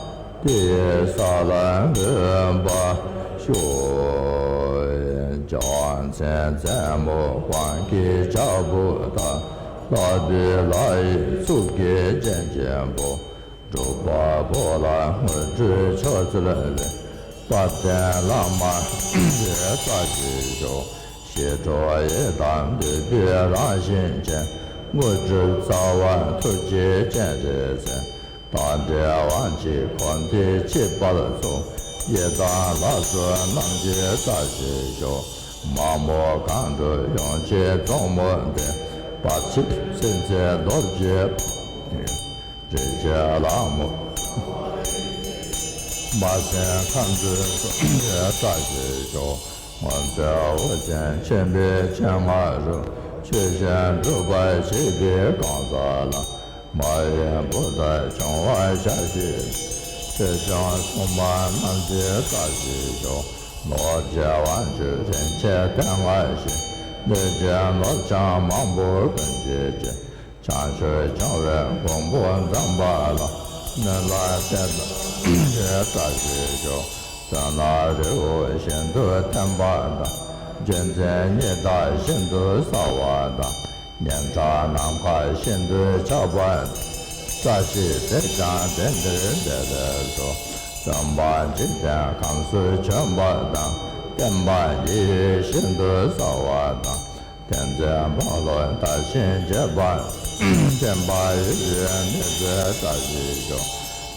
དེ་ཡི་ས་ལ་འགོད་པར་ཤོག། རྒྱལ་བ་མཚན་བཙན་མོ་དབང་གི་ལྕགས་ཕུར་དང་། ལྷ་བུའི་ལྷ་ཡི་གཙུག་གི་སྤྱན་ཆེན་པོ། འབྲུག་པ་པོ་ལ་དངོས་གྲུབ་མཆོག་སྩོལ་བའི། དཔལ་ལྡན་བླ་མ་འདི་རྩ་ཆེ་ཤོས། ཞི་ཁྲོ་ཡི་དམ་འདུས་པའི་རང་བཞིན་ཅན། དངོས་གྲུབ་རྩ་བ་ཐུགས་རྗེའི་སྤྱན་རས་གཟིགས། བདག་འདྲའི་དབང་ཕྱུག་འཁོར་འདས་གཅིག་པར་རྫོགས། ཡི་དམ་ལྷ་ཚོགས་རྣམས་ཀྱི་རྩ་ཆེ་ཤོས། མ་མོ་གང་འགྲོ་ཡོངས་ཀྱི་གཙོ་མོ་འདི། བར་ཆད་སེལ་མཛད་གདོལ་གྱི་རིན་ཆེན་ལྷ་མོ། མ་སྲིང་ཁམས་ཚུལ་གསུམ་གྱི་བཀྲ་ཤིས་ཤོག། སྔོན་ཚེ་ཨོ་རྒྱན་ཆེན་པོའི་སྤྱན་སྔ་རུ། ཆོས་བཞིན་སྒྲུབ་པར་བྱེད་པའི་གང་ཟག་ལ། མ་ཡིན་བུ་དར་འབྱུང་བར་ཞལ་བཞེས། ཆོས་སྐྱོང་སྲུང་མ་རྣམས་ཀྱི་བཀྲ་ཤིས་ཤོག། ལོ་བརྒྱ་དབང་ཕྱུག་རིན་ཆེན་ལྡན་པ་ཞིག། ལས་ཀྱི་ནོར་བྱང་མང་པོ་ཀུན་གྱི་རྗེ། བྱང་ཆུབ་འབྱུང་བའི་གོ་འཕང་འཛོམས་པ་ལ། སྨོན་ལམ་བཏབ་པའི་བཀྲ་ཤིས་ཤོག། དོན་ལ་རི་བོ་ཤིན་ཏུ་ཐེམ་པ་དང་། རྒྱུ་མཚན་སྙེག་དག་ཤིན་ཏུ་གསལ་བ་དང་། སྙན་གྲགས་ནམ་མཁའ་ཤིན་ཏུ་ཁྱབ་པ། བཀྲ་ཤིས་དེས་ཀྱང་དེང་འདིར་བདེ་ལེགས་སོ། སྟོན་པ་འཇིག་རྟེན་ཁམས་སུ་བྱོན་པ་དང་། བསྟན་པ་ཡིད་བཞིན་ཤིན་ཏུ་གསལ་བ་དང་། བསྟན་འཛིན་འབངས་ལོ་དར་ཞིང་རྒྱས་པ། བསྟན་པ་ཡིད་བཞིན་གནས་པའི་བཀྲ་ཤིས་ཤོག།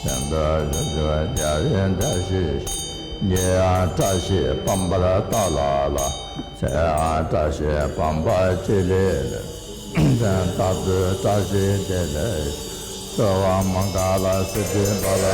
བསྟན་པའི་ཡུལ་དུ་རྒྱལ་བའི་བཀྲ་ཤིས་ཤོག། ཉིན་ཡང་བཀྲ་ཤིས་པམ་པར་བལྟ་ལ་ལ། མཚན་ཡང་བཀྲ་ཤིས་པམ་པ་ཅི་ལི་ལི། མཚན་རྟག་ཏུ་བཀྲ་ཤིས་བདེ་ལེགས། གསོལ་བ་མང་ག་ལ་སིདྡྷི་ཕ་ལ།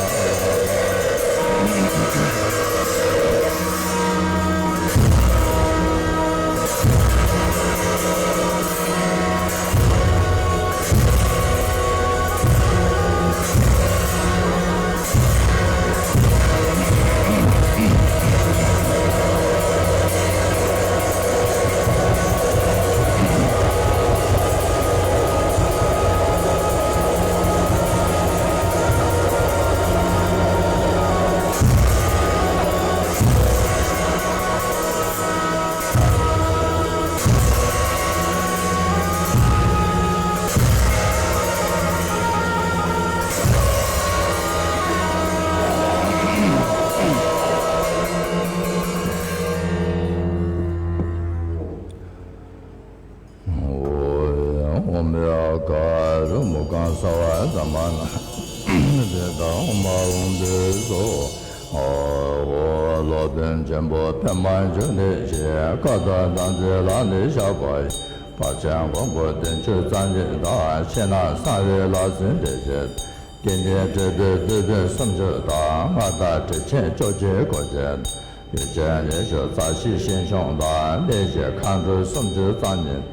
ཨོཾ་ཡ་ག་རུ་མུ་གང་སརྦ་དྷརྨ་ནཱ་ཧཱུྃ། དེ་ལྟར་ཨོཾ་ཨཱཿཧཱུྃ་ཏུ་སྭཱ་ཧཱ། ཨོ་སློབ་དཔོན་ཆེན་པོ་པདྨ་འབྱུང་གནས་ཀྱིས། ཀ་དག་དམ་ཚིག་ལ་ནི་བཤགས་པ་ཡི། བར་ཆད་མགོན་པོ་བདུན་ཅུ་རྩ་གཉིས་དང་། ཕྱི་ནང་གསང་བའི་ལྷ་སྲིན་སྡེ་བརྒྱད། དགེ་བསྙེན་བགྲེས་པའི་སྡེ་པ་སུམ་ཅུ་དང་། མངའ་བདག་དྲིན་ཅན་བཅོ་བརྒྱད་འཁོར་བཅས། ཡུལ་ཆེན་ཉི་ཤུ་རྩ་བཞི་ཞིང་གཤོངས་དང་། གནས་བཞི་མཁའ་འགྲོ་སུམ་ཅུ་རྩ་གཉིས།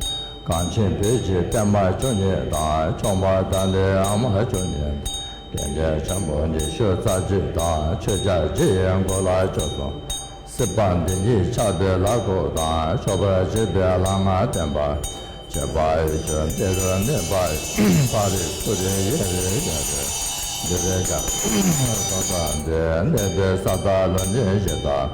གངས་ཅན་བོད་ཀྱི་པདྨ་བཅུ་གཉིས་དང་། མཆོག་མ་ཏཱ་ལའི་ཨ་མ་བཅུ་གཉིས་དང་། གདན་ཆེན་ཆེན་པོ་ཉི་ཤུ་རྩ་གཅིག་དང་། ཆོས་རྒྱལ་རྗེ་ཡི་མགོན་ལག་བཅུ་གསུམ། སྲིད་པ་འདི་ཉིད་ཆགས་པའི་ལྷ་སྐུ་དང་། སྐྱོབ་པར་བྱེད་པའི་ལྷ་ལྔ་བསྟེན་པ། བྱེད་པ་ཡི་ཆོས་འདི་རུ་གནས་པ་ཡི། ཕ་རོལ་ཕུ་རོལ་གཡས་རུ་གྱ་རུ། འདི་རུ་གྱ་རུ། ས་དང་འདིར་གནས་པའི་ས་དང་ལུང་ཆེན་བཞི་དང་།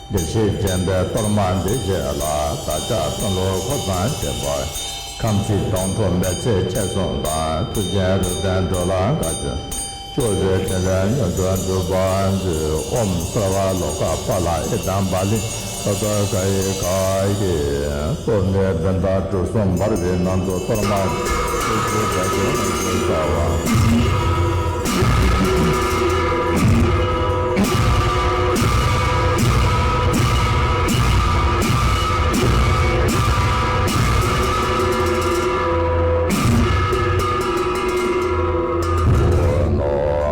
བདེ་གཤེགས་བརྒྱན་པའི་གཏོར་མ་འདི་བཞེས་ལ། བདག་ཅག་དཔོན་སློབ་འཁོར་དང་བཅས་པ། ཁམས་ཚིག་དོང་སྤྲུགས་མེལ་ཚེ་ཆེ་གསུམ་དང་། མཐུ་ཆེན་རུ་དྲན་འགྲོ་ལ་དགའ་སྟོན། སྐྱོབ་པའི་དྲིན་ལན་མྱུར་དུ་འགྲུབ་པར་མཛོད། ཨོཾ་སརྦ་ལོ་ཀ་པཱ་ལ་ཨི་དམ་བ་ལི་ཏ་ཏ་ཀ་ཡི་ཀ་ཡེ། སྟོབས་ནི་བྷནྡྷ་གྲུ་གསུམ་འབར་བའི་ནང་དུ། གཏོར་མ་ཏིལ་འབྲུ་བརྒྱ་བྱིན་ལ་སོགས་བྱ་བ། ཨོཾ་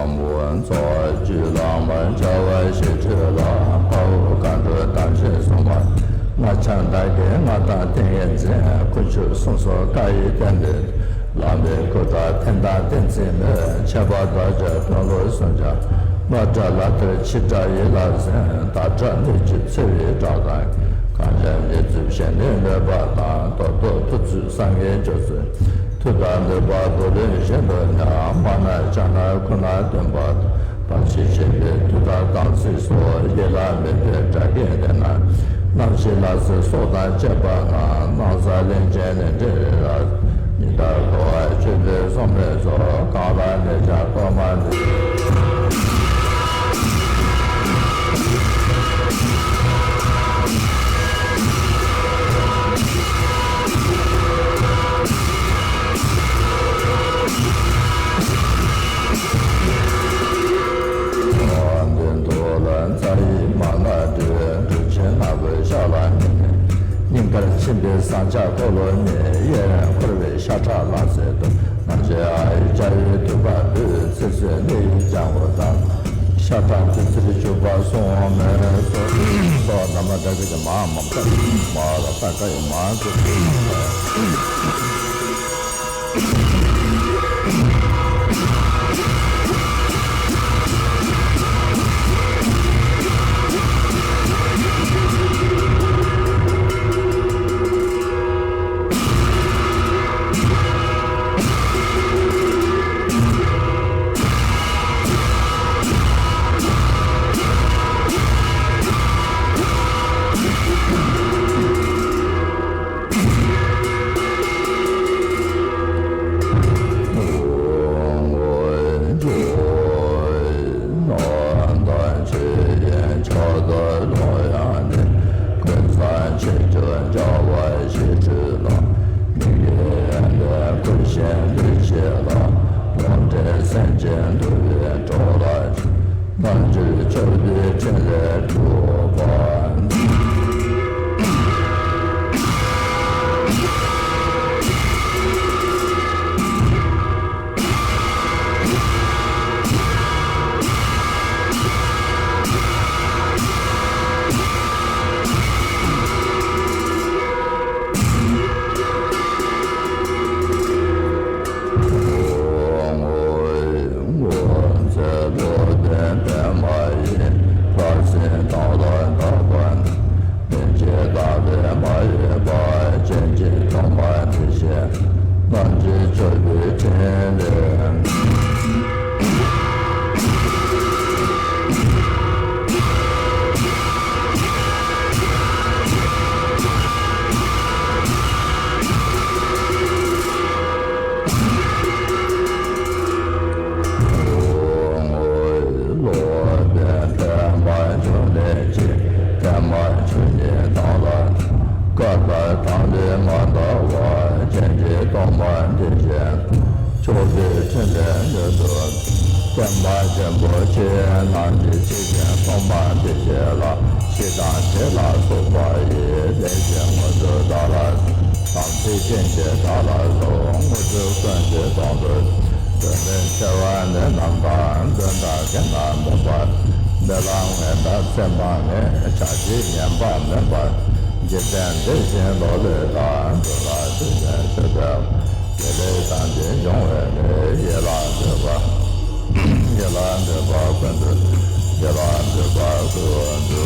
ཨཱཿཧཱུྃ་ཚོགས་བཅུད་ལམ་བར་བྱ་བ་ཞི་ཁྲོ་ལ། དཔའ་བོ་མཁའ་འགྲོ་དམ་ཅན་སྲུང་མ། སྔགས་འཆང་བདག་གི་མངའ་བདག་ཏིང་ངེ་འཛིན། དཀོན་མཆོག་གསུམ་མཚོན་བཀའ་ཡི་བསྟན་པའི། ལམ་པའི་སྐུ་དྲག་འཐེན་དང་བསྟན་འཛིན་མོས། ཁྱད་པར་བདག་ཅག་དཔོན་སློབ་སུམ་བརྒྱ། དམག་དགྲ་ལག་མཐིལ་འཆིང་དགྲ་ཡི་ལྷ་སྲིན། བདག་སྐྲག་གནོད་བྱེད་འཚེ་བའི་དགྲ་དང་། གངས་ཅན་མི་བརྫུན་གཞན་ནི་གནོད་པ་དང་། གཏོར་ཟློག་ཐུབ་ཚུལ་སངས་རྒྱས་མཆོག་སྩོལ། མཐུ་དང་ནུས་པ་བུ་ལོན་བཞིན་དུ་མཉམ། དམར་ནག་ལྕགས་ནག་ཁུ་ནག་སྟོན་པ་དང་། བར་ཆད་བྱེད་པའི་དུག་དང་དམ་ཚིག་སོགས། ཡིད་ལ་མི་འདོད་དགྲ་བགེགས་དེ་རྣམས། རྣམ་ཤེས་ལ་སོགས་སྲོག་དང་བཅས་པ་རྣམས། སྣང་ས་གླིང་ཆེན་ནས་འདྲེན་རེ་ར། ཉི་ཟླ་གོ་བ་ཆུ་བོའི་སོག་མའི་ཚོགས། གང་ལ་གནས་ཤིང་གཏོར་མ་འདི། འདི་མཐོ་ལ་རྩ་ཡི་མ་ལ་སྤྲུལ། འབྲུག་ཆེན་ནག་པོའི་ཤ་ལ་ཉི་མའི། སྙིང་གར་ཕྱིན་པའི་ཟངས་ལྕགས་འཁོར་ལོ་ནི། གཡས་རུ་འཁོར་བའི་ཤ་ཁྲག་ལ་སོགས་དུ། ནམ་ཞིག་ཨ་ཡི་ལྕགས་ཡུལ་ཐུབ་པ་འབུལ། ཚེ་བསོད་གནས་ཡི་ལྗང་གུ་དང་། ཤ་ཁྲག་བདུད་རྩིར་གྱུར་པ་སྲུང་མའི་ཚོགས། ལྷོ་ན་མ་དགྲ་བགེགས་མ་མ་བཏབ་མ་ལ་ས་ཀ་ཡི་མ་ཚུགས། ཕྱོགས་བཅུའི་ཕྲིན་ལས་མྱུར་དུ། བསྟན་པ་ཆེན་པོ་ཆེ་རྣམས་ཀྱི་ཆེ་ཆེན་ཐོག་མ་འདི་ཞེས་ལ། ཞེས་དང་དེ་ལ་སོགས་པ་ཡི་ལས་ཀྱི་དངོས་གྲུབ་བདག་ལ། དམ་ཚིག་ཅན་གྱི་བདག་ལ་སོགས། དངོས་གྲུབ་ཀུན་གྱི་དོན་དུ། དོན་ལས་སྐྱེ་བ་ནི་རྣམས་དང་། དོན་དག་གཞན་ལ་མེད་པར། འདི་ལ་ངེས་པར་སེམས་པ་ངེས། བྱ་བྱེད་ངན་པ་མེད་པར། འཇིག་རྟེན་འདི་བཞིན་ལོ་ལེགས་དང་། འགྲོ་ལ་ཚུལ་བཞིན་སྤྱོད་པའི། དགེ་ལེགས་ཐམས་ཅད་འབྱུང་བའི་གནས། ཡིད་ལ་འདོད་པ། ཡིད་ལ་འདོད་པ་ཀུན་ཏུ། ཡིད་ལ་འདོད་པ་ཀུན་ཏུ།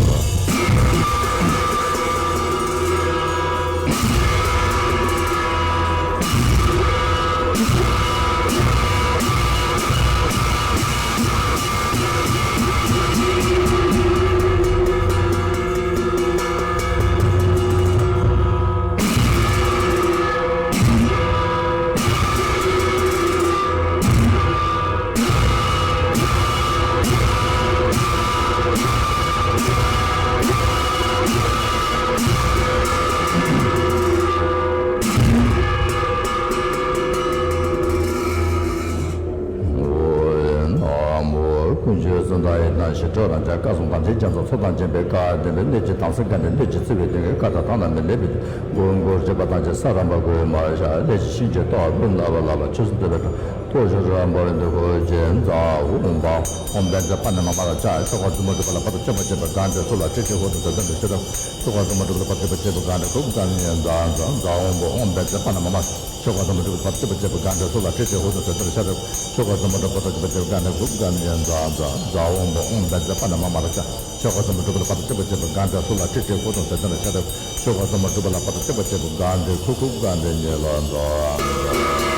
ན་མོ། ཀུན་མཆོད་གསུམ་དང་ཡི་དམ་ཞི་ཁྲོ་རབ་འབྱམས། བཀའ་སྲུང་དམ་ཅན་རྒྱ་མཚོ་མཚོ་དང་མཉམ་པའི་བཀའ། བདེན་པའི་གནས་ཀྱི་དམ་སྲི་བཀའ་འདྲེན་གནོད་སྦྱིན་ཚེ་བའི་སྡེ་དགེ་བཀའ་དང་དག་ན་མི་ལེགས་པའི་མགོན་མགོན་བྱེད་པ་དང་བཅས་ས་རམ་པ་མགོན་མར་བྱ། ལས་ཀྱི་ཤིང་གཅིག་ཏོག་ཀུན་ལ་བ་ལ་བ་ཆོས་སྲུང་བསྟོད་པའི་སྒྲ། ཐོག་ཞུ་རམ་པ་འདི་ཀོ་ཅན་ཛ་འོང་བ་ཨོམ་བཛྲ་པ་ཎ་མ་མ་ར་ཅ། ཆོ་ག་རྫུན་མ་གྲུབ་པ་ལ་བར་དུ་གཅོད་པ་བྱེད་པའི་དགའ་འདོད་ཚོགས་ལ་སྤྲིན་བྲལ་ཧོ་ཏུ་ཟེར་དོན་དུ་ཤེས་རབ། ཆོ་ག་རྫུན་མ་གྲུབ་པ་ལ་བར་དུ་གཅོད་པ་བྱེད་པའི་དགའ་འདོད་ཁུག་དགའ་ནི་ཡན་ཛ་ཛ་ཛ་འོང་བ་ཨོམ་བཛྲ་པ་ཎ་མ་མ། ཆོ་ག་རྫུན་མ་གྲུབ་པ་ལ་བར་དུ་གཅོད་པ་བྱེད་པའི་དགའ་འདོད་ཚོགས་ལ་སྤྲིན་བྲལ་ཧོ་ཏུ་ཟེར་དོན་དུ་ཤེས་རབ། ཆོ་ག་རྫུན་མ་གྲུབ་པ་ལ་བར་དུ་གཅོད་པ་བྱེད་པའི་དགའ་འདོད་ཁུག་དགའ་ནི་ཡན་ཛ་ཛ་ཛ་འོང་བ་ཨོམ་བཛྲ་པ་ཎ་མ་མ་ར་ཅ། ཆོ་ག་རྫུན་མ་གྲུབ་པ་ལ་བར་དུ་གཅོད་པ་བྱེད་པའི་དགའ་འདོད་ཚོགས་ལ་སྤྲིན་བྲལ་ཧོ་ཏུ་ཟེར་དོན་དུ་ཤེས་རབ། ཆོ་ག་རྫུན་མ་གྲུབ་པ་ལ་བར་དུ་གཅོད་པ་བྱེད་པའི་དགའ་འདོད་ཁུག་ཁུག་དགའ་འདོད་ཉེ་ལ་ཛ།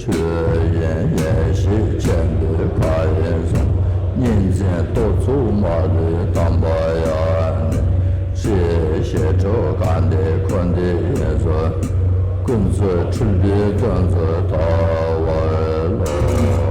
ཆོས་དབྱིངས་ཡེ་ཤེས་ཆེན་པོའི་མཁའ་དབྱིངས་སུ། གཉིས་འཛིན་རྟོག་ཚོགས་མ་ལུས་དམ་པ་ཡང་ནི། ཞི་ཞི་ཁྲོ་གང་འདྲའི་འཁོར་འདས་དབྱིངས་སུ། ཀུན་རྫོབ་འཁྲུལ་པའི་དོན་རྫོགས་ཐར་བར་ཤོག།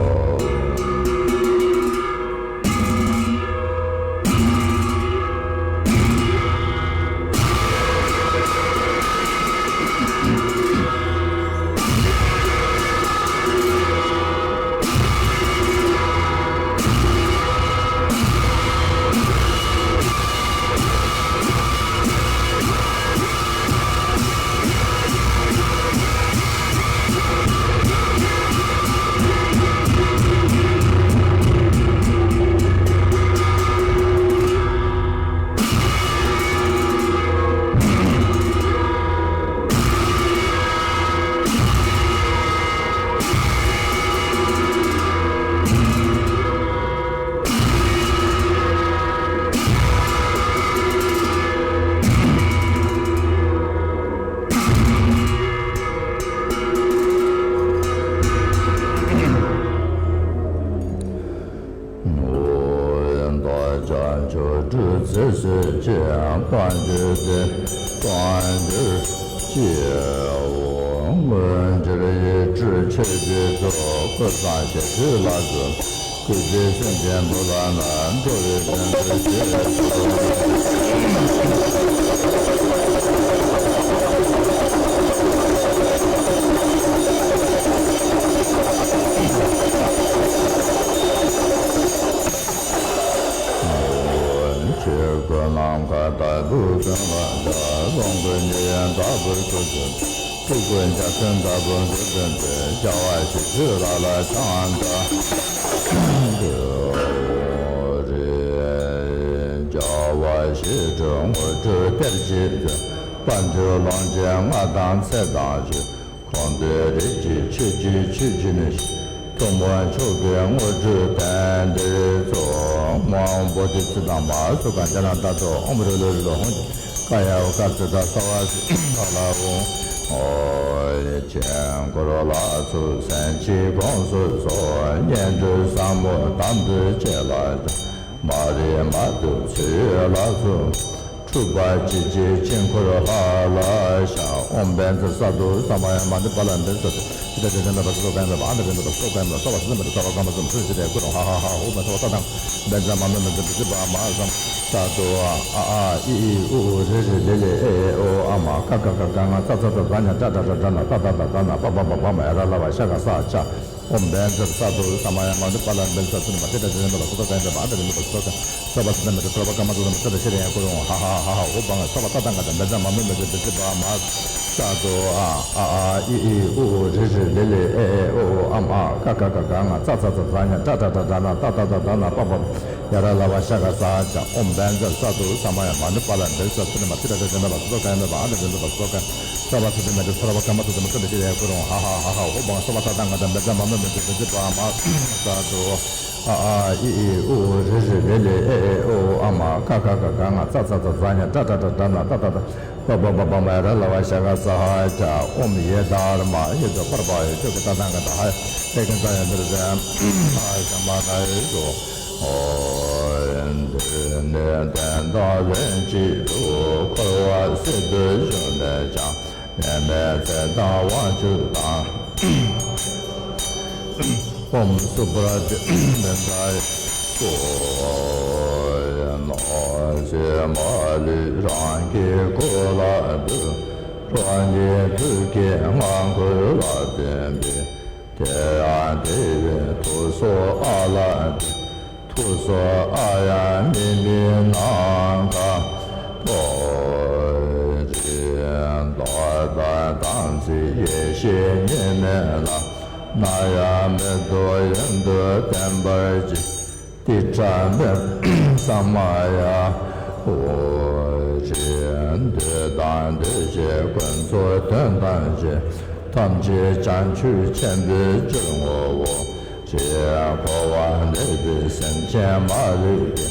ཟེར་ཟེར་ཅེས་བསྐང་གྱུར་ཏེ། བསྐང་གྱུར་ཅེས་དངོས་འབྲེལ་ཡིད་སྤྲུལ་མཆོད་པའི་ཚོགས། ཀུན་བཟང་ཞབས་ཀྱུ་ལ་སོགས། གུས་པས་སེམས་ཅན་བུ་ལ་ན། འགྲོ་བའི་དོན་དུ་ཞེས་སོ། ཆོས་སྐུ་ནམ་མཁའ་ལྟ་བུའི་ཀུན་ལ་སྦྱར། ལོངས་སྐུ་མཉེན་ཡོད་ལྟ་བུར་གྱུར་ཅིག་སྤྲུལ་སྐུ་འཇའ་ཚོན་ལྟ་བུར་གྱུར་ཅིག་སྤྲུལ་པའི་རྒྱལ་བ་ཞབས་ཀྱུ་ལ་ལ་ཕྱག་འཚལ་ལོ། རེད། རྒྱལ་བ་ཞི་ཁྲོའི་དངོས་གྲུབ་སྟེར་བྱེད་མཛོད། དཔལ་འབྱོར་ལོངས་སྤྱོད་མངའ་ཐང་ཚེ་དང་བཞུགས། གང་འདོད་རིགས་ཀྱི་ཆོས་ཀྱི་ཆོས་ཀྱི་ནུས། ཐུན་མོང་མཆོག་གི་དངོས་གྲུབ་དོན་འདིར་སྩོལ། མ་འོངས་བོ་དྷི་ཙིཏྟ་མ་ཧཱ་ཙི་ཏྐ་ཛྙཱ་ན་ཏ་ཏོ། ཨོཾ་རི་ལུ་རི་ལུ་ཧཱུྃ། ཀཱ་ཡ་ཝ་ཀ་ཙི་ཏ་སརྦ་སི་ཏ་ལ་ཧཱུྃ། ཨོ། ཡེ་ཤེས་འཁོར་ལོ་ལ་ཚུར་སེམས་ཀྱིས་དགོངས་སུ་གསོལ། བསྙེན་སྒྲུབ་ཟབ་མོ་དམ་དུ་བཅས་ལ་སྦྱར། མ་རིག་མ་དུབ་ཚུལ་ལ་ཚུར། འཁྲུལ་པ་ཅི་མཆིས་དཀྱིལ་འཁོར་ལྷ་ལ་ཤར། ཨོཾ་བཛྲ་ས་ཏྭ་ས་མ་ཡ་མ་ཎི་པཱ་ལ་བཛྲ་ས་ཏྭ། ཏི་ཏྲ་ཏི་ཏྲ་ན་པ་ས་སོ་ག་ཡ་ན་པ་ཨ་ན་པ་ན་པ་སོ་ག་ཡ་ན་པ་ས་བ་ས་ན་མ་ཏ་ས་བ་ག་མ་ས་མ་སུ་ཤི་ཏ་ཡ་ཀུ་རུ་ཧ་ཧ་ཧ་ཧོ་མ་ས་བ་ཏ་ཏང་། བཛྲ་མ་མ་མ་ཛ་བཛྲ་པ་མ་ཧཱ་ས་ཏྭ། ཨ་ཨ་ཨི་ཨི་ཨུ་ཨུ་རི་རི་ལི་ལི་ཨེ་ཨེ་ཨོ་ཨ་མ་ཀ་ཁ་ག་ག་ང་ཙ་ཙ་ཙ་ཛ་ཉ་ཏྲ་ཏྲ་ཏྲ་ཏྲ་ན་ཏ་ཏ་ཏ་ཛ་ན་པ་པ་པ་བ་མ་ཡ་ར་ལ་བ་ཤ་ག་ས་ཆ། ཨོཾ་བཛྲ་ས་ཏྭ་ས་མ་ཡ་མ་ཎི་པཱ་ལ་བཛྲ་ས་ཏྭ་ན་པ་ཏི་ཏྲ་ཏི་ཏྲ་ན་པ་ས་སོ་ག་ཡ་ན་པ་ཨ་ཏྲ་ཏི་ན་པ་སོ་ག་ས་བ་ས་ཏྭ་མ་ཏ་ས་བ་ག་མ་ཏ་ས་མ་ཏ་ཏ་ཤི་ར་ཡ་ཀུ་རུ་ཧ་ཧ་ཧ་ཧ་ཧོ་བ་ང་ས་བ་ཏ་ཏང་ག་ཏ་བཛྲ་མ་མ་མ་ཛ་བཛྲ་པ་མ་ས་ཏྭ། ཨ་ཨ་ཨི་ཨི་ཨུ་ཨུ་རི་རི་ལི་ལི་ཨེ་ཨེ་ཨོ་ཨོ་ཨ་མ་ཀ་ཁ་ག་ག་ང་ཙ་ཙ་ཙ་ཛ་ཉ་ཏྲ་ཏྲ་ཏྲ་ཏྲ་ན་ཏ་ཏ་ཏ་ཛ་ན་པ་པ་ཡ་ར་ལ་བ་ཤ་ག་ས་ཆ། ཨོཾ་བཛྲ་ས་ཏྭ་ས་མ་ཡ་མ་ཎི་པཱ་ལ་བཛྲ་ས་ཏྭ་ན་པ་ཏི་ཏྲ་ཏི་ཏྲ་ན་པ་སོ་སོ་ག་ཡ་ན་པ་ཨ་ཏྲ་ཏི་ན་པ་སོ་སོ་ག་ས་བ་ས་ཏྭ་མ་ཏ་ས་བ་ག་མ་ཏ་ས་མ་ཏ་ཏ་ཤི་ར་ཡ་ཀུ་རུ་ཧ་ཧ་ཧ་ཧ་ཧོ་བ་ང་ས་བ་ཏ་ཏང་ག་ཏ་བཛྲ་མ་མ་མ་ཛ་བཛྲ་པ་མ་ས་ཏྭ། ཨ་ཨ་ཨི་ཨི་ཨུ་ཨུ་རི་རི་ལི་ལི་ཨེ་ཨེ་ཨོ་ཨོ་ཨ་མ་ཀ་ཁ་ག་ག་ང་ཙ་ཙ་ཙ་ཛ་ཉ་ཏྲ་ཏྲ་ཏྲ་ཏྲ་ན་ཏ་ཏ་ཏ་པ་པ་པ་བ་མ་ཡ་ར་ལ་བ་ཤ་ག་ས་ཧ་ཆ། ཨོཾ་ཡེ་དྷརྨཱ་ཡེ་ཛ་པར་པ་ཡེ་ཅོ་ཀེ་ཏ་ཏང་ག་ཏ་ཧ་ཡ་ཏེ་ཀེ་ཛ་ཡ་ཛ་ར་ཛ་ཨ་ཤ་མ་ན་ཡེ་ཛོ། ཨོ། འདི་ནི་དོན་དམ་ལྷུན་གྱིས་གྲུབ། འཁོར་བ་སྲིད་པའི་གཞུང་ནས་ཀྱང་། ཉེས་མེད་ཚེ་དང་དབང་ཕྱུག་དང་། ཧཱུྃ་སུ་པྲ་ཏི་མི་ཛ་ཡེ་སོ། གནོད་བྱེད་མ་ལུས་རང་གི་སྐུ་ལ་འདུད། རང་གི་ཐུགས་ཀྱི་སྔགས་འཁོར་ལ་བརྟེན་པའི། དེ་ཡང་དེ་བས་ཐུགས་སྲོག་ཨ་ལ་འདུད། ཐུགས་སྲོག་ཨ་ཡ་མི་མི་ནམ་མཁའ་མཐོ་རིས། མདོ་དང་དམ་ཚིག་ཡེ་ཤེས་གཉིས་མེད་ལ། ན་ཡ་མི་ལྡོག་ཡུན་དུ་བརྟན་པར་བགྱི། ཏི་ཁྲ་མི་ས་མ་ཡ་ཧོ་རི། འདོད་དང་འདོད་བྱེད་ཀུན་རྫོགས་དོན་དམ་ཞིང་། ཐམས་ཅད་བྱང་ཆུབ་ཆེན་པོའི་སྤྱོད་ངོ་བོ། ཞེས་འཁོར་བར་གནས་པའི་སེམས་ཅན་མ་ལུས་ཀྱི།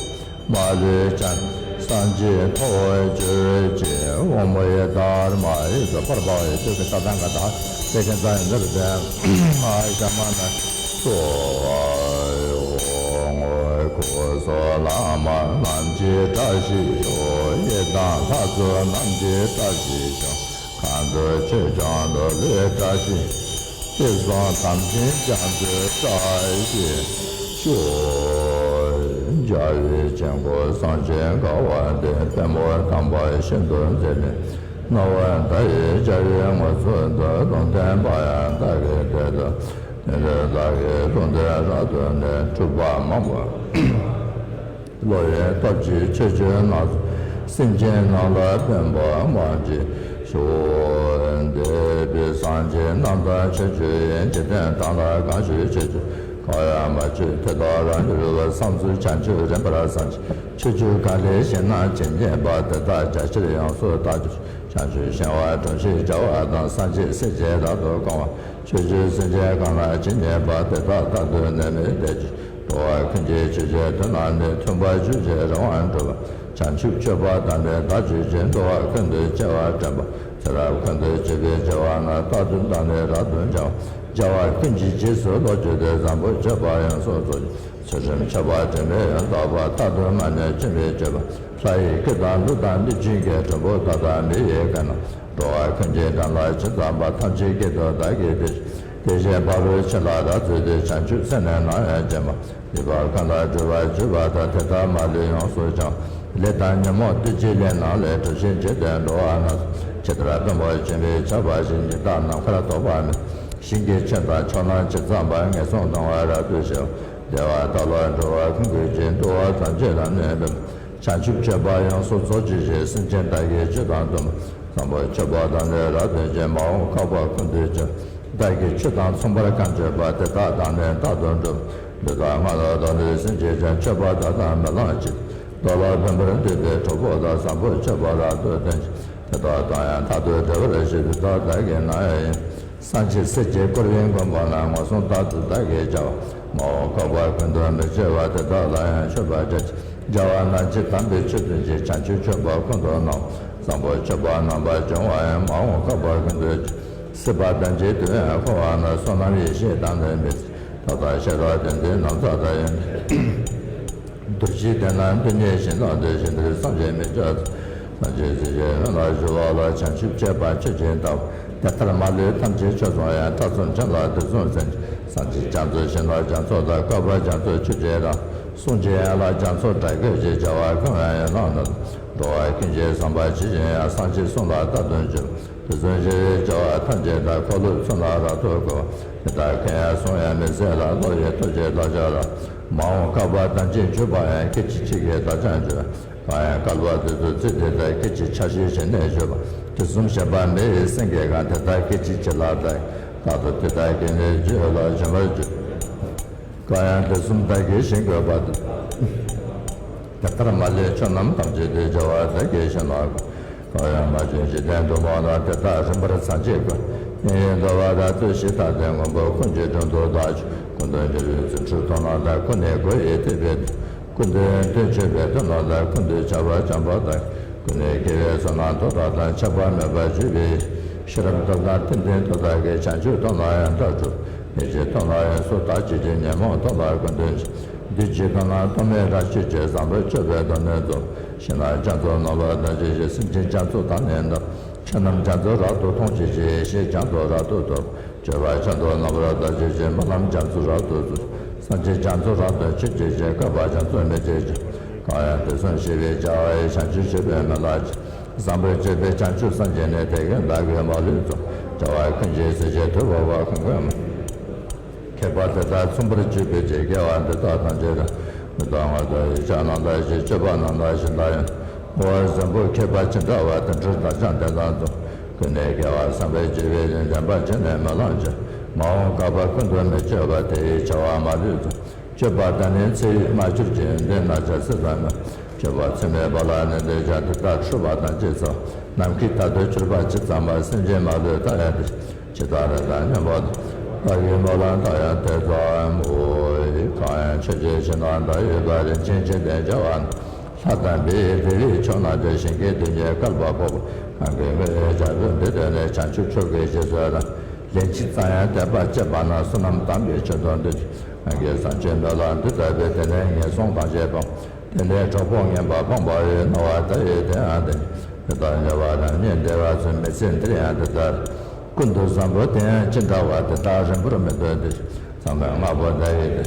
མ་ལུས་ཀྱང་སངས་རྒྱས་ཐོབ་གྱུར་ཅིག་ཨོཾ་ཡེ་དྷརྨཱ་ཡེ་ཛ་པར་པ་ཡེ་ཅོ་ཀེ་ཏ་ཏང་ག་ཏ་ཧ་ཡ་ཏེ་ཀེ་ཛ་ཡ་ཛ་ར་ཛ་ཨ་ཤ་མ་ན་སོ། ཨོཾ་སྐུ་གསུམ་བླ་མ་རྣམས་ཀྱི་བཀྲ་ཤིས་ཤོག་ཡི་དམ་ལྷ་ཚོགས་རྣམས་ཀྱི་བཀྲ་ཤིས་ཤོག་གང་དུ་ཆོས་སྐྱོང་འགྲོ་བའི་བཀྲ་ཤིས། དུས་གསུམ་དམ་ཅན་རྒྱ་མཚོའི་བཀྲ་ཤིས་ཤོག་རྒྱལ་བའི་དཀྱིལ་འཁོར་གསུམ་གྱི་དགའ་བ་འདི། པདྨོ་དམ་པ་ཤིན་ཏུ་མཛེས་མའི་སྣང་བ་མཐའ་ཡས་རྒྱལ་བའི་ངོ་ཚུལ་དུ། ལུང་བསྟན་པ་ཡང་བདག་གིས་དེ་ལྟར་ཉན་ཏེ། བདག་གིས་ལུང་བསྟན་རབ་ཏུ་ནས། སྒྲུབ་པ་མང་པོ་བློ་ཡི་སྟོབས་ཀྱིས་ཆོས་ཀྱི་སྣང་ཚུལ། སེམས་ཅན་རྣམས་ལ་སྟོན་པ་མ་མཆིས་ཤོག་འདས་པའི་སངས་རྒྱས་རྣམས་དང་ཆོས་ཀྱི་དབྱིངས། འཇིག་རྟེན་གང་ལ་གང་བཞུགས་ཆོས་ཀྱི་གང་ཡང་མ་མཆིས། དེ་དག་རང་གི་རིག་པའི་བསམ་ཚུལ། བྱང་ཆུབ་རིམ་པར་བསམ་ཞིང་། ཆོས་ཀྱི་ག་ལས་གཞན་སྣང་ཇི་སྙེད་པ། དེ་དག་རྒྱ་ཆེར་ཡོངས་སུ་བརྟགས་ཀྱང་། བྱང་ཆུབ་ཤིང་དབང་དྲུང་གཤེགས་རྒྱལ་བ་དང་། སངས་རྒྱས་སྲས་བཅས་རབ་ཏུ་དགོངས་པ། ཆོས་ཀྱི་སེམས་ཅན་གང་ལ་ཇི་སྙེད་པ། དེ་དག་རྟག་ཏུ་ནད་མེད་བདེ་ཞིང་འགྲོ་བ་ཀུན་གྱི་ཆོས་ཀྱི་དོན་རྣམས་ནི། མཐུན་པར་གྱུར་ཅིང་རིམ་པར་འགྲུབ་པ། བྱང་ཆུབ་སྤྱོད་པ་དང་ནི་བདག་གཅིག་གིས། འགྲོ་བ་ཀུན་ཏུ་སྐྱེ་བ་དྲན་པ། ཚེ་རབས་ཀུན་ཏུ་བྱེད་པའི་བྱ་བ་རྣམས། རྟག་ཏུ་བདག་ནི་རབ་ཏུ་བྱ་བ། རྒྱལ་བ་ཀུན་གྱི་རྗེས་སུ་སློབ་གྱུར་ཏེ། བཟང་པོ་སྤྱོད་པ་ཡོངས་སུ་རྫོགས། ཚུལ་ཁྲིམས་ཆགས་པ་དྲི་མས་ཡོངས་དག་པ། མཐར་ཐུག་མ་ནས་འཆི་མེད་སྤྱོད་པ། ལྷ་ཡི་སྐུ་དང་ཀླུ་དང་གནོད་སྦྱིན་སྐད། གྲུལ་བུམ་དག་དང་མི་ཡི་སྐད་རྣམས། འགྲོ་བ་ཀུན་གྱི་དོན་ལ་ཇི་ཙམ་པ། ཐམས་ཅད་སྐད་དུ་བདག་གིས་ཐོས་ཤིང་། དེ་བཞིན་ཕ་རོལ་ཕྱིན་ལ་རབ་བརྩོན་ཏེ། བྱང་ཆུབ་སེམས་ནི་ནམ་ཡང་བརྗེད་མ། ལུས་པ་གང་དག་སྒྲིབ་པ་བཅུ་པ་དག། དེ་དག་མ་ལུས་ཡོངས་སུ་སྦྱང་། ལས་དང་ཉོན་མོངས་བདུད་ཀྱི་ལས་རྣམས་ལས། གྲོལ་ཞིང་བརྗོད་དོན་འགྲོ་བ་རྣམས་སུ། ཇི་ལྟར་བེམ་པོ་ཆེན་པོས་ཆགས་པ་བཞིན། ཉི་ཟླ་ནམ་མཁར་ཐོགས་པ་མེད། ཞིང་གི་ཆོས་དང་ཕྱོགས་རྣམས་ཇི་ཙམ་པ། ངན་སོང་སྡང་བ་རབ་ཏུ་ཞི་བ། བདེ་བ་དག་ལ་འགྲོ་བ་ཀུན་གྱི་རྗེ། འདུལ་བ་ཐམས་ཅད་རབ་གནས་པའི། བྱང་ཆུབ་སྤྱོད་པ་ཡོངས་སུ་རྫོགས་བྱེད་ཅིང་། སེམས་ཅན་དག་གི་སྤྱོད་དང་བསྟུན་པ། བཟང་པོ་སྤྱོད་པ་དང་ནི་རབ་ཏུ་འབྱོན། མ་འོངས་བསྐལ་པ་ཀུན་ཏུ་ཀྱང་། བདག་གིས་ཆོས་དང་མཚུངས་པར་གང་སྤྱོད་པ། དེ་དག་བདག་ནི་རྟག་ཏུ་འགྲུབ། འདི་ལྟར་སྔགས་ལ་བདག་འདུལ་སེམས་ཀྱིས་ཀྱང་། སྤྱོད་པ་དག་དང་མི་ལངས་ཕྱིར། གདོད་ལ་བེམ་པོར་འདུས་པའི་གྲོགས་པོ་དག། བཟང་པོ་སྤྱོད་པ་རབ་ཏུ་སྟོན་ཅིང་། དེ་དག་དང་ཡང་མཐར་ཐུག་བྲལ་བར་བྱེད། འདི་ལྟར་བདག་གིས་ནམ་ཡང་ཡིན། སངས་རྒྱས་སྲས་ཀྱིས་བསྐོར་བའི་མགོན་པོ་རྣམས། ངན་སོང་རྟག་ཏུ་བདག་གིས་བྱ་བ། མ་འོངས་བསྐལ་པ་ཀུན་ཏུ་མི་སྐྱེ་བ། དེ་དག་ལ་ཡང་མཆོད་པར་བྱ་ཕྱིར། རྒྱལ་བ་རྣམས་ཀྱིས་དམ་པའི་ཆོས་སྟོན་ཅིང་། བྱང་ཆུབ་སྤྱོད་པ་ཀུན་ཏུ་སྣང་བ། བཟང་པོ་སྤྱོད་པ་རྣམ་པར་སྦྱོང་བ་ཡང་། མ་འོངས་བསྐལ་པ་ཀུན་ཏུ་སྐྱེ། སྲིད་པ་ཐམས་ཅད་དུ་ཡང་འཁོར་བ་ན། བསོད་ནམས་ཡེ་ཤེས་དང་ལྡན་པའི་ཚེ། ད་ལྟ་ཤེས་རབ་ལྡན་འདས་རྣམས་ལ་བདག་ཡོན་ཏན་གདུལ་བྱའི་དོན་རྣམས་སྟོན་ནས་བཞིན་དུ་འདུལ་ཞིང་འདིར་སངས་རྒྱས་མི་འཇིགས། སངས་རྒྱས་སྲས་ཀྱི་དོན་ལ་གཞོལ་བ་ལ། བྱང་ཆུབ་སྤྱད་པ་ཆོས་ཀྱི་བདག་སྟེ། དེ་ལྟར་མ་ལུས་ཐམས་ཅད་ཆོས་སོང་ཡང་། ཐེ་ཚོམ་ཕྲན་ལ་དུག་གསུམ་ཟད་ཅིང་། སངས་རྒྱས་རྒྱ་མཚོ་ཞིང་དང་རྒྱ་མཚོ་དག་སྐལ་པ་རྒྱ་མཚོ་ཆུ་སྐྱེས་དང་། གསུང་གི་ཡན་ལག་རྒྱ་མཚོ་སྒྲ་སྐད་ཀྱིས། བྱ་བ་གང་ཡང་ཡང་ན་ནི། འགྲོ་བ་ཀུན་གྱི་བསམ་པ་ཇི་བཞིན་དབྱངས། སངས་རྒྱས་གསུང་ལ་རྟག་ཏུ་འཇུག་དུས་གསུམ་གཤེགས་པའི་རྒྱལ་བ་ཐམས་ཅད་དག་འཁོར་ལོའི་ཚུལ་རྣམས་རབ་ཏུ་བསྐོར། དེ་དག་གང་ཡང་གསུང་ཡང་མི་ཟད་ལ། བློ་ཡི་ཐུགས་ཀྱི་བདག་ཅག་རྣམས། མ་འོངས་བསྐལ་པ་ཐམས་ཅད་འཁྱུད་པ་ཡང་། སྐད་ཅིག་གཅིག་གིས་བདག་ཀྱང་འཇུག་གང་ཡང་བསྐལ་པ་དུས་སུ་ཚེ་འདི་དག་སྐད་ཅིག་ཆ་ཤས་བཞིན་གནས་གྱུར་པ། དུས་གསུམ་གཤེགས་པ་མི་ཡི་སེང་གེ་གང་། དེ་དག་སྐད་ཅིག་གཅིག་ལ་བདག་རྟག་ཏུ་དེ་དག་གི་ནི་རྒྱུད་ལ་འབྱོན་པར་འགྱུར། གང་ཡང་དུས་གསུམ་བདག་གིས་ཞིང་བཀོད་པ། དེ་ལྟར་མ་ལུས་ཆོས་རྣམས་ཐམས་ཅད་དུ། བྱ་བ་བདག་གིས་བྱིན་རླབས་ཀུན། གང་ཡང་མ་བྱོན་འཇིག་རྟེན་འགྲོ་མང་ལ། དེ་དག་རིམ་པར་སངས་རྒྱས་ཀུན། མཉན་ཡོད་འདུལ་བ་རབ་ཏུ་ཤེས་མཐའ་དག་མངོན་པོ་ཀུན་གྱི་དྲུང་དུ་བདག་མཆིས། ཀུན་ཏུ་འགྱུར་བའི་རྫུ་འཕྲུལ་སྟོབས་རྣམས་དང་། ཀུན་ནས་སྒོ་ཡི་ཐེག་པའི་དོན། ཀུན་ཏུ་དོན་སྤྱོད་པའི་དོན་རྣམས་དང་། ཀུན་ཏུ་ཁྱབ་པ་འཇམ་དཔལ་དང་། ཀུན་ནས་དགེ་བའི་ཚོགས་རྣམས་མཐོ་དྲགས་དང་། ཆགས་པ་མེད་པར་སྤྱོད་པའི་ཤེས་རབ་སྟོབས་དང་། ཏན་ཏན་སྟོབས་དག་གིས། བྱང་ཆུབ་སྟོབས་རྣམས་ཡང་དག་གྲུབ། མི་ཕྱེད་སྟོབས་རྣམས་ཡོངས་སུ་དག་བྱེད་ཅིང་། ཉོན་མོངས་སྟོབས་རྣམས་ཀུན་ཏུ་ཞི། བདུད་ཀྱི་སྟོབས་རྣམས་སྟོབས་མེད་རབ་ཞི་ཞིང་། བཟང་པོ་སྤྱོད་པའི་སྟོབས་ནི་རྫོགས། ཞིང་རྣམས་རྒྱ་མཚོ་རྣམ་པར་དག་བྱེད་ཅིང་། སེམས་ཅན་རྒྱ་མཚོ་དང་ནི་འདྲ། ཆོས་རྣམས་རྒྱ་མཚོ་རབ་ཏུ་མཐོང་བྱེད་ཅིང་། ཡེ་ཤེས་རྒྱ་མཚོ་རབ་ཏུ་རྟོགས། སྤྱོད་པ་རྒྱ་མཚོ་རྣམ་པར་དག་བྱེད་ཅིང་། སྨོན་ལམ་རྒྱ་མཚོ་རབ་ཏུ་རྫོགས། སངས་རྒྱས་རྒྱ་མཚོ་རབ་ཏུ་མཆོད་བྱེད་ཅིང་། བསྐལ་པ་རྒྱ་མཚོ་མི་བརྗེད་ཅིང་། གང་ཡང་དུས་གསུམ་གཤེགས་པའི་རྒྱལ་བ་ཡི། བྱང་ཆུབ་སྤྱོད་པའི་མི་ལ་སྤྱད། བཟང་པོ་སྤྱོད་པའི་བྱང་ཆུབ་སངས་རྒྱས་ནི། དེ་ཀུན་བདག་གིས་མ་ལུས་མཛོད། རྒྱལ་བ་ཀུན་གྱི་སྲས་ཀྱི་ཐུ་བོ་པོ། ཀུན་ཀུན་མཁྱེན་པ་དེ་དག་མཚུངས་པར་སྤྱོད་པའི་ཕྱིར། དགེ་བ་འདི་དག་ཐམས་ཅད་དང་། མི་རྟག་དངོས་དང་ཡིད་ཆེས་རྣམས་དང་བཞི། སྤྱོད་པ་རྣམས་དང་ཞེ་སྡང་ཡང་། བསྔོ་བ་བཟང་པོ་མཁས་པ་ཅི་འདྲ་བ། དེ་འཕྲུལ་བདག་ཀྱང་དེ་དང་མཚུངས། ཀུན་ནས་དགེ་བ་བསམ་པའི་སྤྱོད་པའི་ལས། འདོད་པ་ཅི་ནས་མི་ལངས་ཕྱིར། མ་འོངས་བསྐལ་པ་ཀུན་ཏུ་མི་སྐྱེ་བ། དེ་ཡི་བྱ་བ་མ་ལུས་མཛོད། སྤྱོད་པ་དང་ནི་ཚེ་ཡི་མ་གྱུར་ཅིག་འདི་ན་ཅི་སྲིད་དུ་མི། སྤྱོད་པ་ཚད་མེད་པ་ལ་ནི་འདོད་ཀྱང་། དེ་དག་འཁྲུལ་པ་དང་ཅི་འཚལ་བ། ནམ་མཁའི་མཐར་ཐུག་གྱུར་པ་ཇི་ཙམ་པ། སེམས་ཅན་མ་ལུས་མཐའ་ཡས་འདིར། ཇི་ལྟར་རེག་དང་སྙོམས་པར་འདུ། བདག་གི་སྨོན་ལམ་དག་ཡང་དེ་ཙམ་མོ། གང་ཡང་ཆོས་ཀྱི་ཕྱིར་ན་བདག་ཡོད་པ། རིན་ཆེན་འཇིག་རྟེན་བྱ་བ་རྣམས། ལྷ་དང་བི་ཡི་དེ་བས་མཆོག་རྣམས་ཀྱང་། ཞིང་གི་རྡུལ་སྙེད་བསྐལ་པ་ཕོག་པ། གང་གིས་བསྔོས་ཡང་བྱ་བའི་འདི་དོན་ནི། བྱང་ཆུབ་མཆོག་གི་རྗེས་སུ་བདག་ལན་གཅིག་ཙམ་ཡང་དད་པ་སྐྱེས་པ་ན། བསོད་ནམས་དམ་པའི་ཆོས་དང་ལྡན་ཅིང་། གང་གིས་བཟང་སྤྱོད་སྨོན་ལམ་འདི་བཏབ་པས། དེ་ནས་ངན་སོང་ཐམས་ཅད་སྤངས། དེ་ནས་གྲོགས་པོ་ངན་པ་སྤངས་པ་ཡི། སྣང་བ་མཐའ་ཡས་དེ་ཡང་ལྡན་ཅིང་། དེ་ལྟར་ཉེ་བར་རང་ཉིད་བདེ་བར་འཚོ། མི་ཚེ་འདིར་ཡང་དེ་ལྟར། ཀུན་ཏུ་བཟང་པོ་དེ་ཡང་ཅི་འདྲ་བ། དེ་དག་རིང་པོར་མི་སྡོད་འདིར། ཚང་མས་བསྔགས་པ་མཐའ་ཡས་དེ།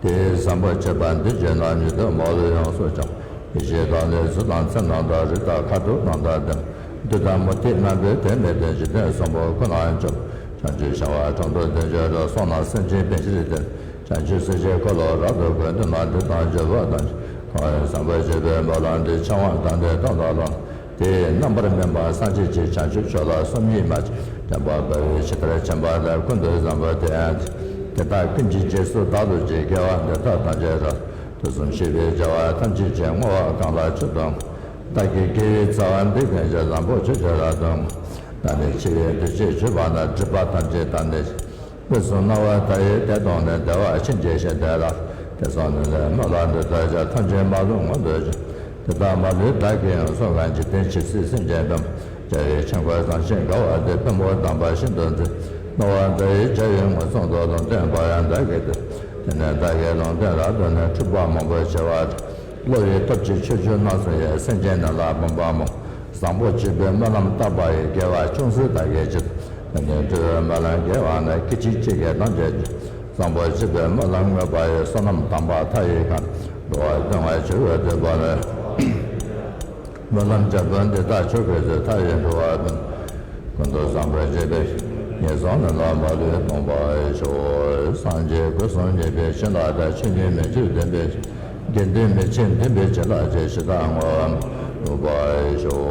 དེ་ཡི་བཟང་པོ་སྤྱོད་པ་འདི་བརྗོད་ན། ཉིད་དུ་མ་ལུས་ཡོངས་སུ་སྦྱང་། ཡེ་ཤེས་དང་ནི་གཟུགས་དང་ཚེ་རྣམས་དང་། རི་དྭགས་ཁ་དོག་རྣམས་དང་ལྡན། བདུད་དང་མུ་སྟེགས་རྣམས་ཀྱིས་དེ་མི་ཐུབ། འཇིག་རྟེན་གསུམ་པོ་ཀུན་ལ་འཇོམས། བྱང་ཆུབ་ཤིང་དབང་དྲུང་དུ་འདི་བརྗོད་དོ། སོང་ན་སེམས་ཅན་ཕན་ཕྱིར་དེ། བྱང་ཆུབ་སེམས་ཀྱི་འཁོར་ལོ་རབ་ཏུ་བསྐོར། མདུན་ན་འདི་དང་བརྗོད་པ་དང་། གང་ཡང་བཟང་པོ་སྤྱོད་པའི་སྨོན་ལམ་འདི། ཕྱིར་འོང་དང་ནི་སྟོན་དང་ལོ། དེ་ཡི་རྣམ་པར་སྨིན་པ་སངས་རྒྱས་ཀྱི། བྱང་ཆུབ་མཆོག་ལ་སོམ་ཉི་མ་བྱེད། བདེན་པར་འབད་པས་ཇི་ལྟར་མཁྱེན་པ་དེ། ཀུན་ཏུ་བཟང་པོ་དེ་ཡང་དེ། དེ་དག་ཀུན་གྱི་རྗེས་སུ་བདག་སློབ་ཅིང་། དགེ་བ་འདི་དག་ཐམས་ཅད་རབ། དུས་གསུམ་གཤེགས་པའི་རྒྱལ་བ་ཐམས་ཅད་ཀྱིས། བསྔོ་བ་གང་ལ་མཆོག་ཏུ་བདག་གི་དགེ་བའི་རྩ་བ་འདི་ཀུན་ཀྱང་། བཟང་པོ་ཆོས་ཀྱི་རབ་ཏུ་བསྔོ། བདག་ནི་འཆི་བའི་དུས་བྱེད་གྱུར་པ་ན། སྒྲིབ་པ་ཐམས་ཅད་དག་ནི་ཞི། དངོས་སུ་སྣང་བ་མཐའ་ཡས་དེ་མཐོང་ནས། བདེ་བ་ཆེན་གྱིས་ཞེན་དེ་རབ། དེ་སོང་ནས་ལས་སྨོན་ལམ་འདི་དག་བྱ། ཐམས་ཅད་མ་ལུས་མངོན་དུ་བྱེད། དེ་དག་མ་ལུས་བདག་གིས་ཡང་གསུངས་གང་། འཇིག་རྟེན་ཇི་སྲིད་སེམས་ཅན་བེམ། རྒྱལ་བའི་ཆོས་འཁོར་བཟང་ཞིང་དགའ་བ་དེ། བེམ་པོ་དམ་པ་ཤིན་ཏུ་མཛེས། རྣོ་བ་མཛའ་ཡི་རྒྱལ་བའི་ངོ་། ཚོགས་རྫོགས་ལུང་བསྟན་པ་ཡང་བདག་གིས་ཏེ། དེ་ནས་བདག་གིས་ལུང་བསྟན་རབ་ཏུ་ནི། འཁྲུལ་པ་མང་པོ་ཞི་བར། བསླུ་བའི་སྟོབས་ཀྱིས་ཆོས་བཅུ་སྣང་གསུམ་ཡི། སེམས་ཅན་ནི་ལ་བུམ་པ་མོ། བཟང་པོ་སྤྱོད་པའི་སྨོན་ལམ་བཏབ་པ་ཡི། དགེ་བ་ཅུང་ཟད་བདག་གིས་བགྱིས། ཕན་བདེའི་འབྲས་བུ་སྨོན་ལམ་དགེ་བ་ནི། སྐད་ཅིག་གཅིག་གིས་ཐམས་ཅད་ཀྱི། བཟང་པོ་སྤྱོད་པའི་སྨོན་ལམ་བསྔོས་པ་ཡི། བསོད་ནམས་དམ་པ་མཐའ་ཡས་ཁང་། འགྲོ་བ་སྟོང་བར་གྱུར་པའི་བདེ་བ་ནི། སྨོན་ལམ་རྒྱ་བོད་འདི་དག་མཆོག་གི་མཛོད། མཐའ་ཡས་འགྲོ་བ་ཀུན་ཏུ་བཟང་པོར་སྤྱད་པའི་ངན་སོང་ནི་ལ་མ་ལུས་ལྡོག་པར་ཤོག་སངས་རྒྱས་སྐུ་གསུམ་མཉེས་པའི་བྱིན་རླབས་དང་། ཆོས་ཉིད་མི་འགྱུར་བདེན་པའི་དགེ་འདུན་མི་ཕྱེད་བདེན་པའི་བྱིན་རླབས་ཀྱིས། ཕྱི་དང་ངོ་བོ་ལྡོག་པར་ཤོག་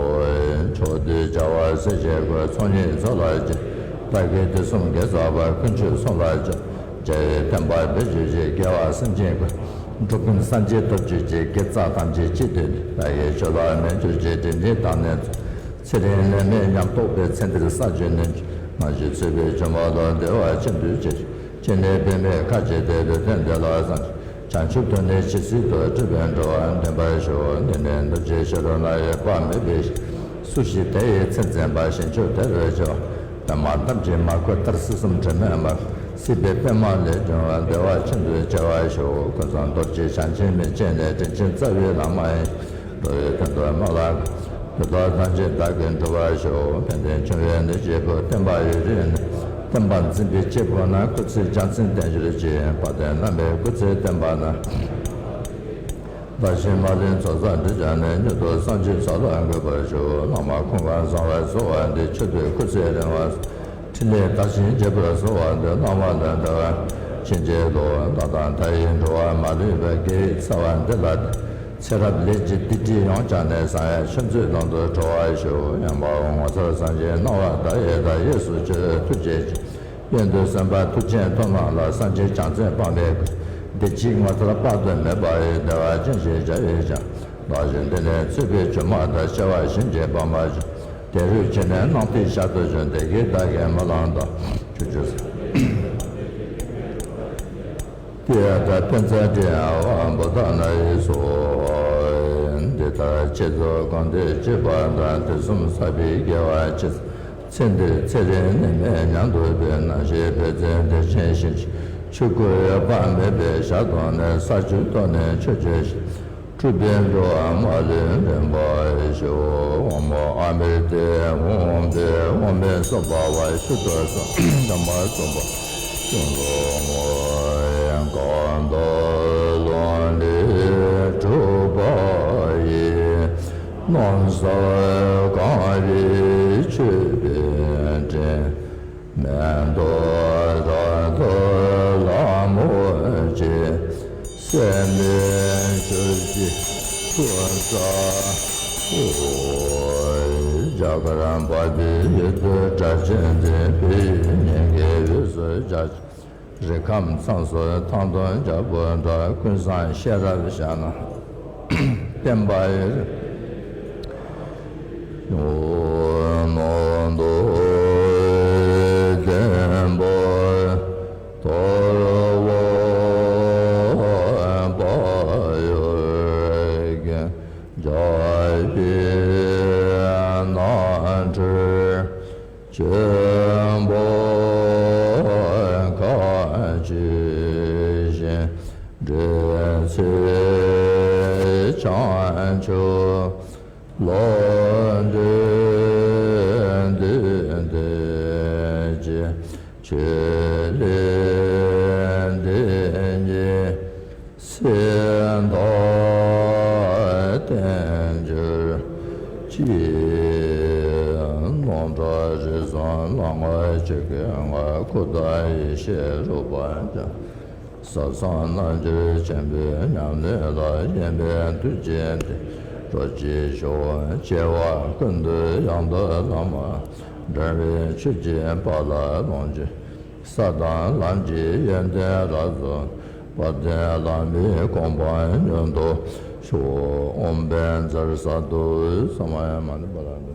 ཕྱོགས་དུས་བྱ་བ་སྲིད་ཞིའི་སྒོ། ཚོགས་གཉིས་མཚོ་ལ་སྐྱེལ། བདག་གིས་དུས་གསུམ་དགེ་བསགས་པ། ཀུན་སྤྱོད་སྲུང་ལ་སྤྱོད། རྒྱལ་བའི་བསྟན་པ་འབུལ་གྱུར་ཅིག་དགེ་བ་སེམས་ཅན་ཀུན། འགྲོ་ཀུན་སངས་རྒྱས་ཐོབ་གྱུར་ཅིག་དགེ་རྩ་ཐམས་ཅད་ཅི་སྟེ། བདག་གི་ཆོས་ལ་སྨན་གྱུར་ཅིག་དྲིན་ཅན་བདག་ནི་ཚོགས། ཚེ་རིང་ལས་མེད་ཉམས་རྟོགས་པའི། ཚེ་འདིར་བསགས་རྒྱུ་ནི། ནང་བཞིན་ཚུལ་བའི་ཆོས་མ་ལུས། བདེ་བ་ཆེན་པོའི་ཕྱིར། སྐྱེ་གནས་པདྨའི་ཁ་བྱེ་སྟེ། བདུད་དོན་འདི་ལ་སངས། བྱང་ཆུབ་ཏུ་ནི་ཇི་སྲིད་དུ། སྒྲིབ་པའི་འགྲོ་བ་འདྲེན་པར་ཤོག་འདི་ནི་རྡོ་རྗེ་ཕྱི་རོལ་ན་ཡོད་པ་མེད་པའི་ཕྱིར། སུ་ཞིག་དེ་ཡི་ཚད་འཛིན་པ། ཞིང་མཆོག་དེར་སྐྱེ་བ། པདྨ་ཐམས་ཅད་མ་བསྐོར་ལྟར། སྲིད་གསུམ་དྲི་མས་མ་གོས་སྲིད་པའི་པདྨ་ལས་བྱུང་བ། བདེ་བ་ཆེན་པོར་སྐྱེ་བར་ཤོག་ཀུན་བཟང་རྡོ་རྗེ་འཆང་ཆེན་མའི་སྤྱན་ནས། དྲིན་ཅན་རྩ་བའི་བླ་མ་ཡི། འགྲོ་བའི་དོན་དུ་སྨོན་ལམ། དུས་དང་ཐམས་ཅད་བདག་གིས་འགྲུབ་པར་ཤོག་ཕན་བདེ་འབྱུང་བའི་ནི་སྐྱེས་བུ། བསྟན་པ་ཡུན་རིང་ནི། བསྟན་པ་འཛིན་པའི་སྐྱེས་བུ་རྣམས། སྐུ་ཚེ་རྒྱ་མཚོའི་བརྟན་གྱུར་ཅིག་བ་དན་བླ་མའི་སྐུ་ཚེ་བརྟན་པ་ན། བདག་གཞན་མ་ལུས་ཚོགས་བསགས་འབྲས་བཅས་ནས། མྱུར་དུ་སངས་རྒྱས་ཚོགས་ལ་འགོད་པར་ཤོག་བླ་མ་ཁོང་ཁང་བཟང་བར་གསོལ་བ་འདེབས། མཆོད་འབུལ་སྐུ་ཚེ་རིང་བར། ཕྲིན་ལས་དར་ཞིང་རྒྱས་པར་གསོལ་བ་འདེབས། བླ་མ་ལ་འདུད་པ་ཕྱིན་ཅི་ལོག་བདག་དང་མཐའ་ཡས་འགྲོ་བ་མ་ལུས་པ། དགེ་བའི་རྩ་བ་འདི་ལ་བརྟེན། ཚེ་རབས་ལས་ཀྱི་སྡིག་སྒྲིབ་ཡོངས་བྱང་ནས། བཟང་ཡང་ཆོས་མཛད་ལམ་དུ་གྲོལ་བར་ཤོག་ཡུམ་ངོ་མཚར་སངས་རྒྱས་སྣང་བ་མཐའ་ཡས་དང་། གཡས་སུ་ཇོ་བོའི་ཐུགས་རྗེ་ཅན། གཡོན་དུ་སེམས་དཔའ་མཐུ་ཆེན་ཐོབ་རྣམས་ལ། སངས་རྒྱས་བྱང་སེམས་དཔག་མེད་ཀུན། བདེ་སྐྱིད་ངོ་མཚར་དཔག་ཏུ་མེད་པ་ཡི། བདེ་བ་ཅན་ཞེས་བྱ་བའི་ཞབས། བདག་གཞན་འདི་ནས་གཙོས་པའི་སྒྱུ་མ་དང་། སྐྱེ་བ་གཞན་གྱིས་སྤང་མ་བྱ། དེ་རུ་ཕྱིན་ནས་སྣང་མཐའི་ཞལ་དུ་བྱོན། དེ་སྐད་བདག་གིས་སྨོན་ལམ་བཏབ། ཆོས་ཀྱི་ཏདྱ་ཐཱ། པཉྩ་དྲི་ཡ་ཝ་བོ་དྷ་ན་ཡི་སྭཱ་ཧཱ། འདི་ལྟར་བསྐྱེད་རྫོགས་གང་དེ་བགྱིས་པ་དང་། དུས་གསུམ་བསགས་པའི་དགེ་བ་ཇི་ཙམ། ཚེ་འདིར་ཚེ་རིང་ནད་མེད་མཉམ་དུ་སྡོད། ནམ་ཞིག་བོད་ཟས་བདེ་ཆེན་ཞིང་ཆེན། ཆོས་སྐུ་འོད་དཔག་མེད་པའི་ཞལ་མཐོང་ནས། ས་བཅུ་ཐོག་ནས་ཆོས་སྤྱོད་ཅིང་། སྤྲུལ་པའི་འགྲོ་བ་མ་ལུས་འདྲེན་པར་ཤོག་དབང་མོ་ཨ་མི་ཏི་ཧཱུྃ་ཕཊ། དབང་པོའི་སོ་པ་བ་ཤུ་ཏོ་སྭཱ་ཧཱ། དྷརྨ་སྭཱ་ཧཱ། སྐྱབས་སུ་མཆིའོ། གང་དག་ལམ་འདི་སྒྲུབ་པ་ཡི། རྣམ་གསུམ་གང་བའི་མཆོད་པའི་སྤྲིན། མི་འདོར་རབ་ཏུ་ལྷ་མོ་ཆེ། སྲེད་མེད་ཆོས་ཀྱི་ཐུགས་སྲས། རྒྱ་གར་འཕགས་པའི་ཡུལ་དུ་སྒྲ་གཅན་འཛིན། བོད་ཡུལ་སྙན་གྱི་དབུས་སུ་རྒྱ། རི་ཁམས་མཚམས་སུ་ཐང་སྟོང་རྒྱལ་པོ་འདྲ། ཀུན་བཟང་ཤེས་རབ་ཞྭ་ནག་བསྟན་པ་ཡི། ནང་དུ་བདེན་པར་དོར་བ་བག་ཡོད་ཀྱང་། རྒྱལ་པོའི་རྣམ་འཕྲུལ་ཆེན་པོ་མཁའ་སྤྱོད་བཞིན། འབྲེལ་ཚད་བྱང་ཆུབ་ལམ་འདི་འདུལ་འདོད་ཅིང་། ཆོས་ལས་འདི་ཉིད་སེམས་དང་ལྡན་གྱུར་ཅིག་རྣམ་གྲོལ་རིགས་གསུམ་ལམ་ལྔ་ཆོས་སྐུའི་མངའ། འཁོར་དང་ཡེ་ཤེས་རོལ་པ་འབྱུང་། ཟབ་གསང་རྣལ་འབྱོར་ཆེན་པོའི་ཉམས་ལེན་ལ། གཞན་ཕན་ཐུགས་རྗེས་བདེ་རོགས་ཀྱིས་ཤོག་སྐྱེ་བ་ཀུན་ཏུ་ཡང་དག་བླ་མ། འབྲལ་བའི་ཆོས་ཀྱི་དཔལ་ལ་ལོངས་སྤྱོད། ས་དང་ལམ་གྱི་ཡོན་ཏན་རབ་རྫོགས། དཔལ་ལྡན་བླ་མའི་གོ་འཕང་མྱུར་ཐོབ་ཤོག་ཨོཾ་བཛྲ་སཏྭ་ས་མ་ཡ་མ་ཎི་པཱ་ལགས།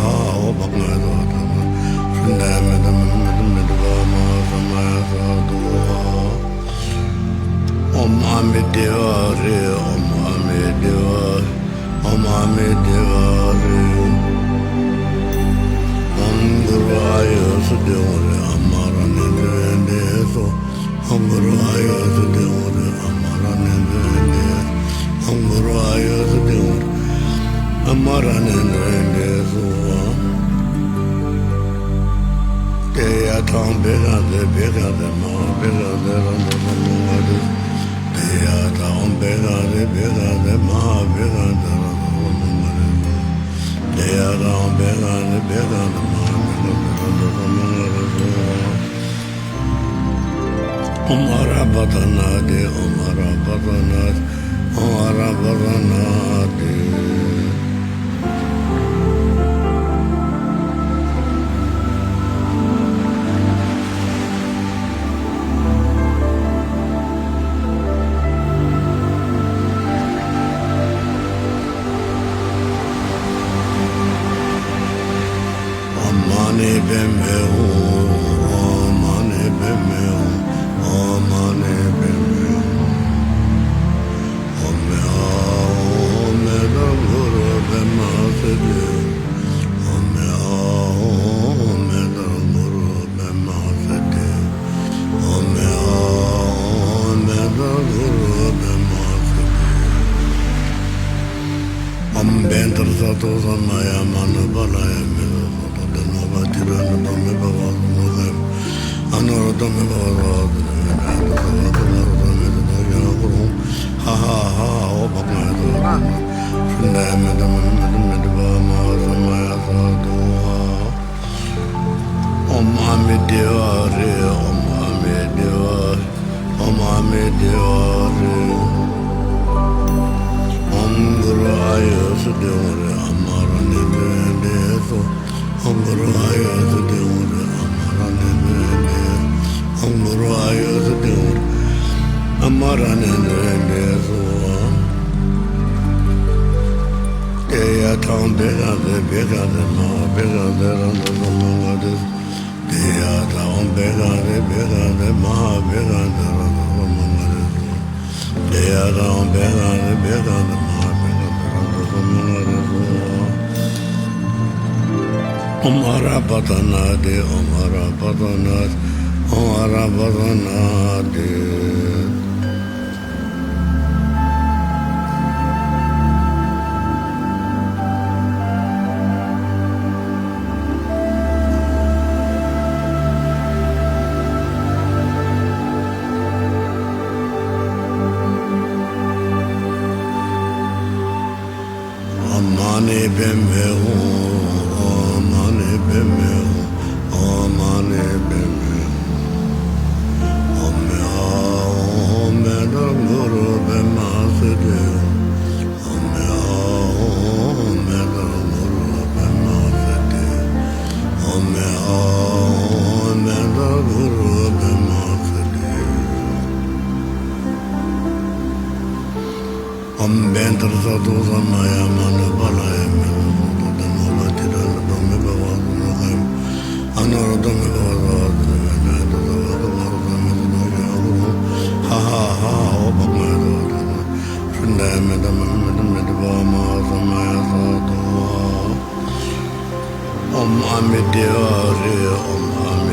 ཧ་ཧ་ཧོ་བ་ང་དོ་དོ་མ་ཧྲུན་དེ་མེ་དེ་མེ་དེ་མེ་དེ་བ་མ་ཧ་ས་མ་ཡ་ས་དོ་ཧ། ཨོམ་ཨ་མི་དེ་བ་རེ། ཨོམ་ཨ་མི་དེ་བ། ཨོམ་ཨ་མི་དེ་བ་རེ། ཨོམ་གུ་རུ་ཨ་ཡོ་སུ་དེ་བ་རེ། ཨ་མ་ར་ནི་དེ་བ་དེ་སོ། ཨོམ་གུ་རུ་ཨ་ཡོ་སུ་དེ་བ་རེ། ཨ་མ་ར་ནི་དེ་བ་དེ། ཨོམ་གུ་རུ་ཨ་ཡོ་སུ་དེ་བ་རེ། ཨ་མ་ར་ནི་དེ་བ་དེ་སོ། དེ་ཡ་ཐང་བེ་ག་དེ་བེ་ག་དེ་མ་བེ་ག་དེ་ར་འདོ་སོ་མ་ང་དེ། དེ་ཡ་ད་ཨོམ་བེ་ག་རེ་བེ་ག་རེ་མ་བེ་ག་རེ་ར་ད་ཨོམ་བེ་ག་རེ་ར། དེ་ཡ་ད་ཨོམ་བེ་ག་རེ་བེ་ག་རེ་མ་བེ་ག་རེ་ར་ད་ཨོམ་བེ་ག་རེ་ར། ཨོམ་ཨ་ར་བ་ད་ན་དེ། ཨོམ་ཨ་ར་བ་ད་ན་དེ། ཨོམ་ཨ་ར་བ་ད་ན་དེ། ཨོཾ་མ་ཎི་པདྨེ་ཧཱུྃ། ཨོཾ་མ་ཎི་པདྨེ་ཧཱུྃ། ཨོཾ་མ་ཎི་པདྨེ་ཧཱུྃ། ཨོཾ་མེ་ཨཱཿཧཱུྃ། ཨོཾ་མེ་ཏ་གུ་རུ་པདྨ་སིདྡྷི། ཨོཾ་མེ་ཨཱཿཧཱུྃ། ཨོཾ་མེ་ཏ་གུ་རུ་པདྨ་སིདྡྷི། ཨོཾ་མེ་ཨཱཿཧཱུྃ། ཨོཾ་མེ་ཏ་གུ་རུ་པདྨ་སིདྡྷི། ཨོཾ་བཻ་དྷརྞ་སཏྭ་ས་མ་ཡ་མ་ནུ་པཱ་ལ་ཡ་མེ་ཏ་སོ་ཏོ་ཏེ་ནོ་པ་ཏི་ར་ནུ་ཏོ་མེ་བྷ་བ་སུ་ནོ་ཀ་ཡ་ཨ་ནུ་ར་ཏོ་མེ་བྷ་བ་སུ་ནོ་ཀ་ཡ་ཨ་ཏོ་ས་བ་ཏོ་མ་རུ་ཏོ་མེ་ཏོ་ཏོ་ཡ་ཀུ་རུ་ཧ་ཧ་ཧ་ཧ་ཧོ་བ་ཀ་ཡ་ཏོ་ཧ་ཏོ་ཧྲུན་ཏ་ཡ་མེ་ཏ་མ་ནུ་མེ་ཏ་མེ་ཏ་བྷ་མ་ཧ་ས་མ་ཡ་ས་ཏོ་ཧ། ཨོཾ་ཨ་མི་དེ་ཝ་རེ། ཨོཾ་ཨ་མི་དེ་ཝ་རེ། ཨོཾ་ཨ་མི་དེ་ཝ་རེ། ཨོཾ་གུ་རུ་ཨ་ཡོ་སུ་དེ་ཝ་རེ། ཨ་མ་ར་ནི་དེ་དེ་སོ། ཨོཾ་གུ་རུ་ཨ་ཡོ་སུ་དེ་ཝ་རེ། ཨ་མ་ར་ནི་དེ་དེ། ཨོཾ་གུ་རུ་ཨ་ཡོ་སུ་དེ་ཝ་རེ། ཨ་མ་ར་ནི་དེ་དེ་སོ། དེ་ཡ་ཐང་བེ་ག་དེ་བེ་ག་དེ་མ་བེ་ག་དེ་ར་འདོ་སོ་མ་ང་དེ། དེ་ཡ་ད་ཨོཾ་བེ་ག་རེ་བེ་ག་རེ་མ་ཧ་བེ་ག་རེ་ར་ད་ཨོཾ་མ་ང་རེ་སོ། དེ་ཡ་ད་ཨོཾ་བེ་ག་རེ་བེ་ག་རེ་མ་ཧ་བེ་ག་རེ་ར་ད་ཨོཾ་མ་ང་རེ་སོ། ཨོཾ་ཨ་ར་པ་ད་ན་དེ། ཨོཾ་ཨ་ར་པ་ད་ན་དེ། ཨོཾ་ཨ་ར་པ་ད་ན་དེ། ཨོཾ་མ་ཎི་པདྨེ་ཧཱུྃ། ཨོཾ་མ་ཎི་པདྨེ་ཧཱུྃ། ཨོཾ་མ་ཎི་པདྨེ་ཧཱུྃ། ཨོཾ་མེ་ཨཱཿཧཱུྃ། ཨོཾ་མེ་ཏ་གུ་རུ་པདྨ་སིདྡྷི། ཨོཾ་མེ་ཨཱཿཧཱུྃ། ཨོཾ་མེ་ཏ་གུ་རུ་པདྨ་སིདྡྷི། ཨོཾ་མེ་ཨཱཿཧཱུྃ། ཨོཾ་མེ་ཏ་གུ་རུ་པདྨ་སིདྡྷི། ཨོཾ་བཻ་དྷརྞ་སཏྭ་ས་མ་ཡ་མ་ནུ་པཱ་ལ་ཡ་མེ་ཏ་སོ་ཏོ་ཏེ་ནོ་པ་ཏི་ར་ནུ་ཏོ་མེ་བྷ་བ་སུ་ནོ་ཀ་ཡ་ཨ་ནུ་ར་ཏོ་མེ་བྷ་བ་སུ་ནོ་ཀ་ཡ་ཏོ་ས་བ་ཏོ་མ་རུ་ཏོ་མེ་ཏོ་ཏོ་ཡ་ཧོ་ཧ་ཧ་ཧ་ཧོ་བ་ཀ་ཡ་ཏོ་ཧ་ཏོ་ཧྲུན་ཏ་ཡ་མེ་ཏ་མ་ནུ་མེ་ཏ་མེ་ཏ་བྷ་མ་ཧ་ས་མ་ཡ་ས་ཏོ་ཧ། ཨ་མི་དེ་ཨ་རེ་ཨོམ། ཨ་